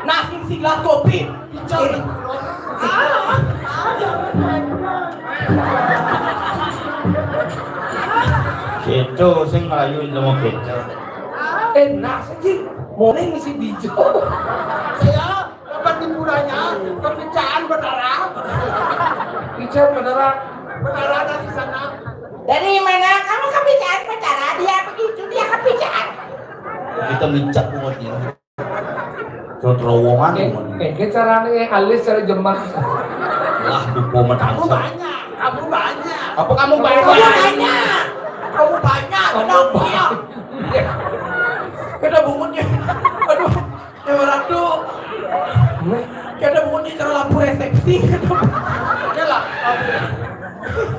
Nas ni mesti gelas kopi. Picau. Eh. Gitu, sing ngelayu ilmu gitu. Eh, Nas, anjing. Mau ni mesti bijak. Saya dapat hiburannya, kepicaan berdarah. Picaan berdarah. Berdarah dari sana. Dari mana kamu kepicaan berdarah? Dia begitu, dia kepicaan. Kita micak bungut ini. Terowongan. Eh, eh, ke carane alis cara jemak. Lah, dupo. Kamu banyak, kamu banyak. Apa kamu banyak? Kamu banyak. Kamu banyak. Kamu banyak. Kena bungutnya. Aduh, ya Ratu. Kena bungutnya cara lampu resepsi. Oke lah.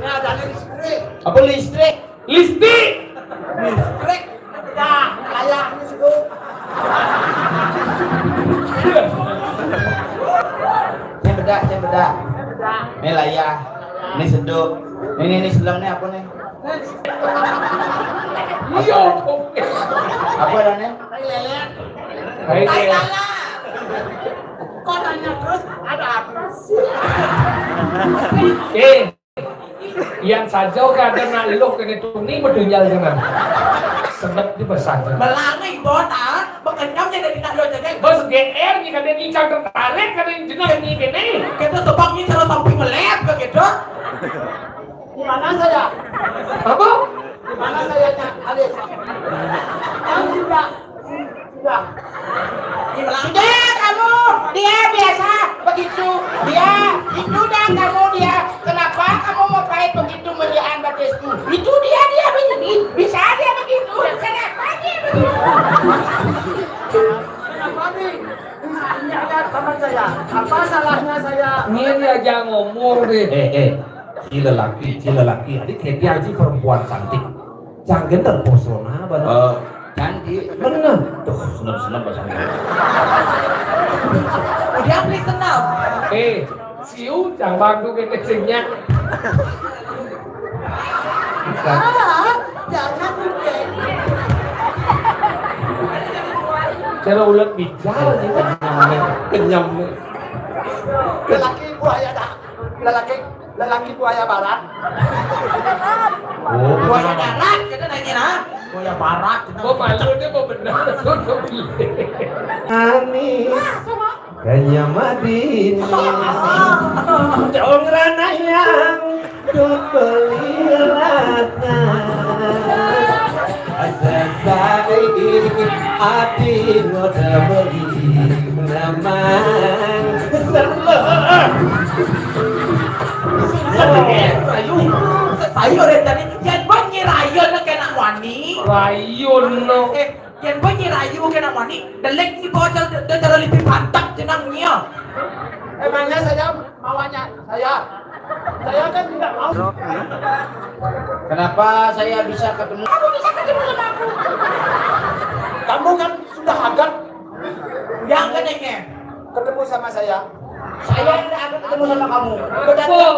Ya, ada listrik. Apa listrik? Listrik. Listrik. Dah, kayak di situ. Cek bedak, cek bedak. Ini layah. Ini seduk. Ini, ini sebelah ni apa ni? Iya. Apa dah ni? Tai lelet. Tai lelet. Kau tanya terus, ada apa sih? Eh, yang saja kada nak luh kene tuni bedunjal jangan. Sedap di pesan. Melangi bon, ah, bekenyam jadi nak luh jadi. Bos G R ni kada nyicang tertarik, kada jenang ni kene. Kita sebab ni cara samping melep begitu. Di mana saya? Apa? Di mana saya, Cak? Alis. Yang tidak. Sudah. Sudah kamu, dia biasa begitu. Dia, itu dah kamu, dia. Kenapa kamu mau pahit begitu melihat batisku? Itu dia, dia begini. Bisa dia begitu. Kenapa dia begitu? Kenapa nih? Ini ada sama saya. Apa salahnya saya? Ini dia jangan ngomong deh. Eh, eh. Si lelaki, si lelaki. Adik, dia si perempuan cantik. Jangan terpesona, bener. Eh, cantik. Bener. Tuh, senam-senam bahasa Inggris. Udah beli senam. Eh, siu, jangan tuh kene singnya. Ah, jangan tuh. Cara ulat bicara gitu. Kenyam. Lelaki buaya dah. Lelaki, lelaki buaya barat. Oh, buaya darat, kita nanya, nah. Buaya barat, kita. Kok malu dia, kok benar? Ani, kanya madini. Dong ranayang, dong beli rata. Asa sari, ati ngoda beli nama. Salah. Rayu. Sayur ya tadi. Yang banyak rayu nak kena wani. Rayu no. Eh, yang banyak rayu kena wani. Delek ni bawa cara, cara lebih pantat jenangnya. Emangnya saya mawanya saya? Saya kan tidak mau. Kenapa saya bisa ketemu? Kamu bisa ketemu sama aku. Kamu kan sudah agak. Yang katanya ketemu sama saya. Saya tidak akan ketemu sama kamu. Betul.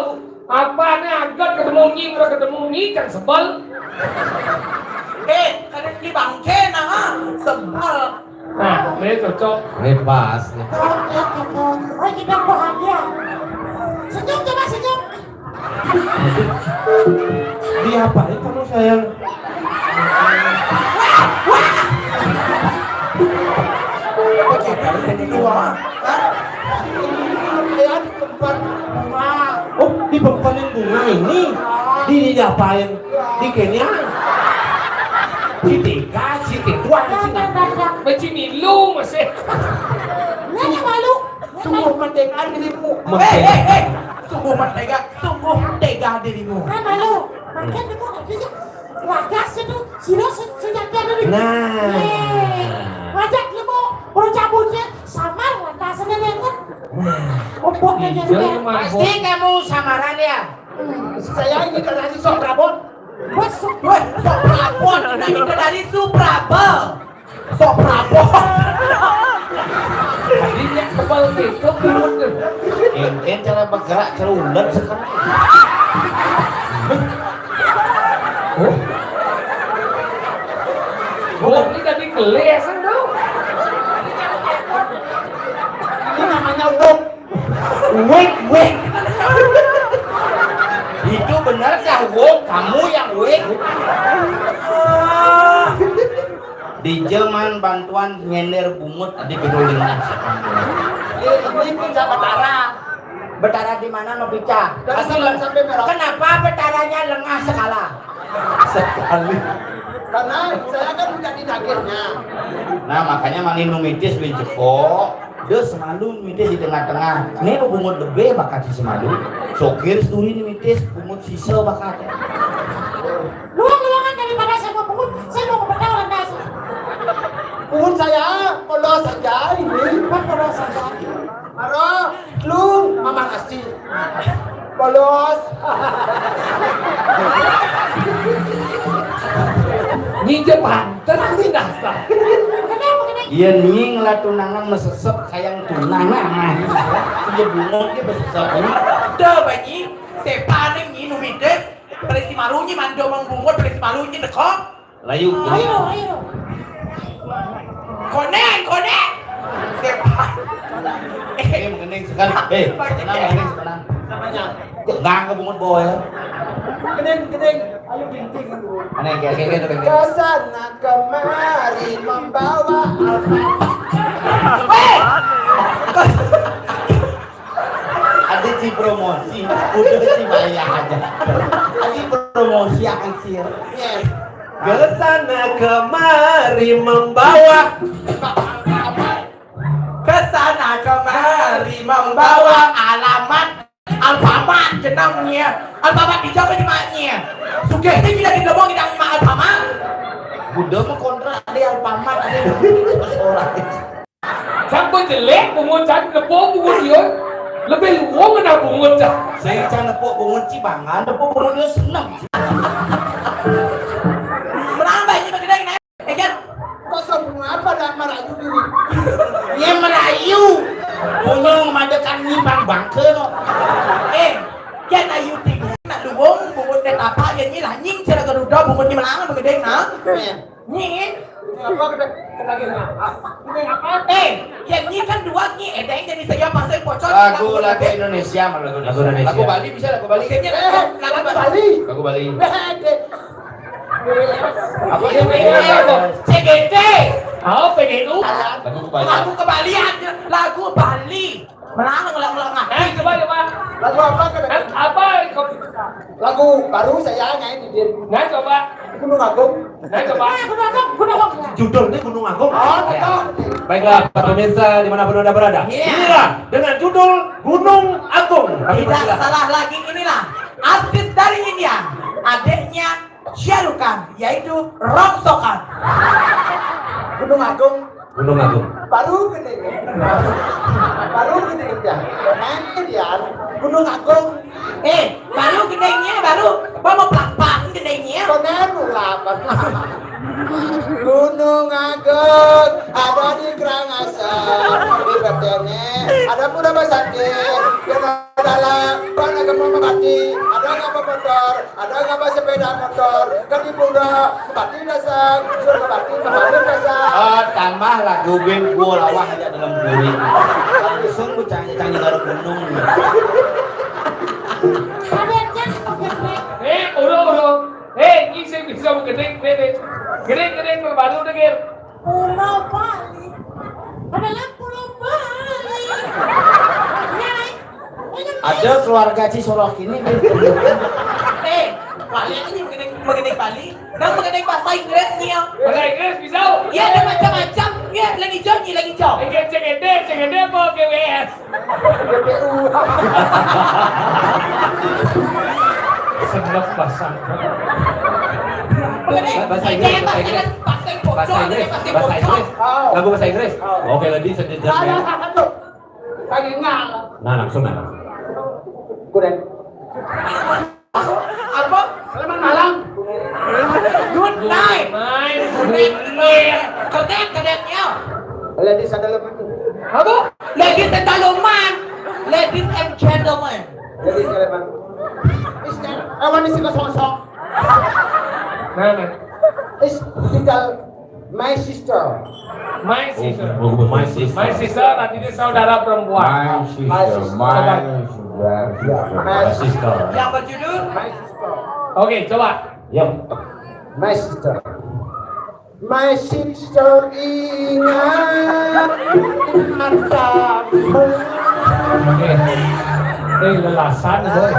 Apa nih agak ketemu ni, udah ketemu ni, kan sebel. Eh, kadang di bangke nah, sebel. Nah, ini cocok. Ini pas nih. Oke, oke, oke. Oh, kita bahagia. Senyum, coba senyum. Diapain kamu, sayang? Bagaimana jadi dua? Hah? Lihat tempat bunga. Oh, di tempat bunga ini? Di, diapain? Di Kenya? Di Tega, di Tega, di sini. Macam milu masih. Nanya malu. Sungguh mentega dirimu. Hei, hei, hei. Sungguh mentega, sungguh tega dirimu. Nah, malu. Makan dulu, artinya wagas itu, siro se-, senjata dulu. Nah. Eh, wagas dulu, baru cabutnya, samar, lantasannya lewat. Nah. Ompok aja. Pasti kamu samaran ya? Hmm. Saya ini karena si sok rabot. Wah, sok prabot, nah, itu dari Suprabel. Sok prabot. Tadinya sebel gitu, turun tuh. Enten cara bergerak, cara ulet sekarang. Huh? Bukan ini tadi kelesan dong. Ini namanya wok. Wik, wik. Itu benar dah, wok. Kamu yang wik. Di zaman bantuan nyender bungut di gedung lingkungan. Ini, ini pun sama Tara. Betara di mana, no picah? Dari Sabang sampai Merauke. Kenapa betaranya lengah sekala? Sekali. Karena saya kan menjadi dagingnya. Nah, makanya mani nu mitis, Win Jeko. Dia semalu mitis di tengah-tengah. Ini nu bungut lebih bakat si semalu. Sokir seturi ini mitis, bungut sisa bakat. Luang-luangan daripada saya mau bungut, saya mau beberapa orang nasi. Bungut saya, kalau saja ini. Kan kalau saja. Maro, lu mamang asli. Polos. Ninja panten ini dasar. Iya, nying lah tunangan mesesep sayang tunangan. Iya, bunga dia mesesep. Tuh, Pak Ji, sepaning minum itu. Pada si malunya mando mang bungut, pada si malunya dekok. Layu, ayo, ayo. Koneng, koneng. Siapa? Eh, mengening sekali. Eh, tenang, mengening, tenang. Jangan ke bungut bawa ya. Kening, kening. Ayo, kening, kening. Aneh, kayak, kayak, kayak, kayak. Ke sana kemari membawa apa? Hei! Ada si promosi, udah si bayar aja. Ada promosi anjir. Ke sana kemari membawa, ke sana kemari membawa alamat Alfamart jenengnya. Alfamart di Jawa jenengnya. Sugih itu tidak didomong kita nyemak Alfamart. Udah mau kontrak di Alfamart ada orang. Cang kok jelek, bungut cang nepuk bungut dia. Lebih luwung kena bungut cang. Saya cang nepuk bungut cibangan, nepuk bungut dia seneng. Menambah ini begini, eh, kan? Kok sombong apa dah merayu diri? Dia merayu. Punya memadekan ni bang bangke no. Eh, ya na yuting. Nak luwung, bungut dia tapa, ya ni lah nying cara Garuda, bungut ni melangan begini, nah. Iya. Nyi. Apa kena, kena gini? Ini apa? Eh, ya nyi kan dua nyi. Eh, dah jadi saya pasal pocong. Lagu, lagu Indonesia, mah lagu Indonesia. Lagu Indonesia. Lagu Bali bisa, lagu Bali. Sini, eh, lagu, lagu Bali. Lagu Bali. Apa ya? C G T. Oh, P G U. Lagu Bali. Lagu Bali aja. Lagu Bali. Melang, melang, melang. Eh, coba, coba. Lagu apa, kena? Eh, apa? Lagu baru saya nyanyi di dia. Nah, coba. Gunung Agung. Nah, coba. Eh, Gunung Agung, Gunung Agung. Judulnya Gunung Agung. Oh, betul. Baiklah, para pemirsa dimanapun Anda berada. Iya. Inilah dengan judul Gunung Agung. Tidak salah lagi, inilah artis dari India. Adiknya Shah Rukh Khan, yaitu rongsokan. Gunung Agung. Gunung Agung. Baru gede. Baru gede dia. Nanti dia Gunung Agung. Eh, baru gedenya, baru. Bawa pelas-pelas gedenya. Konen ulap. Gunung Agung ada di Karangasem, di Betene, ada pura besakit, ada dalam, ada gempa mati, ada nggak motor, ada nggak sepeda motor, kan di pura, mati dasar, suruh mati, kembali dasar. Ah, tambah lagu band gua lawah aja dalam duri. Langsung ku canggih-canggih dari gunung. Eh, urung, urung. Eh, ini saya bisa mau gedeng, gedeng. Gedeng, gedeng, baru dengar. Pulau Bali. Adalah Pulau Bali. Ya, ini ada keluarga Cisolok ini. Eh, kalian ini mengenai, mengenai Bali, dan mengenai bahasa Inggrisnya. Bahasa Inggris bisa? Ya, ada macam-macam. Ya, lagi jauh, lagi jauh. Oke, C G T, C G T apa G W S? G P U. Seneng pasang. Bahasa Inggris, bahasa Inggris. Bahasa Inggris, bahasa Inggris. Lagu bahasa Inggris. Oke, lagi sedih. Nah, langsung, nah, langsung. Kuren. Apa? Selamat malam. Good night. Good night. Good night. Good night. Good night, ya. Ladies and gentlemen. Apa? Ladies and gentlemen. Ladies and gentlemen. Ladies and gentlemen. Is that, I want to see the song, song. Nah, nah. Is tinggal my sister. My sister. Oh, my sister. My sister, artinya saudara perempuan. My sister. My sister. My sister. Yang berjudul My sister. Oke, coba. Yuk. My sister. My sister ingat matamu. Oke. Eh, lelasan, boy.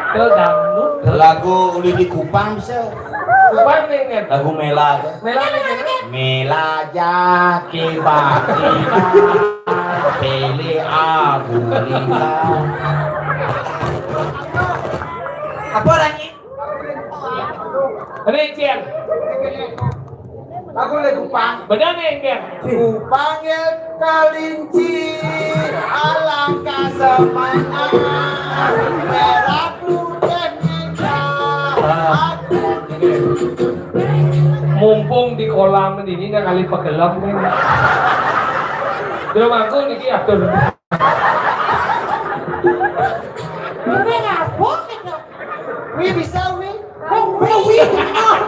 Itu dangdut. Lagu uli di Kupang bisa. Kupang nih, ingat. Lagu Mela aja. Mela nih, ingat. Mela aja, kibak, kibak. Pilih aku, Lila. Apa lagi? Ini, Cian. Lagu lagi Kupang. Benar nih, Cian. Kupanggil kelinci, alangkah semangat. Merah putih indah. Ah. Aku Mumpung di kolam ini, nang kali pegelem nih. Belum aku niki atur. Ini ngabuk itu. Wi bisa, Wi. Oh, Wi, Wi. Ah,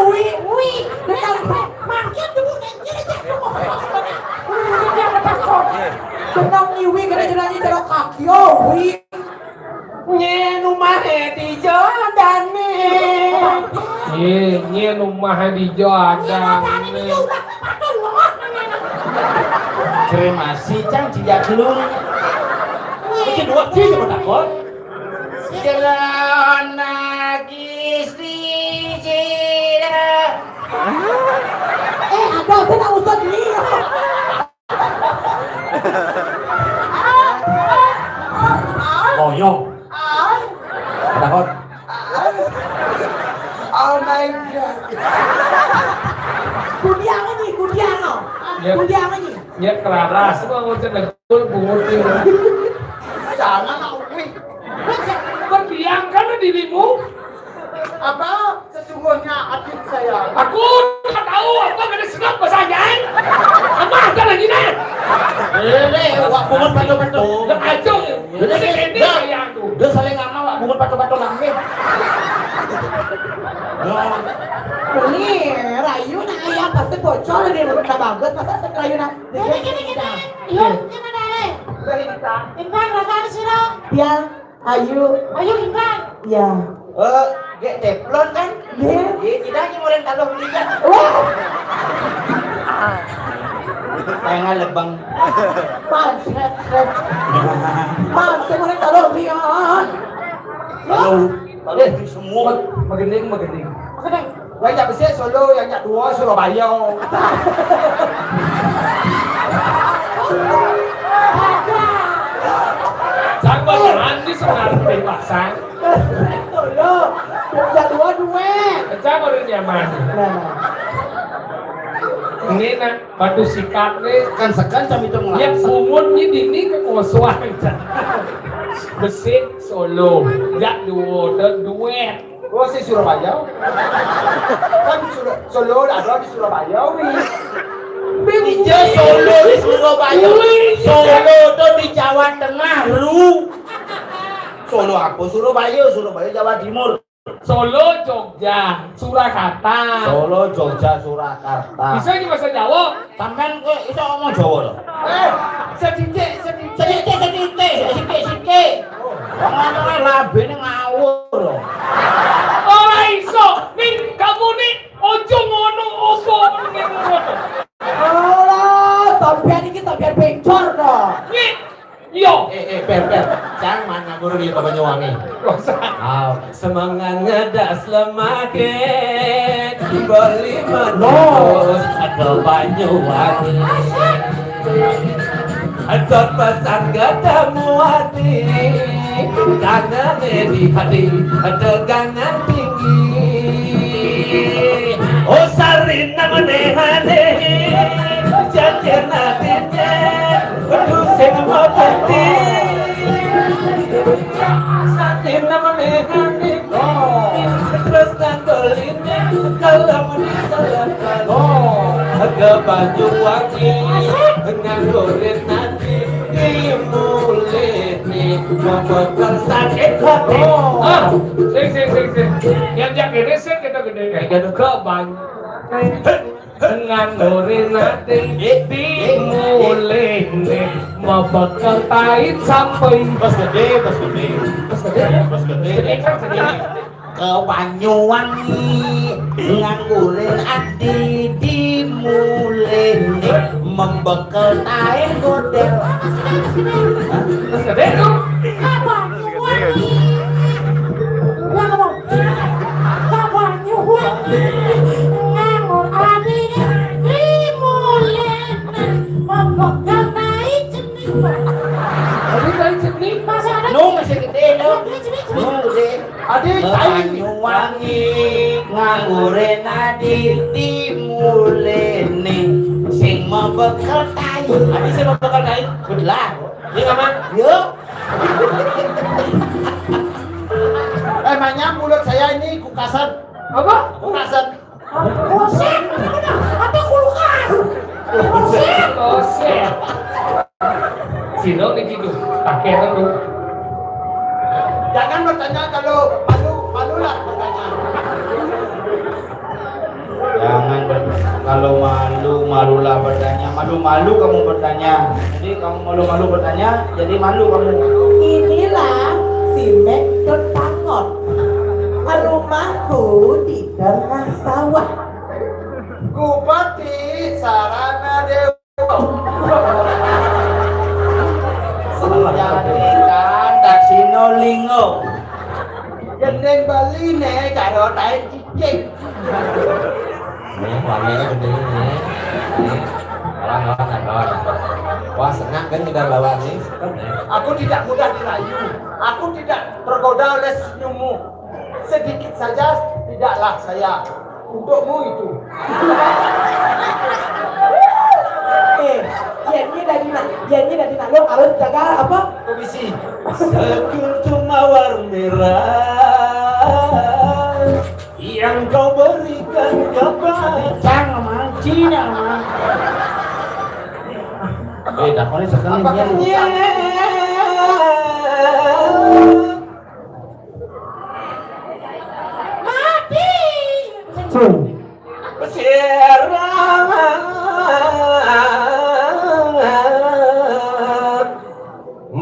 Wi, Wi. Dengan mangkir dulu, dan jadi jadi ngomong. Udah, udah, udah, udah, udah. Tenang nih, Wi, karena jalannya cara kaki, oh, Wi. Nyén umahé di Jodane. Iya, nyén umahé di Jodane. Kremasi, Cang, tidak dulu. Iki dua, tiga, mau takut. Celana gizi, tidak. Eh, ada, saya tak usah beli. Moyo. Takut. Oh my God. Kudiang ini, kudiang, oh. Ya. Kudiang ini. Ya, Clara, semua ngucap dengkul, bungut ini. Jangan, Awi. Berdiam kan dirimu? Apa sesungguhnya adik saya? Aku tak tahu apa kena senap bahasa Jain. Apa aja lagi nih? Eh, eh, wak bungut pato-pato. Lah, aja. Jadi, ini dah, saya tuh. Dia saling sama, wak bungut pato-pato nangis. Ini rayu nang ayam pasti bocor di rumah bagus, masa sing rayu nang. Ini, ini, ini. Yuk, ini dari. Intan, rakan sira. Dia Ayu. Ayu, Intan. Ya. Eh, gek teflon kan? Iya. Iya, tidak hanya orang taruh beli kan? Wah. Tengah lebang. Pas, sret, sret. Pas, saya orang taruh beli, ah. Taruh, taruh beli semua. Magending, magending. Magending. Yang jak besik Solo, yang jak dua Surabaya. Sabar, nanti sebenarnya pasang. Solo, yang jak dua, dua. Sabar, nyaman. Nah. Ini nak batu sikat nih. Kan sekan jam itu. Ya, ngelas. Bungut ini, ini kekosongan. Besik Solo, jak dua, dan duet. Oh, si Surabaya. Kan Sura-, Solo ada di Surabaya, wi. Iya, Solo di Surabaya. Wi. Solo tuh di Jawa Tengah, lu. Solo apa? Surabaya, Surabaya Jawa Timur. Solo, Jogja, Surakarta. Solo, Jogja, Surakarta. Bisa di bahasa Jawa? Sampean kok iso ngomong Jawa lho? Eh, sedidik, sedidik. Sedidik, sedidik, sedidik, sedidik. Wong ngomongnya labene ngawur lho. Ora iso. Ning kamu nih ojo ngono opo ning ngono. Alah, sampean iki sampean bencor to. Nih, yo. Eh, eh, ber, ber. Jangan mana guru di Banyuwangi. Aw, semangat ngedas lemake beli menus ada Banyuwangi. Ada pesan ketemu hati, tangan di hati, tegangan tinggi. Oh, sarina menehane, janjir natine, kudu sing mati. Sarina menehane, oh, Kalau di selatan, oh, ke Banyuwangi, nganggurin nanti di mulai nih, mau sakit hati. Oh. Ah, sing, sing, sing, sing. Yang jak ini sing kita gede. Kayak gitu ke Banyuwangi. Nganggurin nanti di mulai nih, mau bekertain sampai. Bos gede, bos gede. Bos gede, bos gede. Sedih kan sedih. Ke Banyuwangi nganggurin adi di mulene membekel tae godel. Hah? Terus gede tuh. Ke Banyuwangi. Ya, ngomong. Ke Banyuwangi. Nganggur adi di mulene membekel tae cening. Adi tae cening. Masih ada. Nu masih gede, nu. Gede, gede, gede. Nu gede. Adi tai. Banyuwangi nganggurin adi di mulene sing mau bekel tai. Adi sing mau bekel tai. Belah. Ini aman. Yuk. Emangnya mulut saya ini kukasan? Apa? Kukasan. Gosip. Apa kulkas? Gosip. Gosip. Sino nih gitu. Pakai apa tuh? Jangan bertanya kalau malu, malulah bertanya. Jangan ber- kalau malu, malulah bertanya. Malu-malu kamu bertanya. Jadi kamu malu-malu bertanya, jadi malu kamu. Inilah si Mek Dot Pangot. Rumahku di tengah sawah. Kupati Sarana Dewa. Jadi kan Daksina Lingga. Gendeng Bali ne karo tae cicing. Nih, wanginya gede nih. Nih. Kawan, kawan, kawan. Wah, senang kan kita bawa nih. Aku tidak mudah dirayu. Aku tidak tergoda oleh senyummu. Sedikit saja tidaklah saya. Untukmu itu. Eh, yennya dari nak, yennya dari nak lo harus jaga apa? Komisi. Sekuntum mawar merah yang kau berikan kepada. Cang, Mang, Cina, Mang. Eh, dah kau ni sekali apa ni. Mati. Sing. Sirah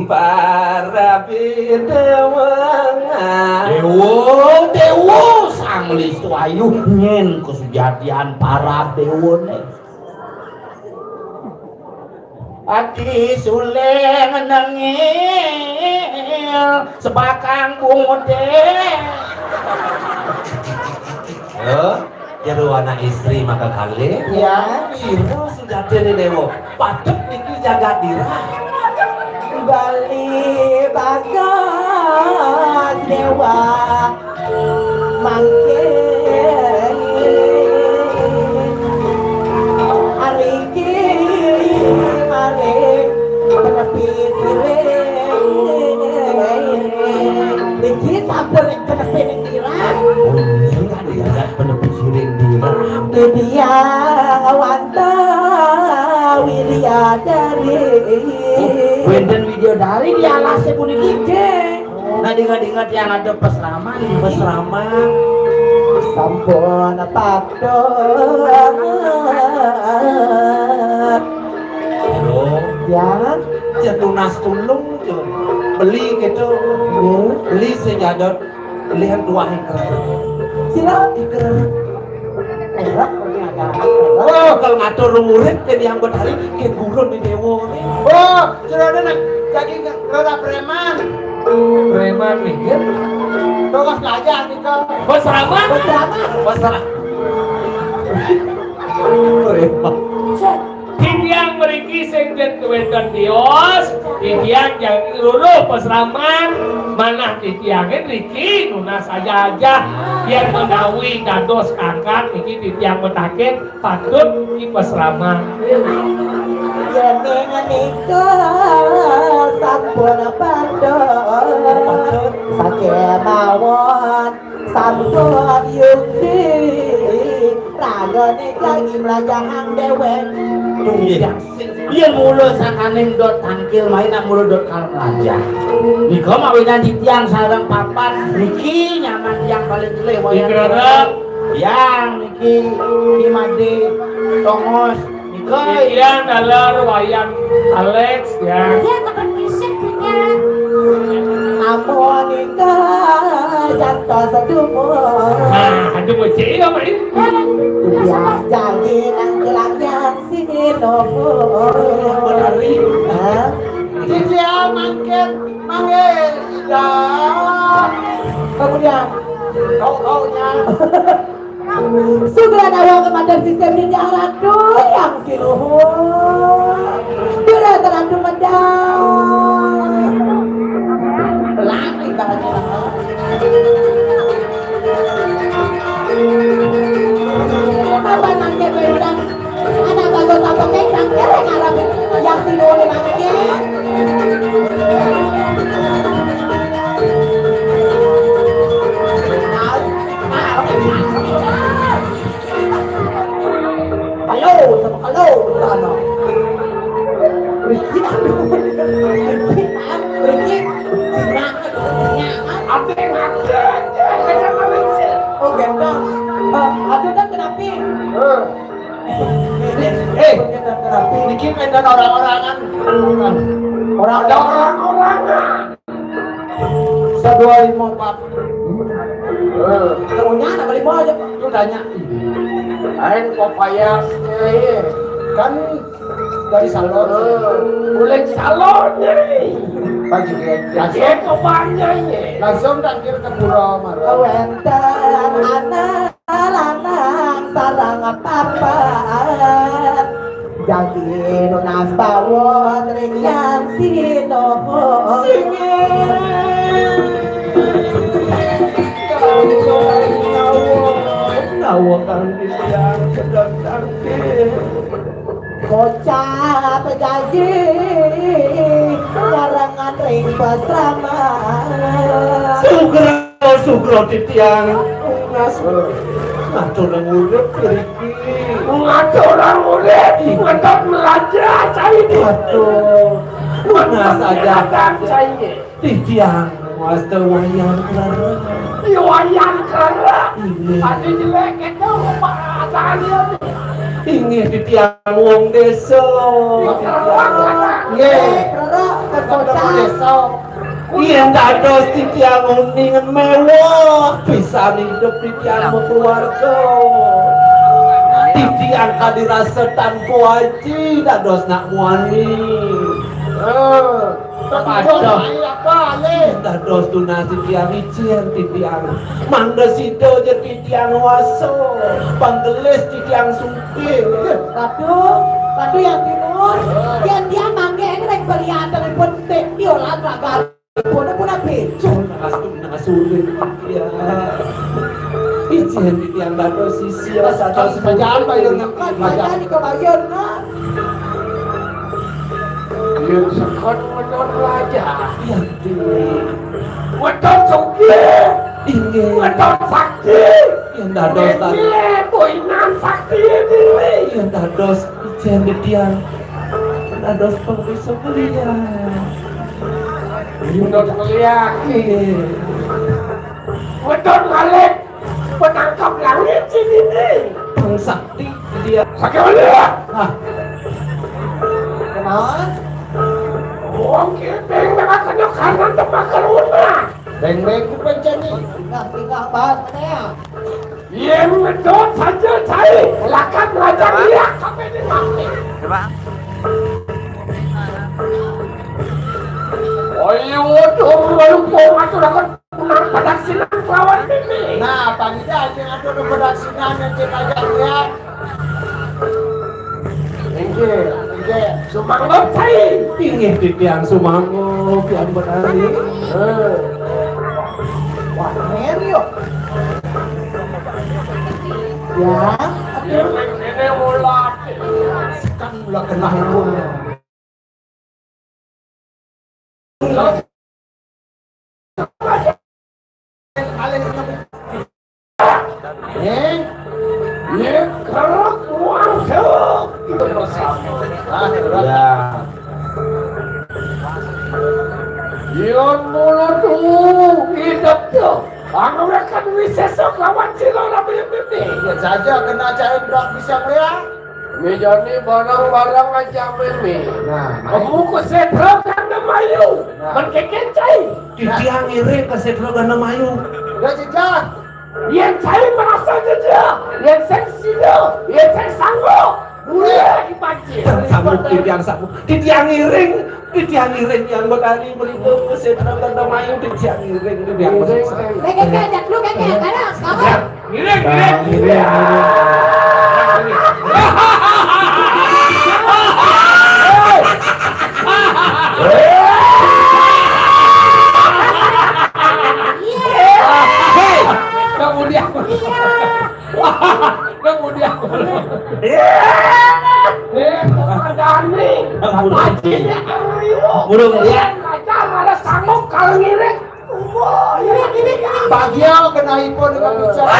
para bidewa. Dewa, dewa, sang listu ayu nyen kesujatian para dewa ne. Ati suling nengil sebakang bunguté. Yo, jero anak istri maka kalih. Ya. Ira sujatine dewa. Patut niki jagat dira. Bali bagas dewa. Mangke ariki maring penepi siring. Niki sampun penepi ning dirah. Oh, niki kan ya penepi siring dirah. Widya Wanta Wiryadari. Oh, wénten Widyadari di alasé puniki nggih. Nah, ingat-ingat yang ada pesraman, pesraman. Sampun patut. Halo. Ya. Jan tunas tulung, Jun. Beli gitu. Beli sing nyadot. Beli yang dua éker. Sira éker. Ora, ini ada. Oh, kalau ngatur murid ke yang betari ke gurun di dewa. Oh, sudah ada nak jadi rada preman. Preman nih, ya. Terus belajar nih kau. Pesraman. Pesraman. Pesraman. Preman. Titiang mriki sing wénten tios, titiang jagi luluh pesraman, manah titiangé mriki nunas aja-aja. Yén menawi dados kangkat niki titiang metaken patut ki pesraman. Yén menika sampun patut sakémawon. Sampun yukti Lagi melajahang dewek. Iya. Iya, mula sakaning dot tangkil main, nak mula dot kal melajah. Nika mawinan titiang sareng papat niki nyaman yang paling jelek wayang. Yang niki Ki Made Tongos. Nika yang dalar wayan Alex ya. Iya, teman fisik punya. Ampun nika jantos dumun. Nah, aduh, bocil ya, Mak. Biar jadi nang gelanggang si nopo. Hah? Cici mangkin manggil ida. Kemudian kau-kaunya. Sugra dawa kepada sistem di jalan tu yang siruhun. Bila teradu medang. Pelan ibaratnya. Apa nangke bentang? Anak bagus apa kek nangke yang Arab yang siruhun nangke. Halo, sama halo, sana. Riki, aduh. Riki, Riki. Cina, Cina. Apa yang ada? Oh, gendong. Eh, aduh, kan kenapa? Eh. Eh, kenapa? Niki pendan orang-orangan. Orang ada orang-orangan. Sadua lima empat. Terusnya nama lima aja. Lu tanya. Ain kok payah, eh, kan dari salon. Mulai salon nih. Pagi ya. Lagi kok banyak ini. Langsung tangkil ke pura marah. Wenten anak lanang sareng papat. Jagi nunas bawon ring yang sinoho. Singing. Ngawa, ngawa, ngawa kang titiang sedot tangkil. Kocap jagi nyarengan ring pasraman. Sugra, sugra titiang. Ngatur ngurip riki. Ngatur ngurip, ngetot melajah cai. Waduh. Mana saja. Cai. Titiang wasta Wayan Klara. Di Wayan Klara. Inggih. Tadi jelek itu rupa asalnya. Inggih, titiang wong desa. Nggih. Klara, kota. Desa. Yen dados titiang uning mewah pisan hidup titiang keluarga. Titiang kadi rasa tanpa aji dados nak muani. Eh. Padah. Dados tunas titiang icin titiang. Mangda sida ja titiang wasa. Panggelis titiang sugih. Ratu, Ratu yang timur, tiang-tiang mangke ini lagi belian dari pun teh diolah raga pun pun habis. Astu nasulit. Ya. Icin titiang dados sisia sados. Bacaan bayun, bacaan. Bacaan iko bayun, nah. Yen sekon weton raja. Iya. Weton sugih. Inggih. Weton sakti. Yen dados ta- Inggih, boinan sakti diri. Yen dados ijen titiang. Yen dados pengwiso belian. Yen dados belian. Inggih. Weton malih. Penangkap langit sini nih. Bang Sakti dia. Sakti mana? Nah. Kenal? Wong kepeng dengan kena kanan tempat keruna. Beng-beng ku penceni. Nah, tinggal bahas mana ya? Yen ngedot saja cai, lakat melajang dia sampai di mati. Coba. Ayo, dong, lalu kau ngatur akan Nang padaksinan kelawan mimi. Nah, pangida sing atur padaksinan yang cek aja ya. Inggih, inggih. Sumanggup cai. Inggih titiang sumanggup yang benar. Eh. Wah, ngeri yo. Ya, aduh. Ini ulah. Sekarang ulah kena hukum. Ya. Yén mula tuh hidup tuh. Angurakan wisesa lawan sira rabi-rabi. Ya saja kena cahaya bak bisa melihat. Méjani barang-barang aja mémé. Nah, kamu ke sedra karena mayu. Nah. Mén kékéncai. Titiang ngiring ke sedra karena mayu. Ya jejak. Yén cai merasa jejak, yén sing sida, yén sing sanggup, boleh dipancing. Tiang sanggup, titiang sanggup. Titiang ngiring, titiang ngiring yang berani melindungi sedra karena mayu, titiang ngiring, titiang ngiring. Kéké, kéké, lu kéké, mana? Kamu? Ngiring, ngiring, ngiring. Kemudian, kemudian, eh, Dani, Burung. Burung, ya. Ada sanggup kalau ngiring. Bagian kena ipun dengan bicara.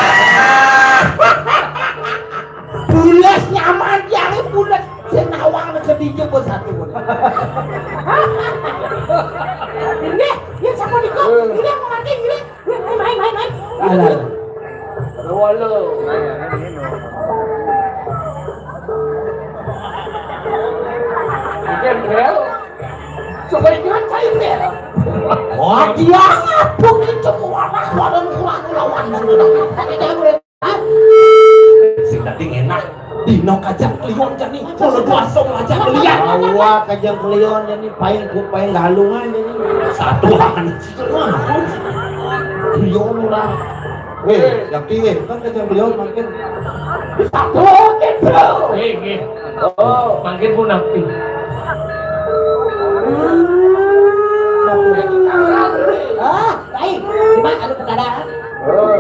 Bulas nyaman, tiangé bulas. Sing nawang nek sedikit pun satu pun. Ini, ya sama Niko. Ini mau mati, ini. Main, main, main, main. Alah. Ada walau. Ikan bel. Coba ikan cair bel. Wah, dia ngapung itu warna warna kurang lawan. Tapi dia boleh. Sing dadi ngenak. Dino kajang kliwon jani. Mula dua song aja kelian. Bawa kajang kliwon jani, paing ku paing galungan jani. Satuan. Kliwon ora. Weh, yakin weh, kan kajang kliwon makin. Satu gitu. Nggih, nggih. Oh, mangkin pun napi. Ah, baik. Cuma anu keadaan. Oh.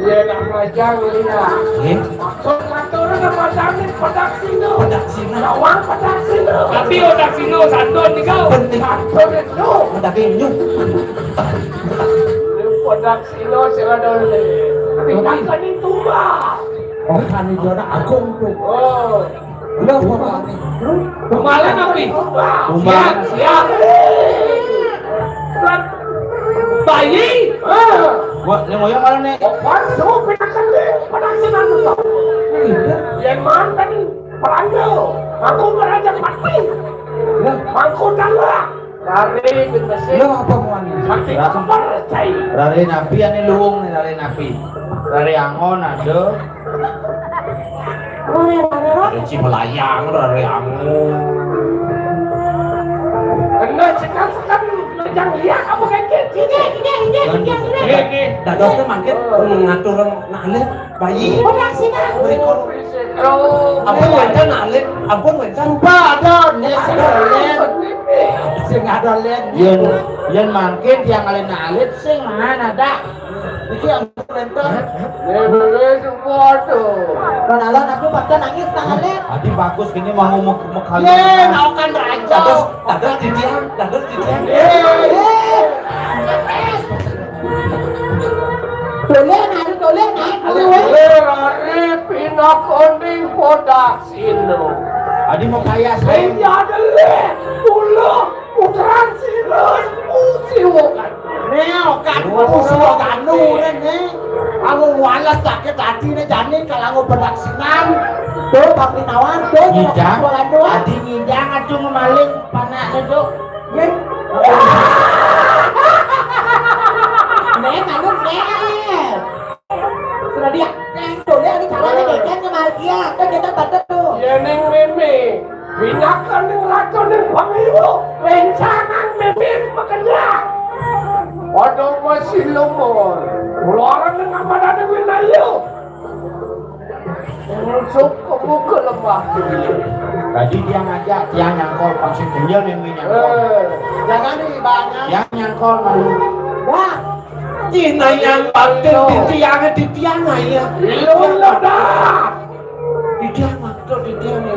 Iya, nak belajar, iya. Nggih. Maksud matur apa tadi? Pedak sino. Pedak sino. Lawang pedak sino. Tapi pedak sino santun niku. Bener. Santun itu. Pedak sino. Pedak sino sira dole. Tapi kan itu, Mbak. Oh, kan itu anak agung tuh. Oh. Lho, Bapak. Kemarin apa? Tumbang. Siap, siap. Bayi. Wah, yang ngoyong mana nih? Opan, semua pinakan deh. Pada senang tuh. Yang mantan pelanda. Aku ngajak mati. Mangku dalam. Rare gendese. Lho, apa muani? Mati kemper, cai. Rare napi ane luwung nih, rare napi. Rare angon ada. Rare, rare, rare. Ada Cimelayang, rare angon. Kena sekan-sekan, jangan lihat apa kaki. Sini, sini, sini, sini, sini. Nggih, nggih. Dados mangkin ngatur nak alit. Bayi. Ora sih, Kak. Mriko. Ampun wénten alit, ampun wénten. Sumpah ada, nek sing ada lén. Sing ada lén. Yen, yen mangkin tiang alit-alit sing mana dak? Iki ampun wénten. Ya boleh support tuh. Kan alat aku pada nangis nang alit. Tadi bagus gini mau mekali. Ye, mau kan raja. Dados, dados di tiang, dados di tiang. Ye. Boleh naik, boleh naik, boleh. Boleh lari pindah konding podak sino. Adi mau kaya saya. Iya dele, pulo, puteran sino, usiwo kan. Neo kan, usiwo kanu, ne. Aku walas sakit hati ne jani kalau aku bedak sinan. Tuh, tapi nawan, tuh, ngidang, adi ngidang, aduh maling, panak itu. Nek, anu, nek. Sudah dia, tuh, dia ada caranya, kan, kemarin dia. Kan kita bantu tuh. Ya, Neng Meme. Minyak kan Neng Raka, Neng Pangewu. Rencangan Meme bekerja. Waduh, masih lemur. Keluaran dengan badan Neng Winayu. Masuk ke muka lembah. Tadi dia ngajak, dia nyangkol, pasti kenyal yang nyangkol. Eh, jangan nih, banyak. Dia nyangkol, malu. Wah, Cina yang bakti di tiang, di tiang aja. Lu udah dah. Di tiang, maksud di tiang ya.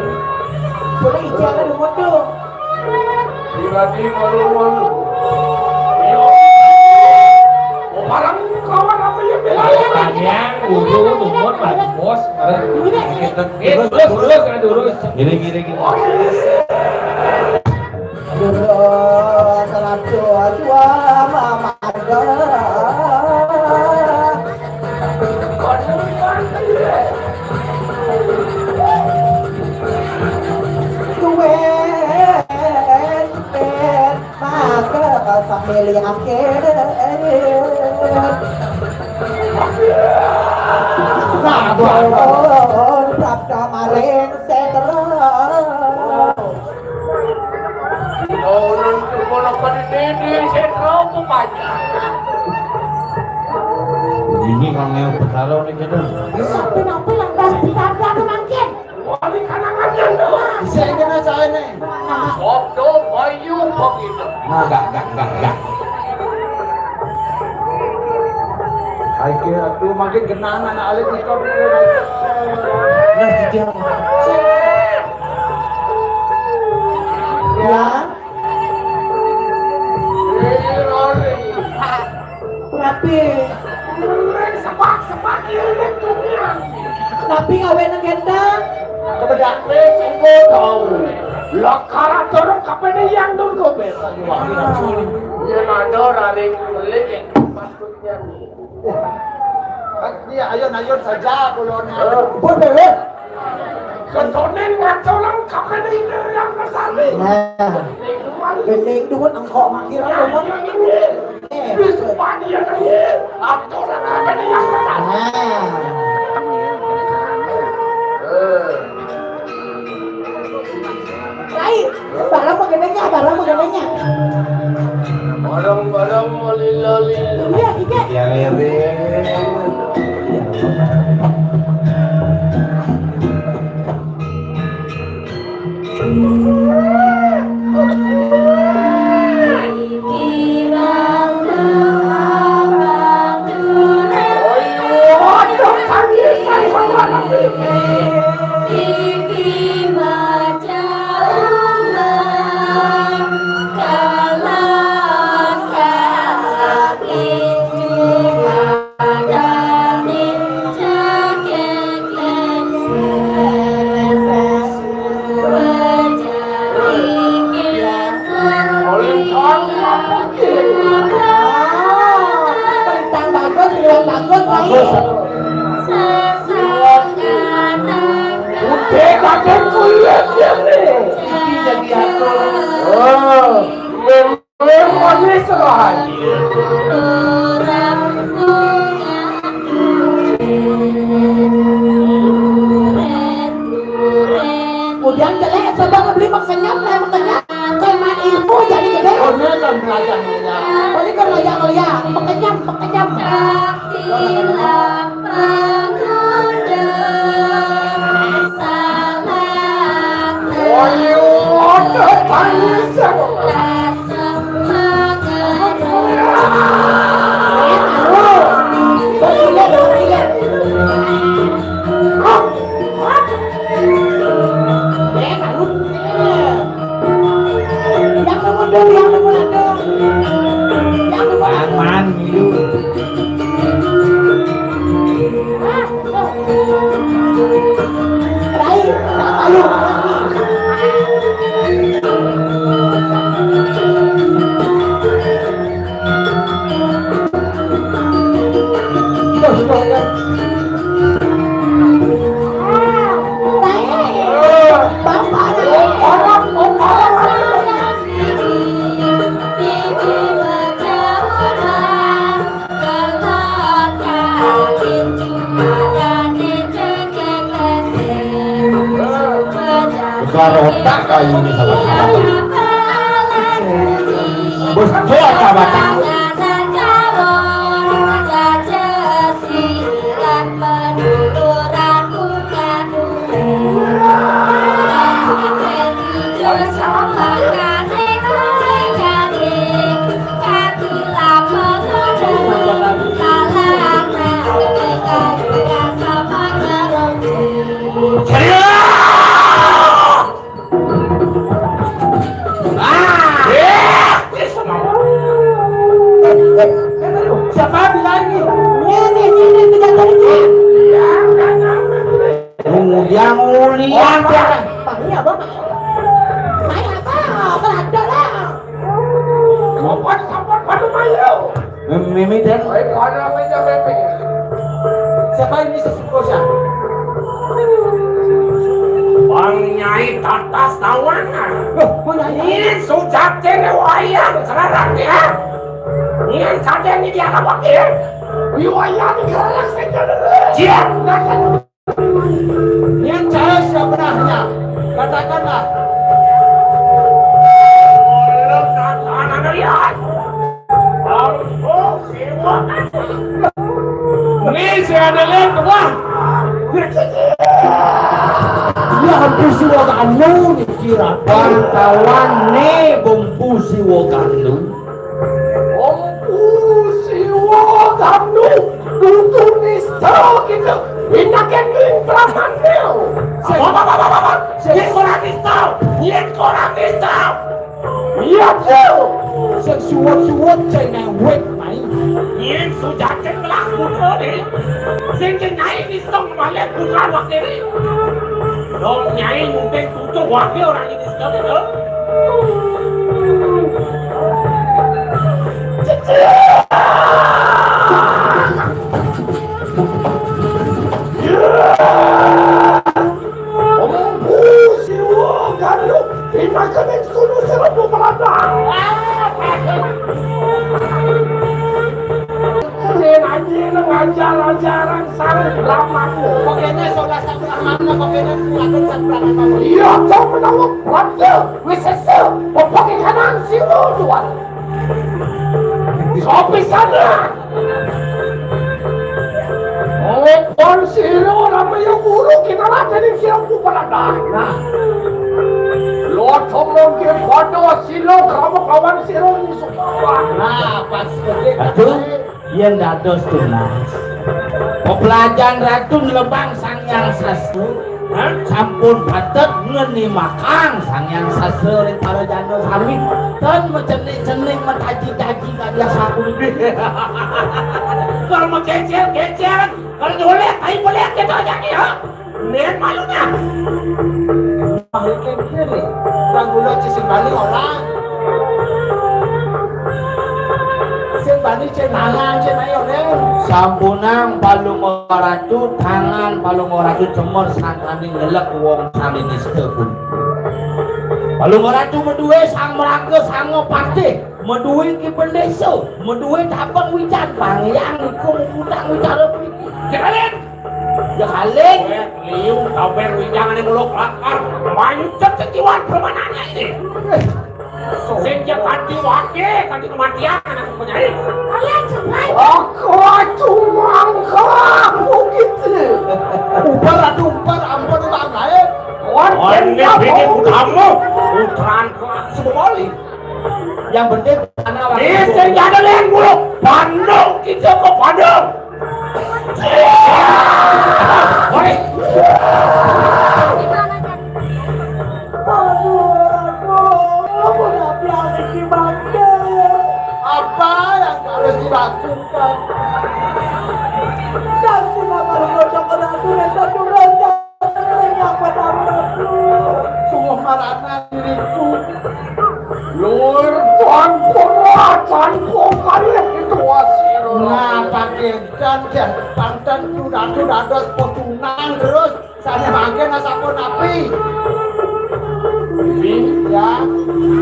Boleh ijazah dulu tuh. Berarti malu-malu. Yo. Orang kawan apa ya? Panjang, ulu, lumut, bagus. Eh, terus, terus, terus. Gini, gini, gini. Terus, terus, terus, mama. Duet, duet, maka sambil yakin. Sabar, sabda maring setra. Orang tuh kalau pada dede, saya tahu apa banyak. Ini kang yang bertaruh nih, gitu. Tapi kenapa yang das bertaruh mangkin? Wali kanangan yang doang. Bisa aja nih, saya nih. Foto bayu begitu. Nah, enggak, enggak, enggak, enggak. Ayo, tuh makin genah anak alit itu. Nah, sejam. Ya. Tapi sepak-sepak ieu dunia. Tapi ngawé nang gendang. Kebedak wé sungguh tahu. Lakara turun ka pene yang dulu bes. Ieu mah raring beli maksudnya nih. Ini ayun-ayun saja kulon. Bener. Contohnya ngacolang kafe ini yang kesali. Nah, gending duit engkau manggil ngomong. Di Spania ini aturan kafe ini yang kesali. Nah. Lain. Barang mah gedenya, barang mah gedenya. Barang-barang malila-lila. Iya, iya. Yang ini. Tentang bagus, bilang bagus, baik. Udah, bagus kuliah dia nih. Jadi atur. Oh, memang manis rohani. Kemudian jelek, coba ngebeli makenyam, lah makenyam. Kena ilmu jadi gede. Oh, ini kan belajar mulia. Oh, ini kan belajar mulia. Makenyam, makenyam. Ayo, ada tangis ya. Yang nemu dulu, yang nemu dulu. Yang nemu dulu. Aman, gitu. Rai, tak malu. Barotak kayu ini sama-sama. Bos, dia apa batak? Siapa bilang ini? Ini, ini, ini. Nguliang, nguliang, Bang. Bang, iya, Bang. Saya apa? Berada lah. Sopan, sopan, padu malu. Mimi dan. Baik, ada apa yang mimpi? Siapa ini sesungguhnya? Bang Nyai Tatas Tawangan. Loh, kok Nyai? Ini sujate ne wayang, serarak ya. Ini saja ini dia apa ya? Wayang serarak saja. Iya. Yang cahaya sebenarnya, katakanlah. Ini si Adeline, wah. Ya hampir semua anu nih kira. Bangkawan nih bumbu si Woganu. Ompu Siwa Gandu, dudu nista kita, pinaken ning pramane. Apa, apa, apa, apa, apa? Yen ora nista, yen ora nista. Iya, Cil. Sing suwut-suwut, sing ngewek, mai. Yen sujatin mlaku, Dek. Sing nyai nista malah putra wakil. Dong nyai mungkin butuh wakil orang ini, Dek. Ngajar-ajaran sarung lamanmu. Pokoknya saudara satu lamanmu, pokoknya kuatkan satu lamanmu. Iya, kau menawar. Wis sesuk, bebek kanan sira, Tuan. Sopi sana. Oh, pon sira ora melu guru kita lah jadi sira ku pada. Nah. Lo tomong ke foto sira kamu kawan sira ni semua. Nah, pas. Aduh. Yen dados tunas, pepelajahan Ratu nlebang Sang Hyang Sastra, sampun patut ngenimakang Sang Hyang Sastra ring para janda sami. Ten mecenik-cenik, metaji-taji kalian saku. Kal mekecil-kecil, kal nyolek, tai pelek kita aja nih, ha? Nen malunya. Balik kene. Bang kula ci sing bali ora. Sing bali cek mangan cek ayo, Nen. Sampunang Palungguh Ratu, tangan Palungguh Ratu cemor sangkane ngelek wong sami nista pun. Palungguh Ratu meduwe sang merangka, sang patih, meduwe ki pendesa, meduwe tabang wican, pangyang iku mengundang wicara mriki. Jalen. Ya, Haling. Kowe liu kabar winjangane mulo kelakar. Manyucet sekiwan permanane ini. Sing ya kanthi wake, kanthi kematian, anak penyanyi. Kalian jangan. Aku cuma kamu gitu. Ubar, aduh, ubar, ampun, Bang Gaib. Wan, ini bikin utama. Utran kelas semua. Yang penting anak lagi. Ini sing ada yang buruk. Bandung, kita ke Bandung. Hei. Apa yang harus dilakukan? Dan kenapa lu cocok kena aturan satu roda? Sungguh marana diriku. Lur, tanpa, tanpa kalih itu wasir. Nah, pakai dan, dan, panten sudah, sudah ada potongan terus. Saya makan asapun api. Ini ya.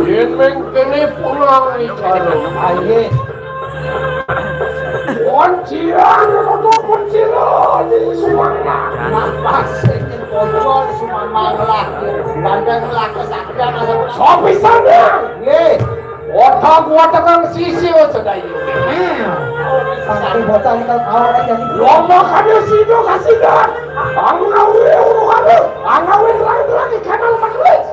Yen mengkene pulang nih, Caro. Aye. Kunciran, kunciran di Sumatera. Napa sing bocor Sumatera lah? Gandeng lah kesaktian. Sopi sana. Nggih. Otak gua tekan sisi sedaya. Sampai bocah kita tahu kan jadi. Lomba kami sido kasidan. Angawe urung kami. Angawe terang-terang di kanal manulis.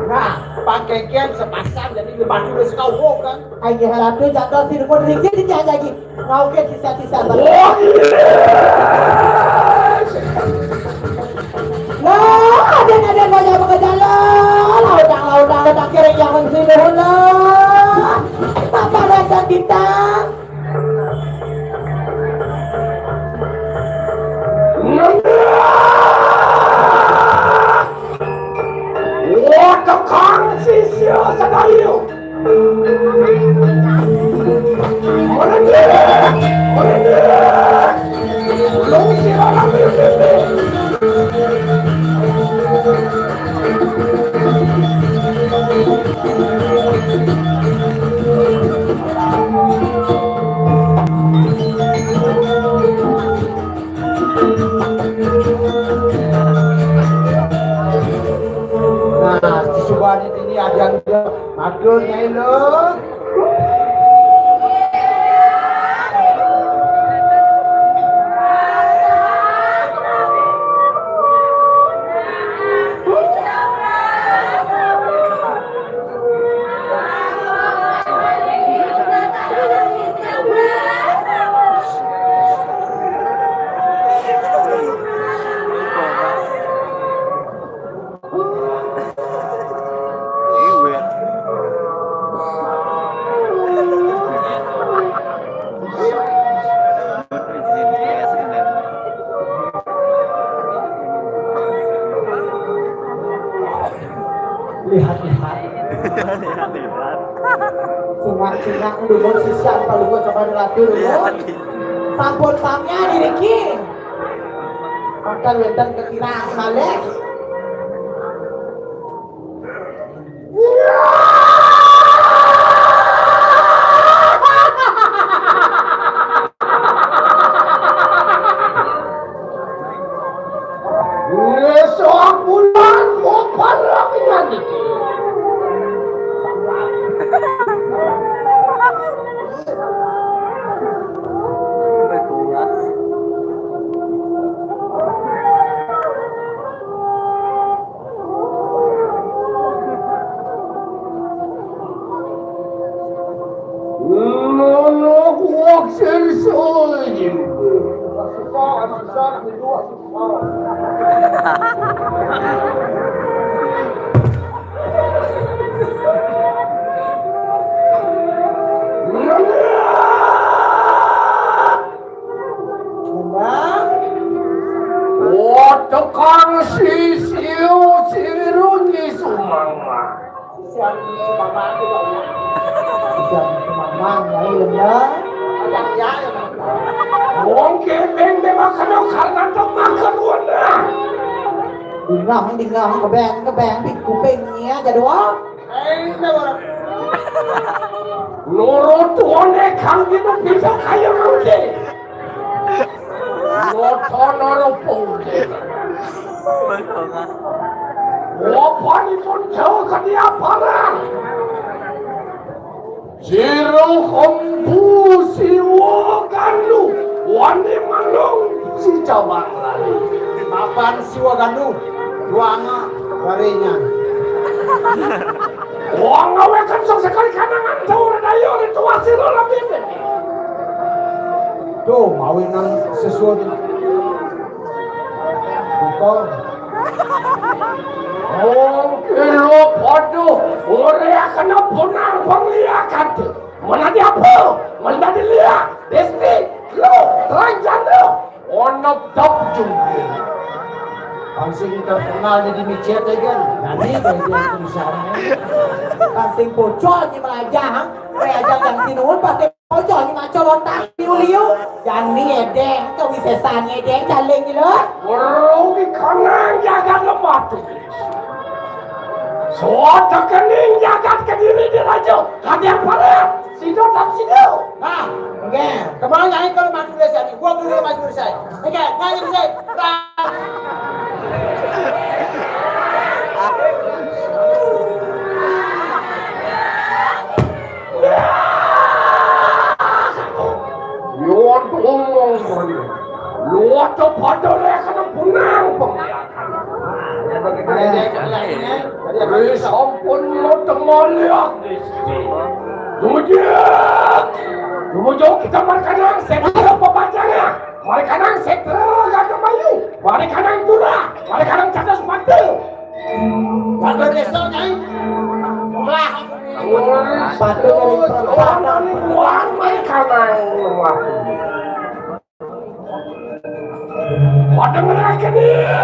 Nah, pakai game sepasang jadi lima ratus kau kan. Ayo, Ratu jatuh sirkun rikit aja lagi. Ngauke sisa-sisa. Wah, iya. Lah, ada-ada banyak pakai jalan. Lautang, lautang, lautang kiri yang mesti dulu. Papa rasa kita. Ini aja matur, Nyai, lho. Lihat-lihat. Sungak-sungak ndunung sisian palungguh kepada ratu dulu. Sampun pamnya diriki. Mangkin wénten kekiraan malih. Ngesok bulan kok parang niki. Nono kuwak sirsa jember. Tekan sisiu sirunyi sumanga. Siang sumamang, Siang sumamang, Nyai Lembang. Wong kepeng dewa kena karena to makan wena. Dingah, dingah, kebeng, kebeng, di kupingnya jadwal. Nurut tuane kang dina bisa kaya mangke. Wacana rupa. Wapanipun jauh kediaparan. Jero Empu Siwa Gandu wani manung si cabang lari. Papan Siwa Gandu, ruanga warenya. Wong ngawekan sok sekali kanangan jauh redayo ritual sira lebih. Tuh, mawinan sesuatu. Bukan. Wong kira padha ora kena punang pengliakan. Menadi apa? Menadi liak, desti, lo, telanjang lo. Ono top juga. Kan sing terkenal di micet ya kan. Nani kalau dia itu bisa. Kan sing pocol ni melajah. Kayak ajang yang sinuhun pasti pocol ni macam lontar liu-liu. Jani edeng, kawisesan edeng, caling ni lo. Weruh di kanang jagat lemah tu. Soal tekening jagat Kediri di raja, kadang parat, sido tak sido. Nah, enggak. Kemana nyai kalau mati udah saya? Gua dulu mati udah saya. Enggak, maju udah saya. Yo ngomong kali. Luwat pada rek kena punang pengliakan. Ri sampun muteng maliak disti. Tumujuk. Tumujuk kita markanang setra pepajangan. Markanang setra Gagah Bayu. Markanang Turah. Markanang Cadas Mata. Warga desa, Nyai. Wah. Patuh dari perempatan. Orang ning kuat markanang. Wah. Pada ngerakan dia.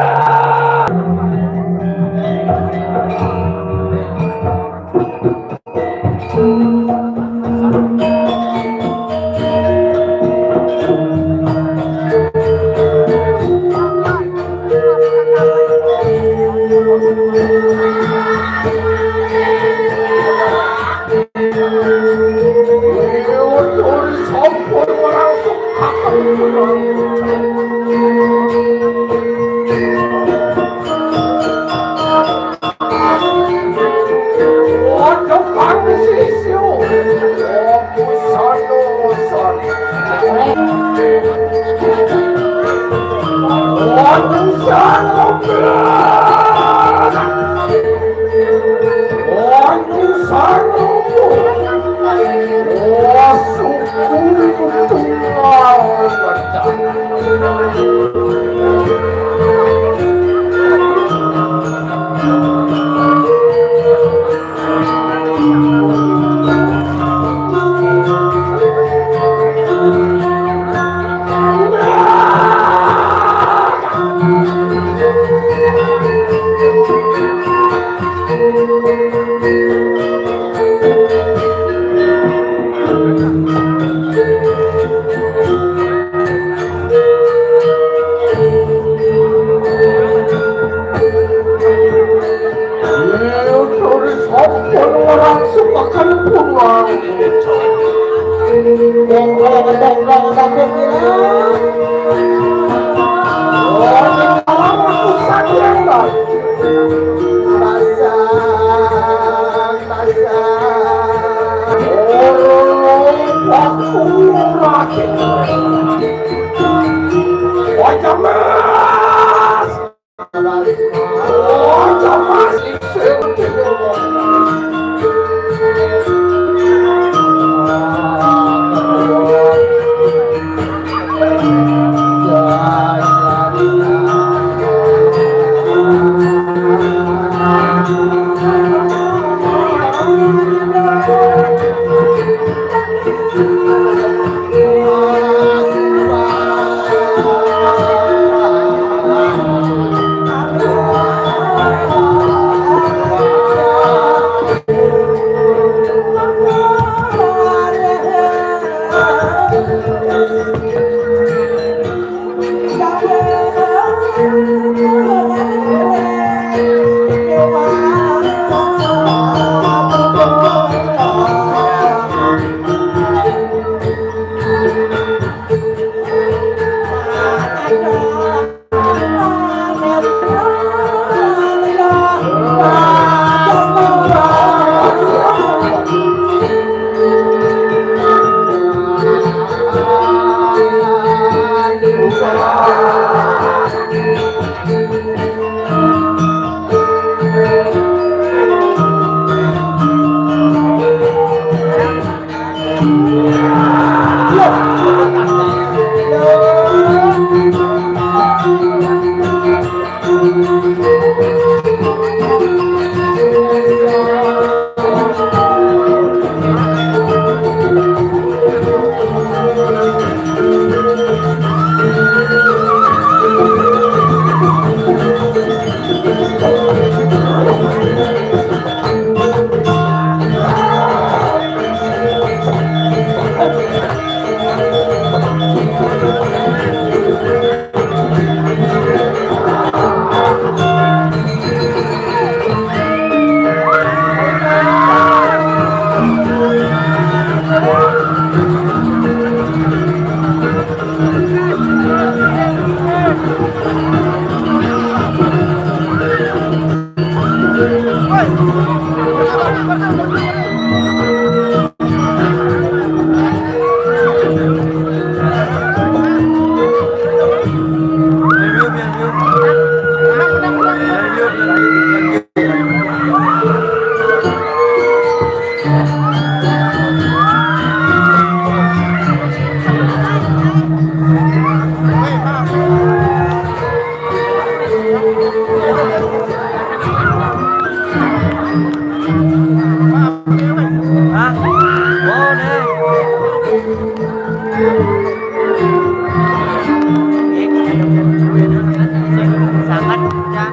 Sangat pecah.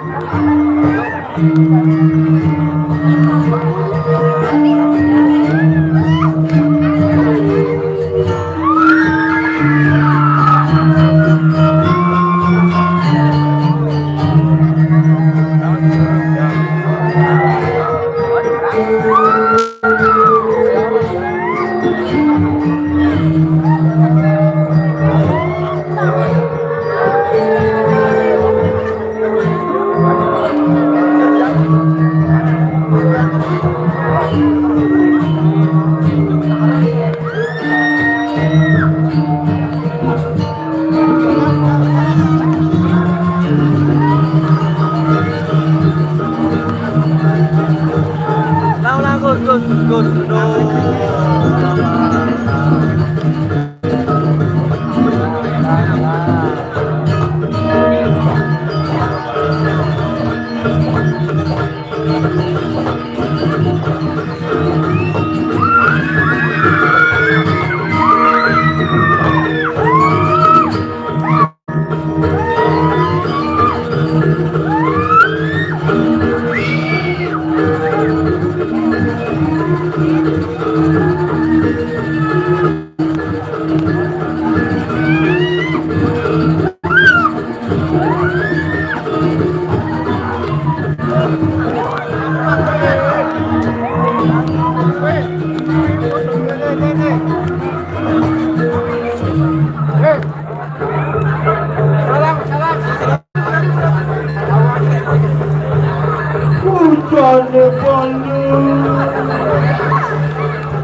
Palu-palu.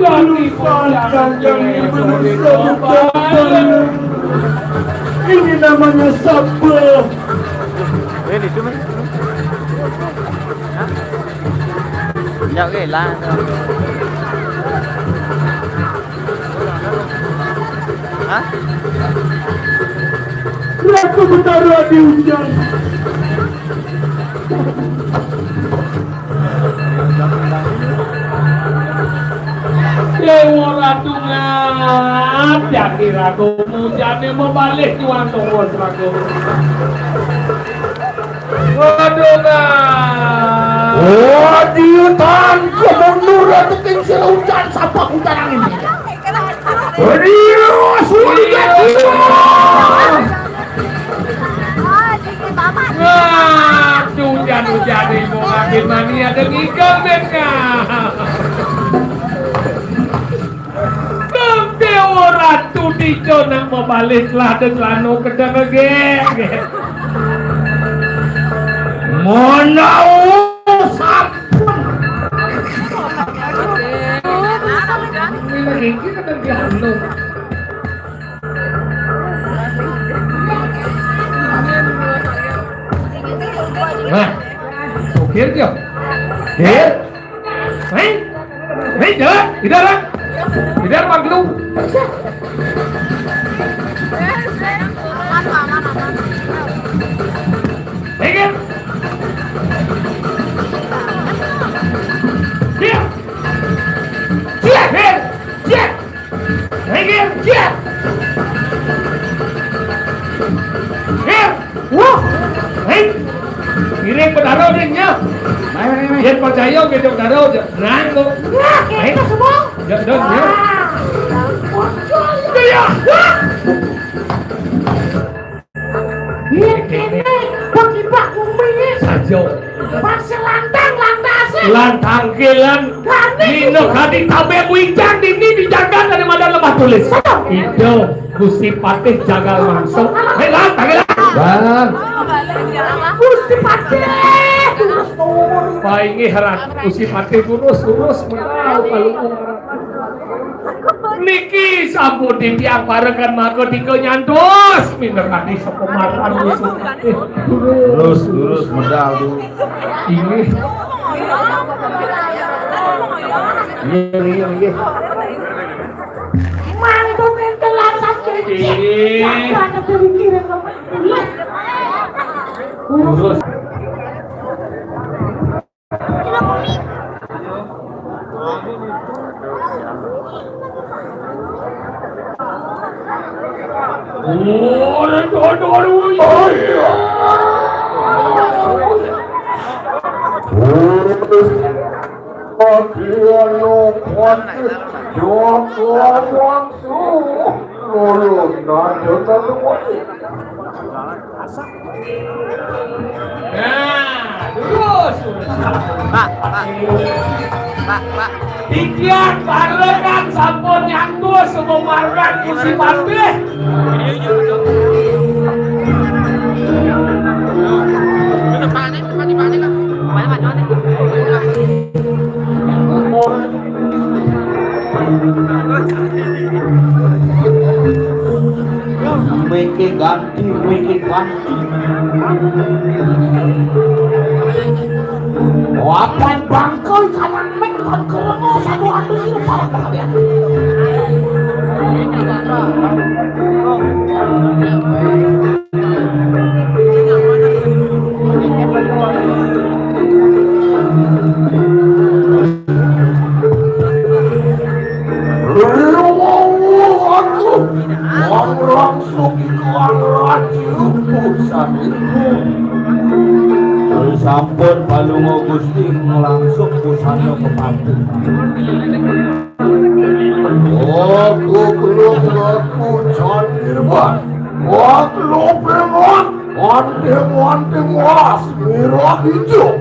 Lupa kandang ibu. Ini namanya sapa? Jauh ke lah. Hah? Ratu Betara diujan. Dewa Ratu ngap, jadi Ratu mujane mabalih tuan tunggu seragu. Waduh, nah. Waduh, tan, kemundur Ratu King Sira ujan, sapa ujan angin. Waduh, sulit. Wah, hujan-hujan ibu lagi mani ada ngikel deh, nah. Dewa Ratu dijo nak mabalih telah de celano kedeng age. Menawa sampun. Ini lagi kita ganti anu. Nah, sugih dia. Hei, hei, hei, jalan, tidak lah, tidak mangglu. Hei, kan? Dia, dia, hei, dia. Hei, Gir, Gir. Gir. Wah. Hei. Ngiring Betara, Gir, nya. Mai, mai, mai. Yen percaya, Gir, Betara, ja. Nang, tu. Wah, hei, kita semua. Ja, dah, ya. Wah. Muncul. Ya, ya. Wah. Iya, kene, bagi Pak Kumi. Saja. Masih lantang, lantase. Lantang kelan. Kani. Dina kadi tabek wincang dini dijaga dari madan Lebah Tulis. Saja. Ida Gusti Patih jagal mangsa. Hei, lantang kelan. Bang. Gusti Patih. Painggih, Rat. Gusti Patih lurus, lurus, menal, kalungkung. Niki sampun titiang parekan mangga tiga nyantos. Minangka sepemarkan musuh. Terus, terus, medal dulu. Ini. Iya, iya, iya. Mantu mentelan sampai. Iya. Jangan ada pikiran, Bapak. Terus. Nah, terus. Pak, Pak. Pak, Pak. Tikian barengan sampun nyantos sebuah barengan kursi patih. Depan nih, depan, depan nih, Kak. Depan, depan, depan. Meke ganti, meke ganti. Wapan bangkoi kawan mek kon keremo satu anu sira parah kabeh. Langsung iku angraji utusan iku. Sampun palunga Gusti nglangsung pusana kepati. Aku kelung aku Jan Irwan. Aku preman. Anting-anting was merah hijau.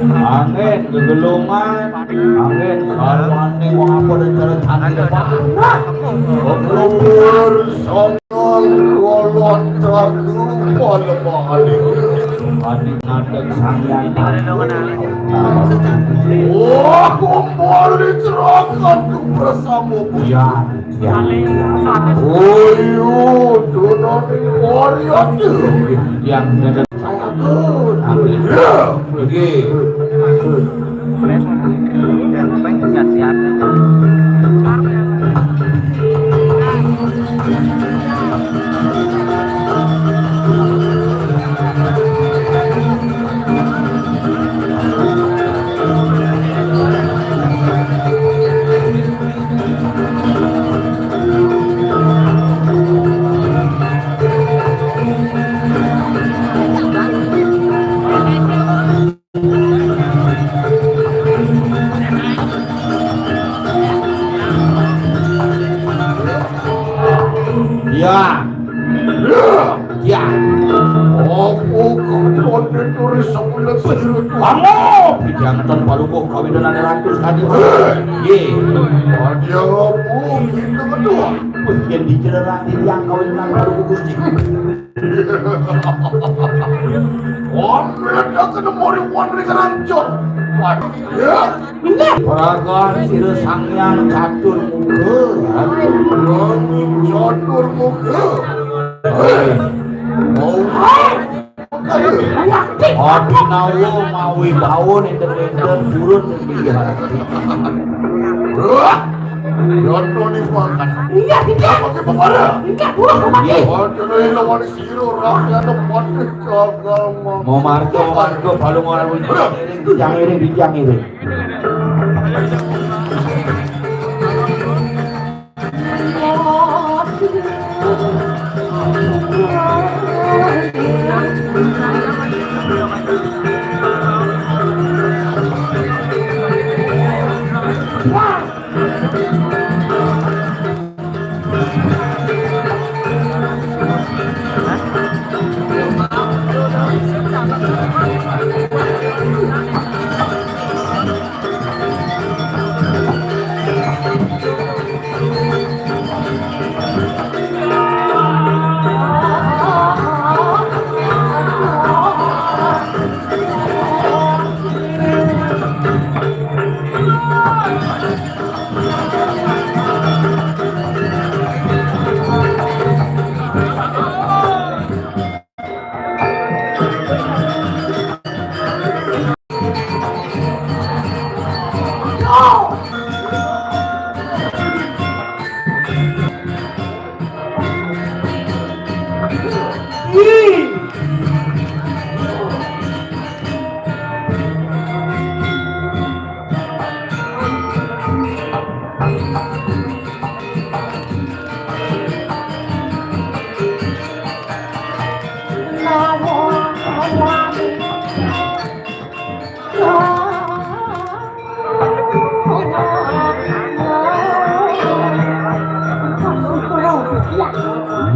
Angin gegelungan, angin sarwane apa cara cantik, Pak. Nah, keluar sama kolot aku pada balik. Adi ngadeg sangyan. Oh, kumpul dicerahkan tu bersama. Ya, ya. Oh, iya, tuh nanti warrior tuh. Yang ngadeg. Saya tuh. Ambil. Ya. Oke. Ya. Ya. Apa kau tulis sebulan sejurut? Kamu. Jangan palungguh kawin dengan ratus kali. Ye. Ada apa kita kedua? Wih, yang dicelerang di tiang kawin dengan palungguh Gusti. Wan, meledak kena mori wan ring rancur. Waduh, ya. Bener. Peragaan sira Sang Hyang Catur Muka. Sang Hyang Catur Muka. Hei, mau Abinawa mawi bawa ning enten turun ning pinggir ati. Wah, jodoh ni makan. Iya, tidak. Pakai pepara. Tidak, buruk, mati. Iya. Jodoh ni lawan Sira rakyat patih jagal mangsa. Mau marga, mau marga, balung orang pun. Udah. Yang ini, yang ini. Wah.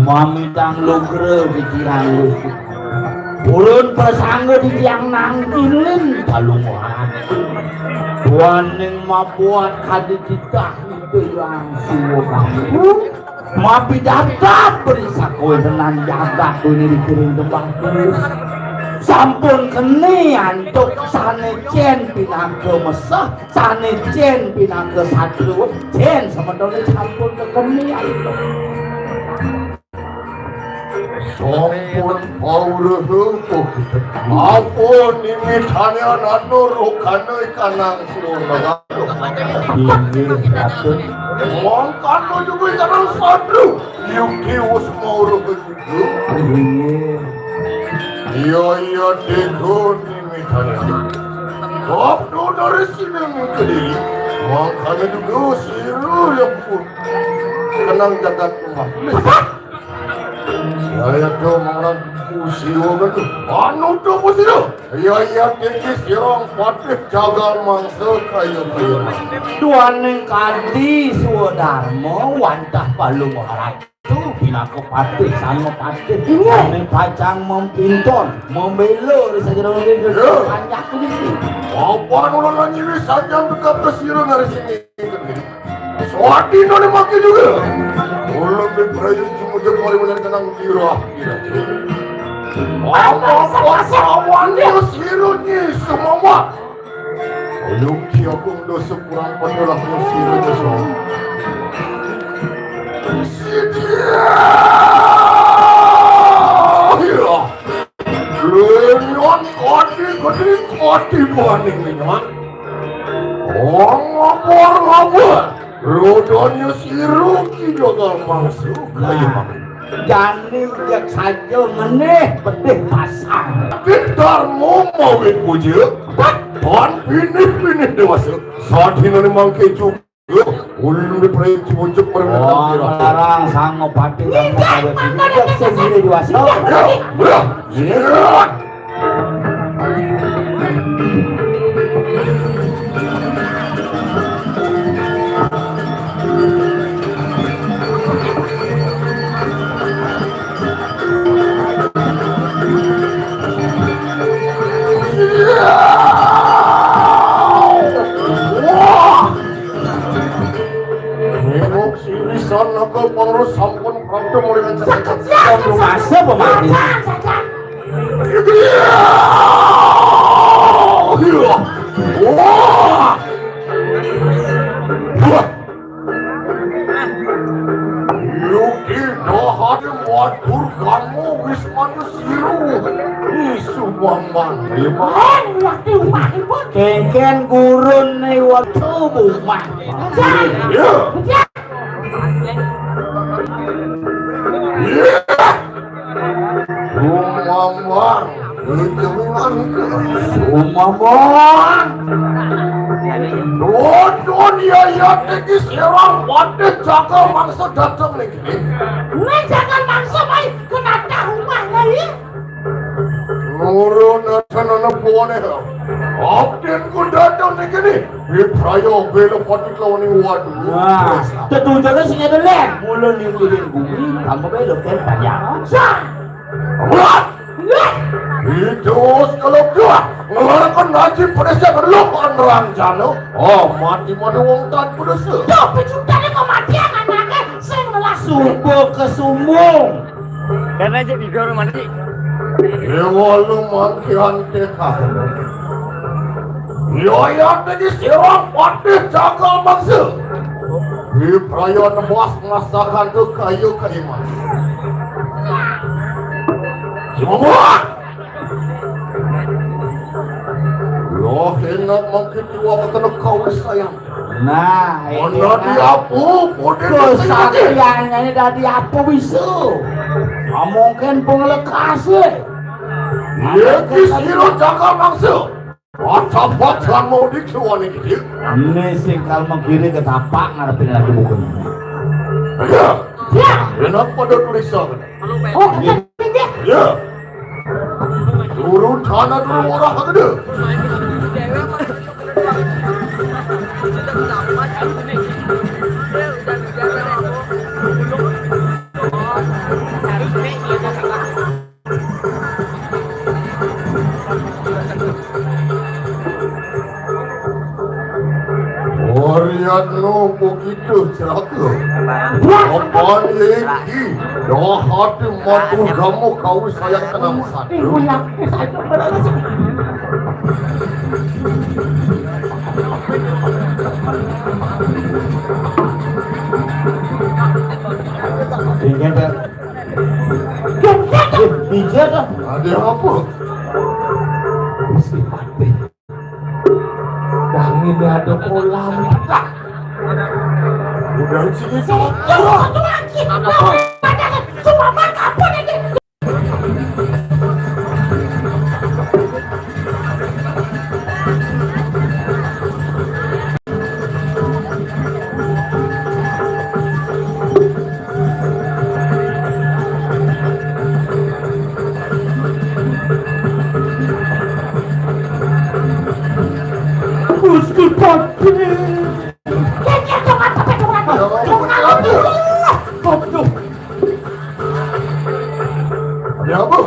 Mamitang lugra pikiran lu. Purun prasangga di tiang nangkilin kalungan. Duaning mabuat kadi titah itu yang suwa. Mapidatap beri sakoe tenan jagat ini dikiring tembang tulus. Sampun kene antuk sane cen pinaka meseh, sane cen pinaka satru, cen semetone sampun kekene antuk. Sampun pauruh. Apa nimitane anano rokane kanang Inggih, Ratu. Mangkana juga ikanang sadru. Yukti wis mauruh juga. Inggih. Iya, iya, Dego nimitane. Abdo dari sini kediri. Mangkana juga sira ya pun. Kenang jagat rumah. Ya, ya, do, mangrang Siwa kan. Anu do, Gusti do. Ya, ya, tinggi sirong patih jagal mangsa kaya-kaya. Duaning kadi swadarma wantah palungguh ratu pinaka patih, sang patih. Iya. Ning pacang mempinton, membela ri sajeroning panjak iki. Apa anu lan nyiwi sanjang tekap ka sira nari sini. Swadina ne maki juga. Ulun di prayu jumujug mari bener kenang dirah. Apa pasawan Nyi Sira, Nyi Sumama? Ayo, Ki Agung, dosa kurang padalah Nyi Sira, Nyi Sumama. Sidia. Iya. Lenyon kodi gedi kodi baning lenyon. Oh, ngabur ngabur. Rodanya siru ki jagal mangsu. Nah, kaya mangsu. Jani jak saja ngenih pedih pasang. Darmo mawi puja. Pan pinih-pinih dewasa. Sadina ni mangke juga. Ulun di proyek Cibuncuk merendah. Oh, melarang sanggup hati tanpa pada tidak sendiri dewasa. Ya, ya. Ya. Wah! Nengok sirisan naga pangrus sampun prapta mulai rancak. Sampun masa pemati. Wah! Wah! Yuki dahar matur kamu wismanu siru. Isu maman. Iman. Kengken gurun ni waktu buman. Ya. Iya. Sumamang. Sumamang. Dodon ya ya tegi serang wadih jagal mangsa datang lagi. Ini jagal mangsa mai kenapa rumahnya ya? Nurun asan ana buane. Abden ku datang di kene. Bipraya bela pati lawan ing wadu. Wah, tetujuke sing ngene lek. Mula ning kuring bumi, kamu bela ken panjang. Sah. Wah. Itu kalau dua ngeluarkan najib pada siapa lu penerang jano. Oh, mati mati wong tan kudu se. Tuh, pecundane kematian anaknya sing melas subuh ke sumbung. Karena aja di dorong mati. Dewa lu mangkian tekah. Yoyat ini sirang patih jagal mangsa. Di perayaan bos masakan tu kayu kaiman. Semua. Loh, enak makin tua ketemu kau sayang. Nah, ini. Mana dia apa? Model kesaktiannya ini dari apa bisa? Ah, mungkin pengelekas ya. Iya, kis kira jaga mangsa. Baca-baca mau dicuan ini. Ini sing kalau mengkiri ketapak ngarepin lagi bukunya. Iya. Ya. Enak pada tulisan. Oh, iya. Ya. Turun tanah dulu orang kata dia. Oriatno begitu celaka. Apan iki dah hati matu kamu kau saya kenang satu. Ingat tak? Bisa tak? Ada apa? Mesti mati. Kami ada kolam. Udah sini semua. Semua makan pun ini. Gusti Patih. Aduh. Ya apa?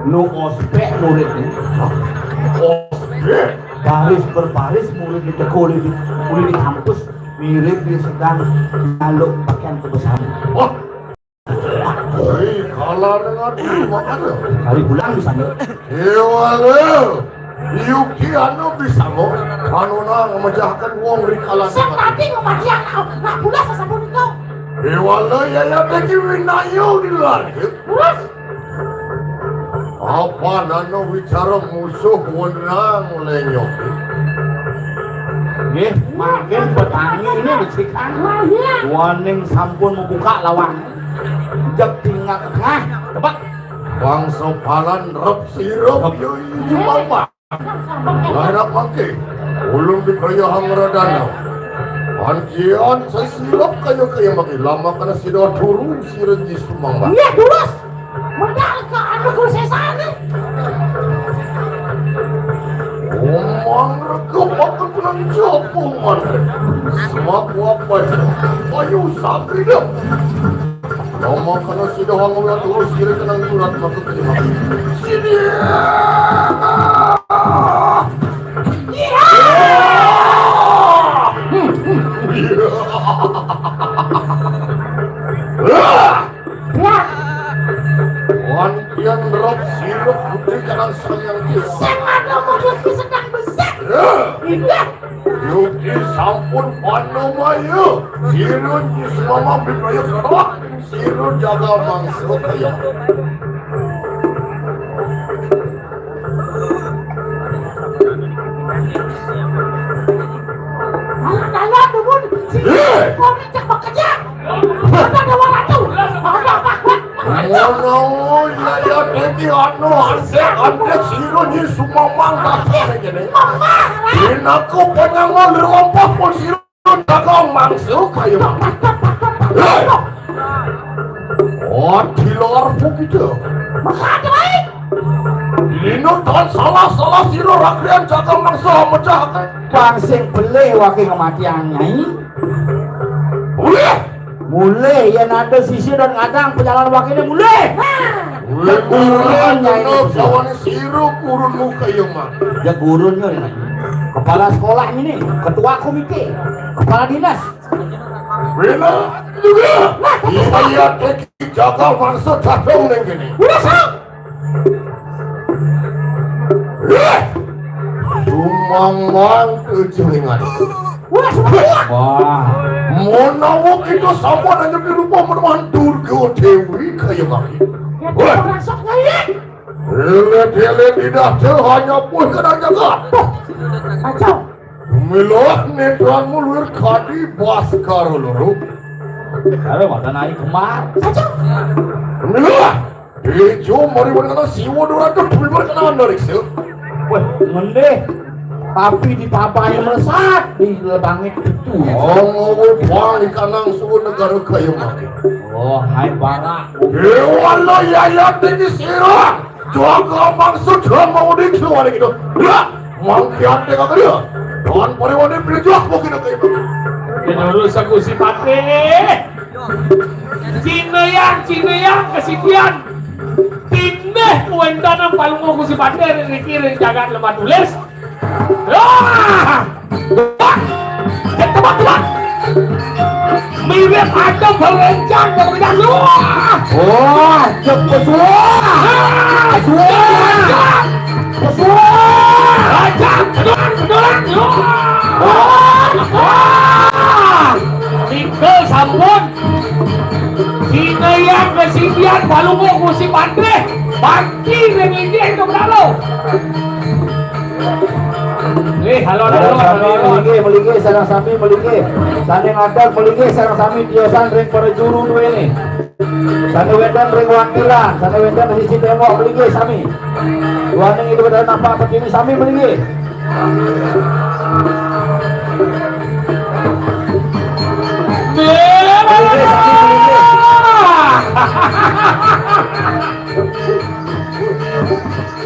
Nu ospek murid ini. Ospek? Baris berbaris murid di sekolah di, murid di kampus mirip dia sedang ngaluk pakaian kebesaran. Wah. Hei, kalau Dengar dulu, makanya. Hari pulang di sana. Ewale, Yuki anu bisa mo, anu na ngamejahkan wong ri kalangan. Sing tadi ngamejahkan, nak pulas sasampun itu. Ewale, ya, ya, tadi winayu di luar. Pulas. Apa nano wicara musuh wenang lenyok? Nggih, mangkin petani ini becikan. Waning sampun membuka lawang. Jeg tinggal tengah, tebak. Bangsa palan rep sirup yo ini mama. Larap mangke, ulun di kaya hangradana. Anjian sesirup kaya-kaya mangke lama kana sida turu sira ji sumamba. Iya, durus. Medal ke anu ku sesane. Omang rega bakal kunang japungan. Semak wapai. Ayo sakri dah. Lama kana sida wangun tulus kira kenang jurat masuk terima. Sini. Wan kian rok sirup putih kenang sayang. Sing ada modus sedang besar. Indah. Yuki sampun panemaya. Sirun Yusmama bimaya kerah. Sirun jaga mangsa kaya. Anak dalam dubun. Sirun. Kau ni cek bekerja. Ada dua ratus. Ada apa? Ngono, ya, ya, dadi anu, ande, ande, sira ni sumamang kabeh kene. Dinaku penyango lir lompok pun sira dagang mangsa kaya. Hei! Oh, dilar pun gitu. Makanya baik. Lino tan salah-salah sira rakrian jagang mangsa mecah. Bang sing belih wake kematian, Nyai. Boleh. Mulih, yen ada sisi dan kadang pejalan wakilnya mulih. Mulih, Jaguran, mulih, Nyai. Bener, sawane sira kurun muka ya, Mak. Jaguran ya, Nyai. Kepala sekolah ini, ketua komite, kepala dinas. Bela juga. Iya, iya, Teki jaga mangsa jagung ning kene. Udah, Sang. Eh! Sumangwang kejelingan. Wah, semua. Wah. Menawa kita sama dengan di rumah menemukan Durga Dewi kaya mangkin. Ya, wah. Orang sok ngayek. Elit-elit tidak hanya pun kena jaga. Tuh. Kacau. Milah netranmu luwir kadi Baskara loro. Karo mata naik kemar. Kacau. Milah. Ijo mari wong kena siwa duraka demi wong kena andariksa. Weh, ngendih. Tapi di papanya melesat, di lebangnya itu. Oh, ngowo bang di kanang suwun negara kaya mati. Oh, hai barak. Dewa lo yayat ini sira. Jaga maksud mau di keluar gitu. Ya, mangkian tega kerja. Tuhan pariwani berjuang mungkin kaya mati. Menurut saku si patih. Cineyang, cineyang, kesikian. Tindih kuwentanan palungguh Gusti Patih niki ring jagat Lebak Bulus. Wah! Wah! Tebak, tebak. Mirip ada berencang, berencang. Wah! Wah, cepet, wah! Ah! Wah! Wah! Aja, bedolan, bedolan. Wah! Wah! Tinggal sampun. Sinayang kasidian palungguh Gusti Patih. Bangki ring inggih itu bedalu. Eh, halo, halo, halo, halo. Melinggih, melinggih, sareng sami melinggih. Sane ngadeg melinggih, sareng sami tiosan ring para juru duwene. Sane wenten ring wakilan, sane wenten sisi tembok melinggih sami. Duaning itu pada nampak begini sami melinggih.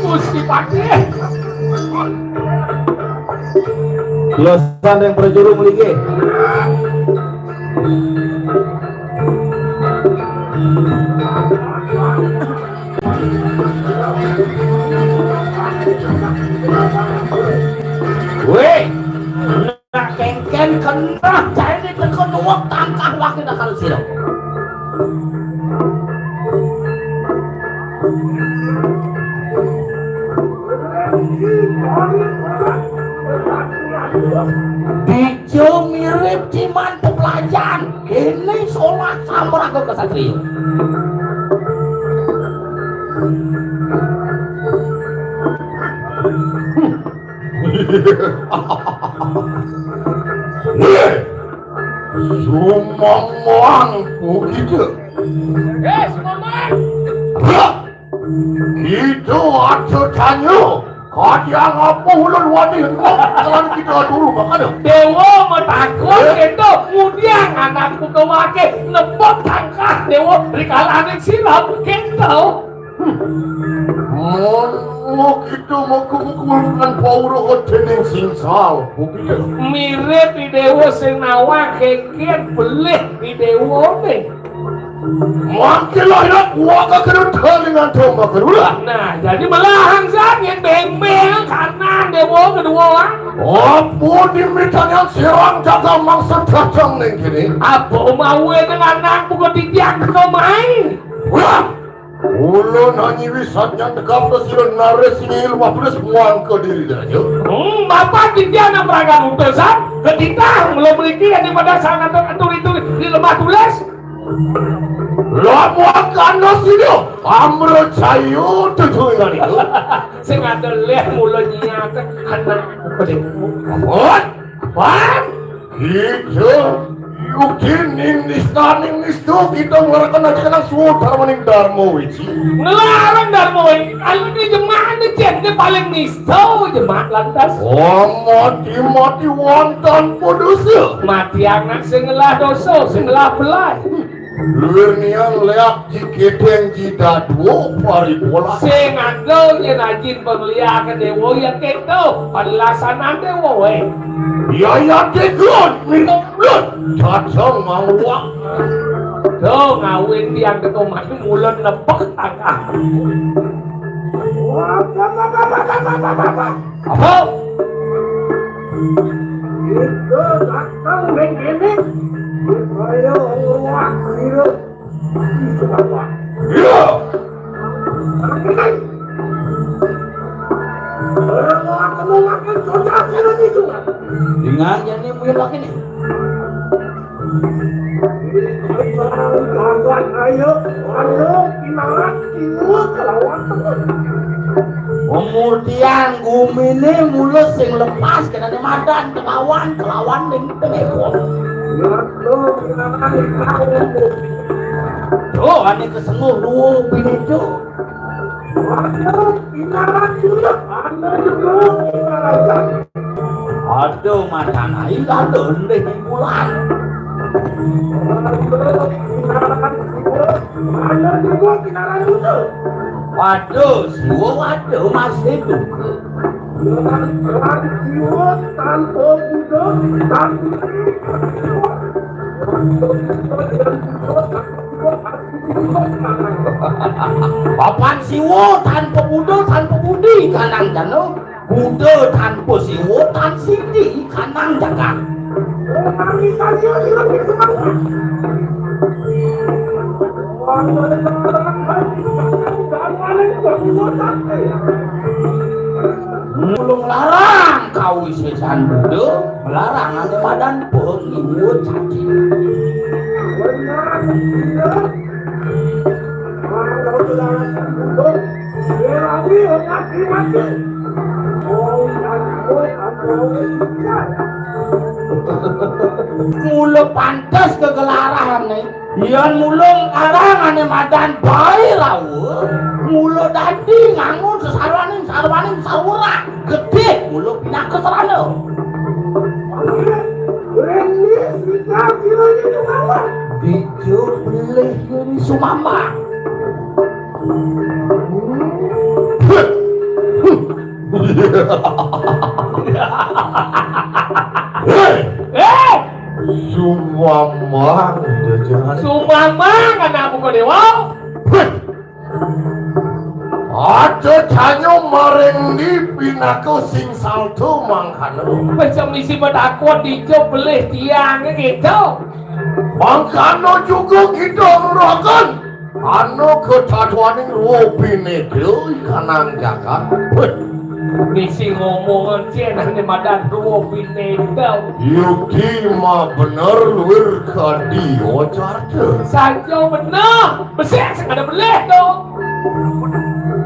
Gusti Patih. Biasan yang berjuru meliki. Weh, nak kengken kena cai ni tengko nuwak tangkah laki nakal sira. Dija mirip ciman pepelajan. Kéné solah samraga kasatriya. Sumamang kita. Eh, Sumamang. Hah? Kita ada tanya. Kadiang apa ulun wani, kalau kita dulu makanya. Déwa matakon. Eh? Kéto, ngudiang anak buka waké, nepuk tangkah Déwa rikalaning silap, kéto. Mono kita mengkumpulkan pauruh dening singsal. Mirip di Déwa sing nawang kékén belih di Déwané. Makin lahir gua kagak ada dengan domba kedua. Nah, jadi melahang sangin bembel kanan Déwa kedua. Apa dimitanya sirang jaga mangsa datang ning kene? Apa mau dengan anak buka titiang kedua mai? Wah, ulun hanyi wisatnya tegap ke sira naris ngil wapres muang ke diri deraja. Hmm, bapak titiang anak peragan utusan, ketitah belum beriki daripada sana atur itu di lemah tulis. Lamun kana sida, Amrajaya tujuh ingkang niku. Sing ada leh mula nyiak anak. Ampun. Wan. Kita yugi ning nistaning nista kita nglarakan aja kena suwun darmaning Darma Wiji. Ngelarang Darma Wiji. Kalau di jemaah ini, Cen, ini paling nista jemaah lantas. Oh, mati-mati wonten pudusa. Mati anak sing ngelah dosa, sing ngelah belai. Luwir nian leak ji gedeng ji dadua paripola. Sing ada yen ajin pengliakan Déwa ya kéto, penlasanan Déwa wé. Ya, ya, Déwa, minum, minum. Dadang mawak. Tuh, ngawin tiang ketomah mulon nepek tangkah. Apa? Itu datang ning kene, supaya ora kira. Iya. Ora ngomong makan soca kira itu. Dengan jane muyun lagi nih. Ayo, ayo, kimarat, kiwut, kelawan. Pemurtian gumine mula sing lepas kenane madan kelawan, kelawan ning tengepon. Tuh, ane kesenguh luwung pinitu. Aduh, madan ai kado ndih bulan. Waduh, Siwa, waduh, masih duka. Tanpa budak, tanpa Papan Siwa tanpa buda, tanpa budi, kanang jana. Buda tanpa Siwa, tan sidi, kanang jagat. Mulung larang kawisésan buda, larang ane madan pun iwut cacing. Mula pantes kegelarane, yen mulung larang ane madan Bairawa, mula dadi ngangun sesarwaning sarwaning sawurah gedhe mula pinaka sarana. Dija belih yen sumambang. Eh! Sumambang, jajan. Sumambang, anak buka dewa. Aja janyo maring di pinaka sing saldo mangkana. Wis misi petakon dijo belih tiang gitu. Mangkana juga kita ngerokan. Anu kecaduaning rupine dhewe kanang jagat. Weh. Misi ngomong cén ané madan rwa bineka. Yukti mah bener luir kadi wacarta. Saja bener. Besik sing ada belih to.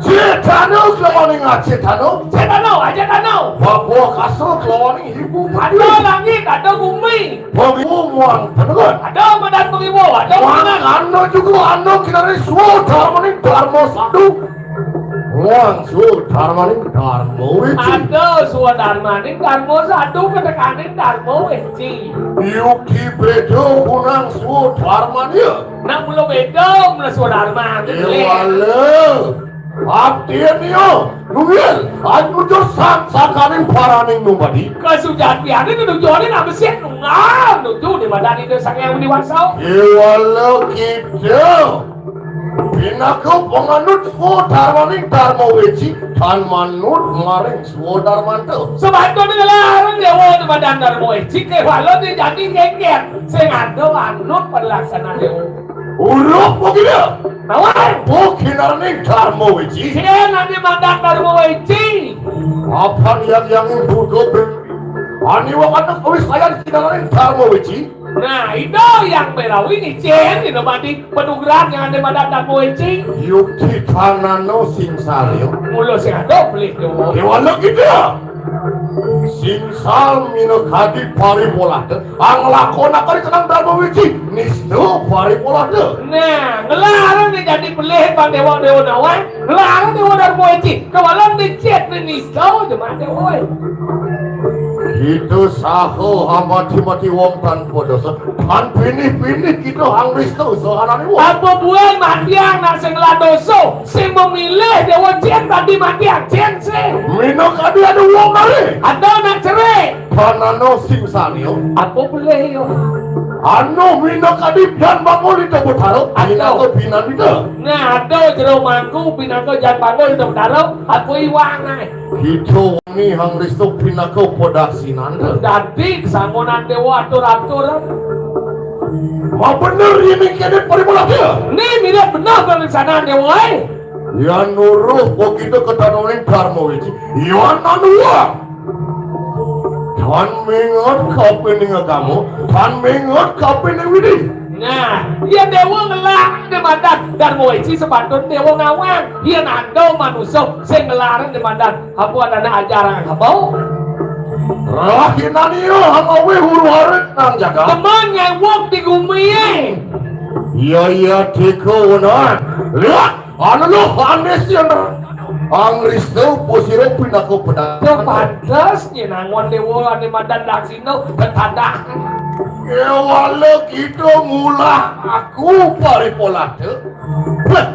Cetana kelawaning acetana. Cetana, acetana. Bapa kasur kelawaning ibu. Ada langit, ada bumi. Pangiwa muang panegat. Ada madan pangiwa, ada muang panegat. Anda juga anda kinaré swadarmaning darma sadu. Muang swadarmaning darma weci. Ada swadarmaning darma sadu, ketekaning darma weci. Yukti beda kunang swadarmanya. Nang mula beda, mula swadarman. Éwala. Abdi nia, nunggil, anujur sang sakaning paraning numpadi. Kasujatiané nujuané nak besik nunggal, nuju di madan Ida Sang Hyang Widhi Wasa. Éwala kita. Pinaka panganut swadarmaning darma weci, tan manut maring swadarmanta. Sebantun nglarang déwa di madan darma weci, kéwala dijadi géngger. Sing ada anut pelaksanaan déwa. Uruh pokina. Nawar. Pokinaning darma weci. Sing ané madan darma weci. Apan yang yang durga ber-, ani wakana kawisayan kinaraning darma weci. Nah, Ida Hyang Bérawi ngicén Ida mati panugrahan yang ané madan darma weci. Yukti tanana sing salya. Mula sing ada pelih déwa. Déwa lagi dia. Sing sal minakadi paripolata. Ang lakon akari kenang darma weci. Nista paripolata. Nah, nglarang né jadi pelih bang déwa-déwa nawang. Nglarang déwa darma weci. Kawalan dicet né nista jemaat déwa. Kita saha amati-mati wong tanpa dosa. Tan pinih-pinih kita angrista sahanané wong. Apa buin matiang nak sing ngelah dosa? Sing memilih déwa cén tadi matiang cén sih. Minakadi ada wong nari. Ada nak cerai. Panano sing salya. Apa boleh ya? Anu minakadi pian bangun itu Betara. Ada. Minaka pinan itu. Nah, ada jero mangku pinaka jan bangun itu Betara. Aku iwang naik. Kita wani hang restu pinaka padaksinan. Dadi sangonan déwa atur-aturan. Mau bener ini kene parimulah dia. Ini mirip benar pelaksanaan déwa, eh. Ya nuruh kok kita ketanoning darma wiji. Ya nanua. Tan mengot kapining agama, tan mengot kapining widi. Nah, ya déwa ngelarang di madan darma wiji sepatut déwa ngawang. Ya nando manusa sing ngelarang di madan apa adané ajaran agama. Rahinania hamawi huru-hara nang jagat. Teman ngewok di gumi, eh. Ya, ya, tiko unan. Lihat. Anu loh, anis yang angrista pusira pinaka pedang. Yo pantes nyenangon déwa ané madan daksina ketadah. Kéwala kita ngulah aku paripolata. Beh.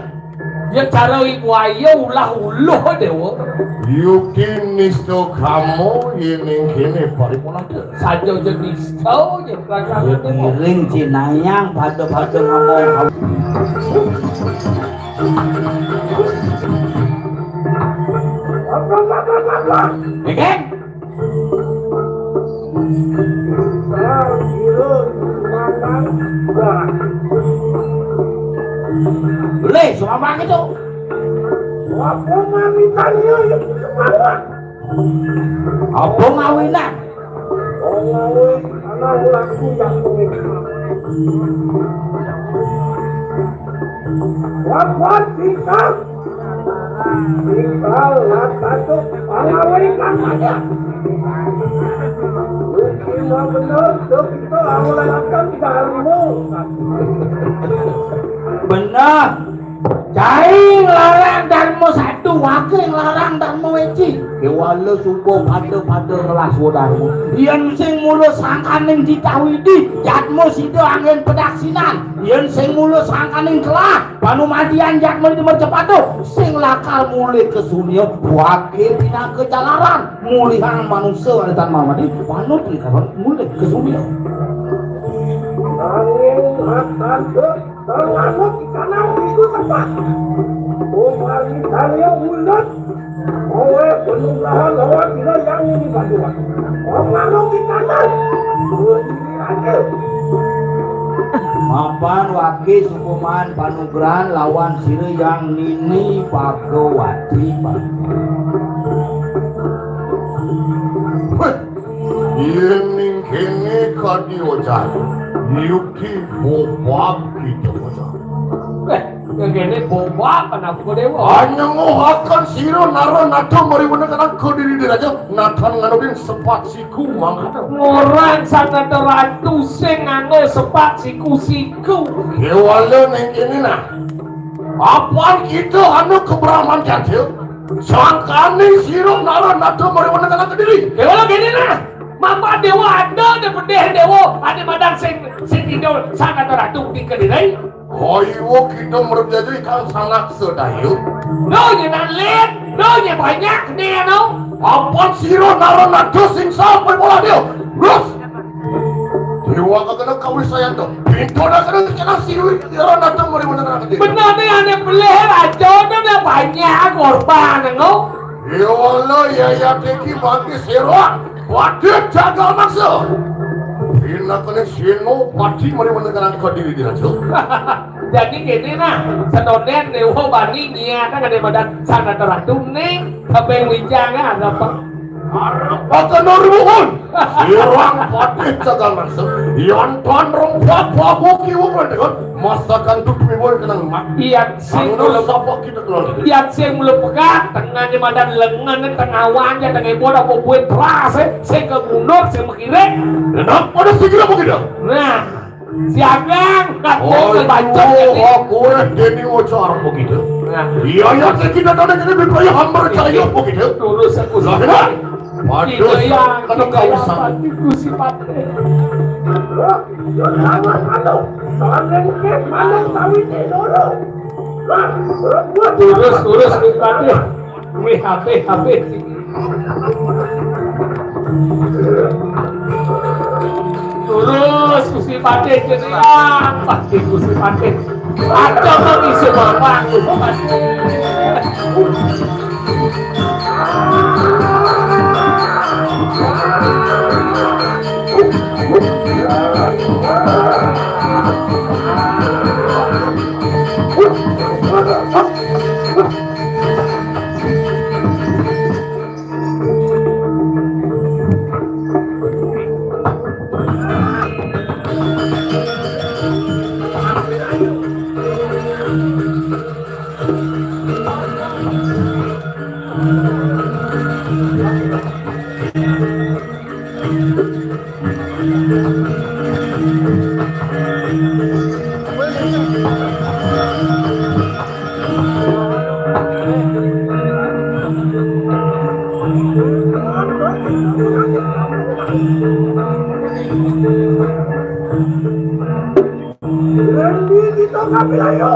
Ya cara ibu ayo ulah uluh déwa. Yuki nista kamu yening kene paripolata. Saja je nista je pelajaran déwa. Ngiring cinayang pada-pada ngomong. Dikit. Boleh, semamang itu. Apa ngawinan? Lawan tingkah. Tingkah lawan satu. Pangawai kakaknya. Mungkin benar, kita awalkan darmu. Benar. Cai nglarang darma satu, wake nglarang darma weci. Kéwala suba pada-pada ngelah swadarma. Yén sing mula sangkaning titah widi, jadma sida anggén pedaksinan. Yén sing mula sangkaning kelah, panumadian jadma di mercapada, sing lakar mulih ka sunia, wake pinaka jalaran. Mulihang manusa ané tan mamadi, manut likaran mulih ka sunia. Angin akan Termasuk di kanan itu tempat. Umar misalnya ulet. Oleh penugrahan lawan tidak yang ini bantuan. Termasuk di kanan. Berdiri aja. Mapan waki sukuman panugrahan lawan sira yang nini pagawati. Wéh, yén ning kéné kadi ojan, yukti bobab kita ojan. Wéh, yang kéné bobab anak Déwa. Hanya ngohakan sira nara nata mariwena kanang kediri diraja, natan nganudin sepat siku mangkana. Ngorang sang nata ratu sing nganggo sepat siku-siku. Kéwala ning kéné nah. Apan kita anu kebraman jati, sangkaning sira nara nata mariwena kanang kediri. Kéwala kéné nah. Mapa Déwa ada, ada pedih Déwa, ada madan sing, sing tidur sang nata ratu di kediri. Haiwa kita mrep jati kang sanak sedaya. Donya nalit, donya banyak né anu. Apan sira nara nata sing sampai pola dia. Terus. Déwa kagena kawisayan to. Pinto dah kena kena sira nara nata mrep jati. Benar né, ané pelih raja né banyak korban anu. Déwa lo ya ya teki bagi sira. Waduh, jagal maksa. Pinakane seno pati mrep jati kanang kediri diraja. Jadi kéné nah, sedondén Déwa bani niat ada madan sang nata ratu ning kabeng wijang ada apa? Arep bakal nuruhun. Sirang patih jagal mangsa. Yan tan rempah bahu kiwa mendekon. Masakan tutu iwon kenang mat. Iya, sing Anu sapa kita kelon. Iya, sing mlepegat tengahnya madan lengan tengah wanja tengah ibu ada bubuin beras, eh. Sing ke gunung, sing mengkiring. Enak pada sing kira begitu. Nah, siagang, Oh, katanya bacot ya, aku udah deni ocar begitu. Nah. Iya, ya, saya tidak tahu dari lebih banyak hamba cahaya begitu. Terus aku Lah, enak. Waduh, Tidak ya, kena tidak ya, kausan. Pati Gusti Patih. Jangan malu. Soalnya mungkin malu kawin dulu. Terus, terus, Gusti Patih. Wih, habis, habis. Terus, Gusti Patih, jadi apa sih Gusti Patih? Ada kok isi bapak, Gusti Patih. Randy kita ngambil ayo.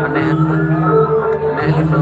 Aneh, aneh gitu.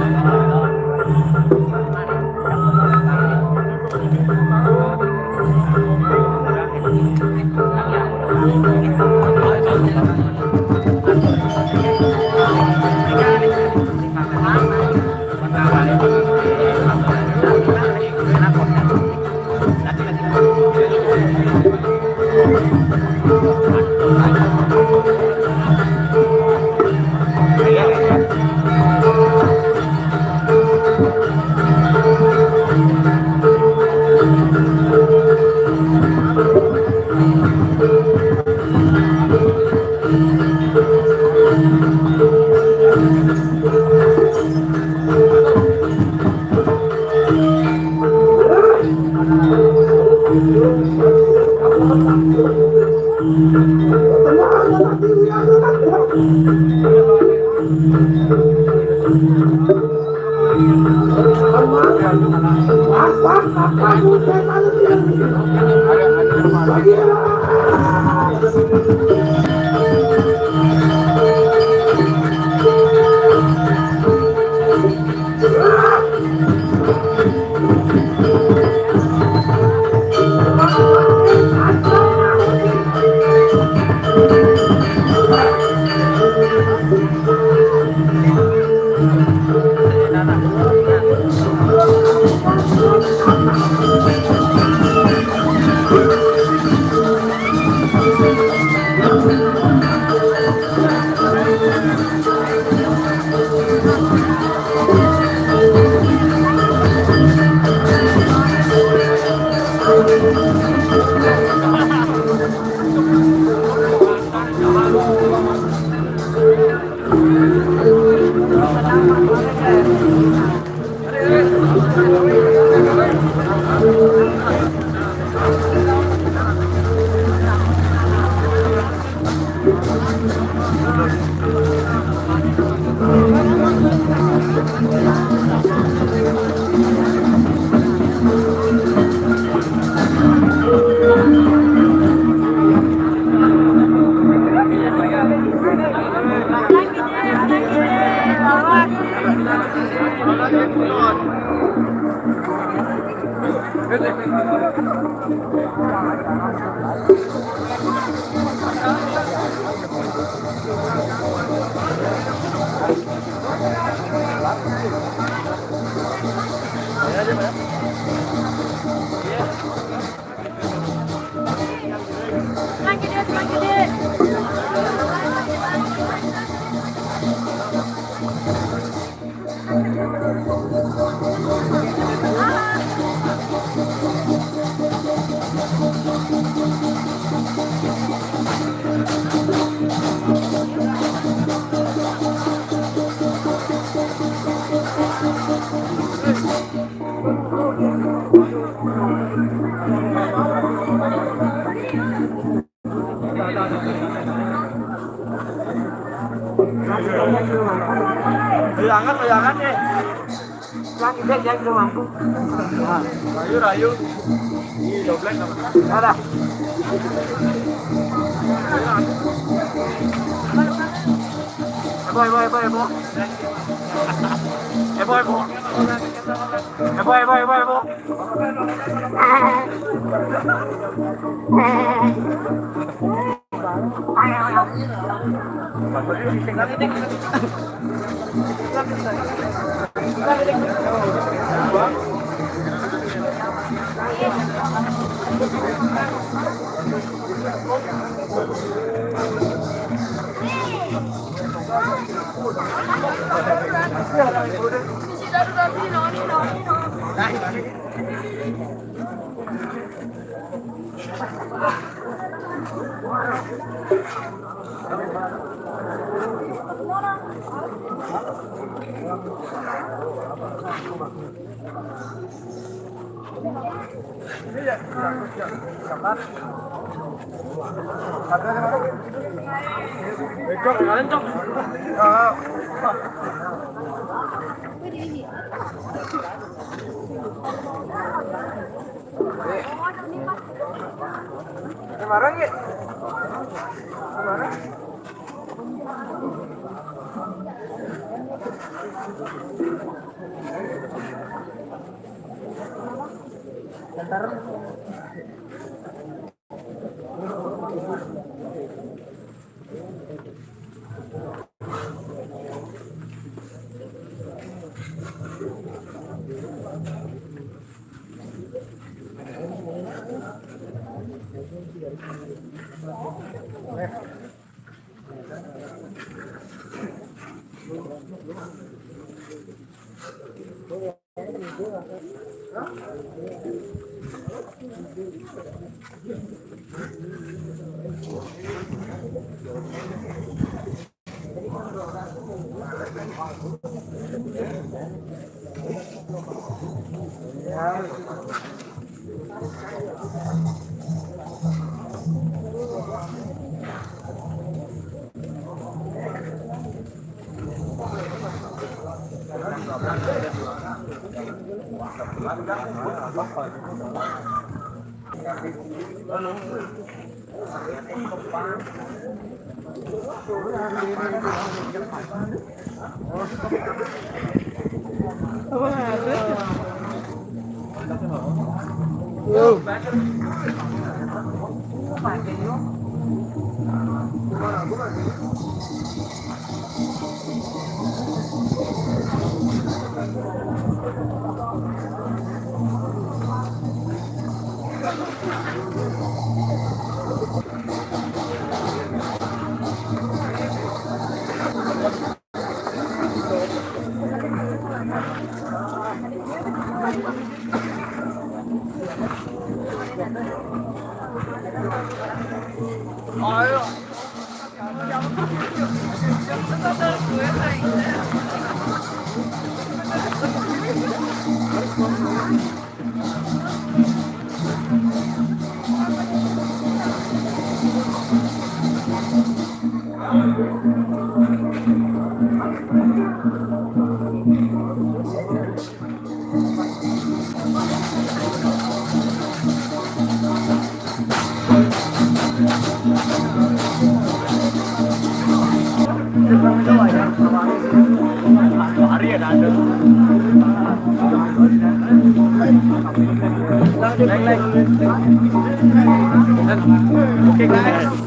Jangan, jangan deh. Yang ide yang mampu. Rayu, rayu. Ada. Ebo, ebo, ebo, ebo. Ebo, ebo. Ebo, ebo, ebo, ebo. Oke, guys.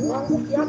Wong Mukyat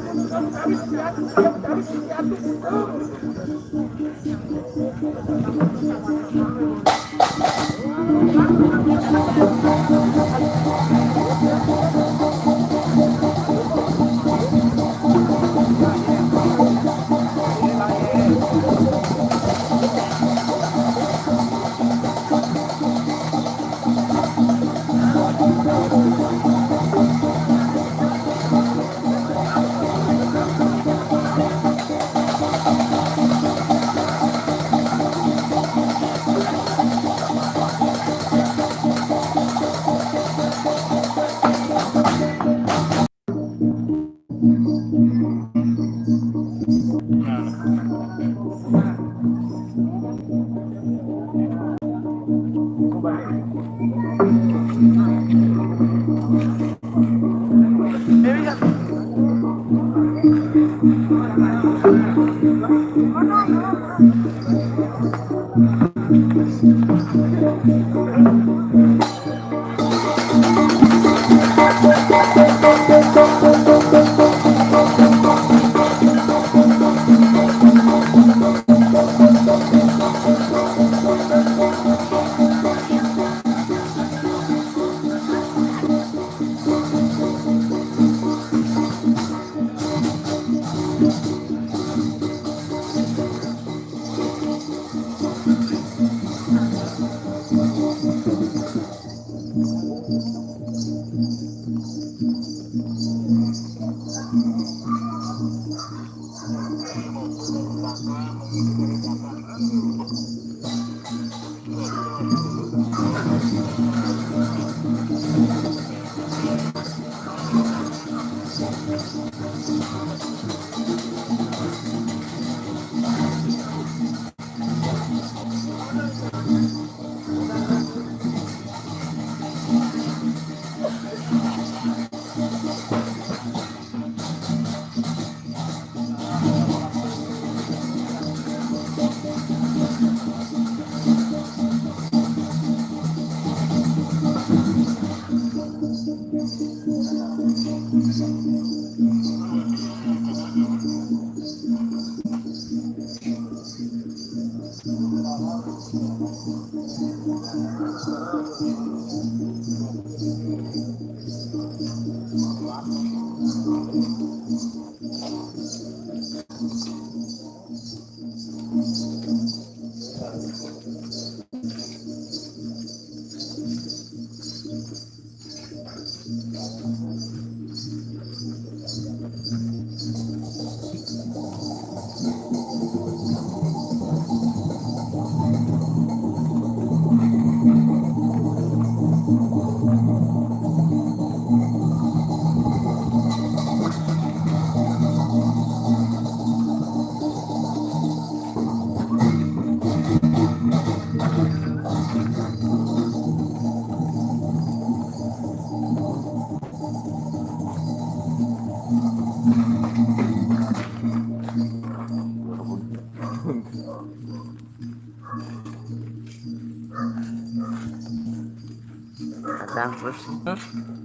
Kadang terus.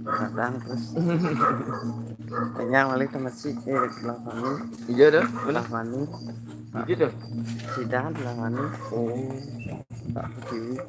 Kadang terus. Kenyang balik sama si, eh, belah kami. Iya dah, belah. Belah kami. Iya dah. Sidahan belah kami. Oh. Tak percaya.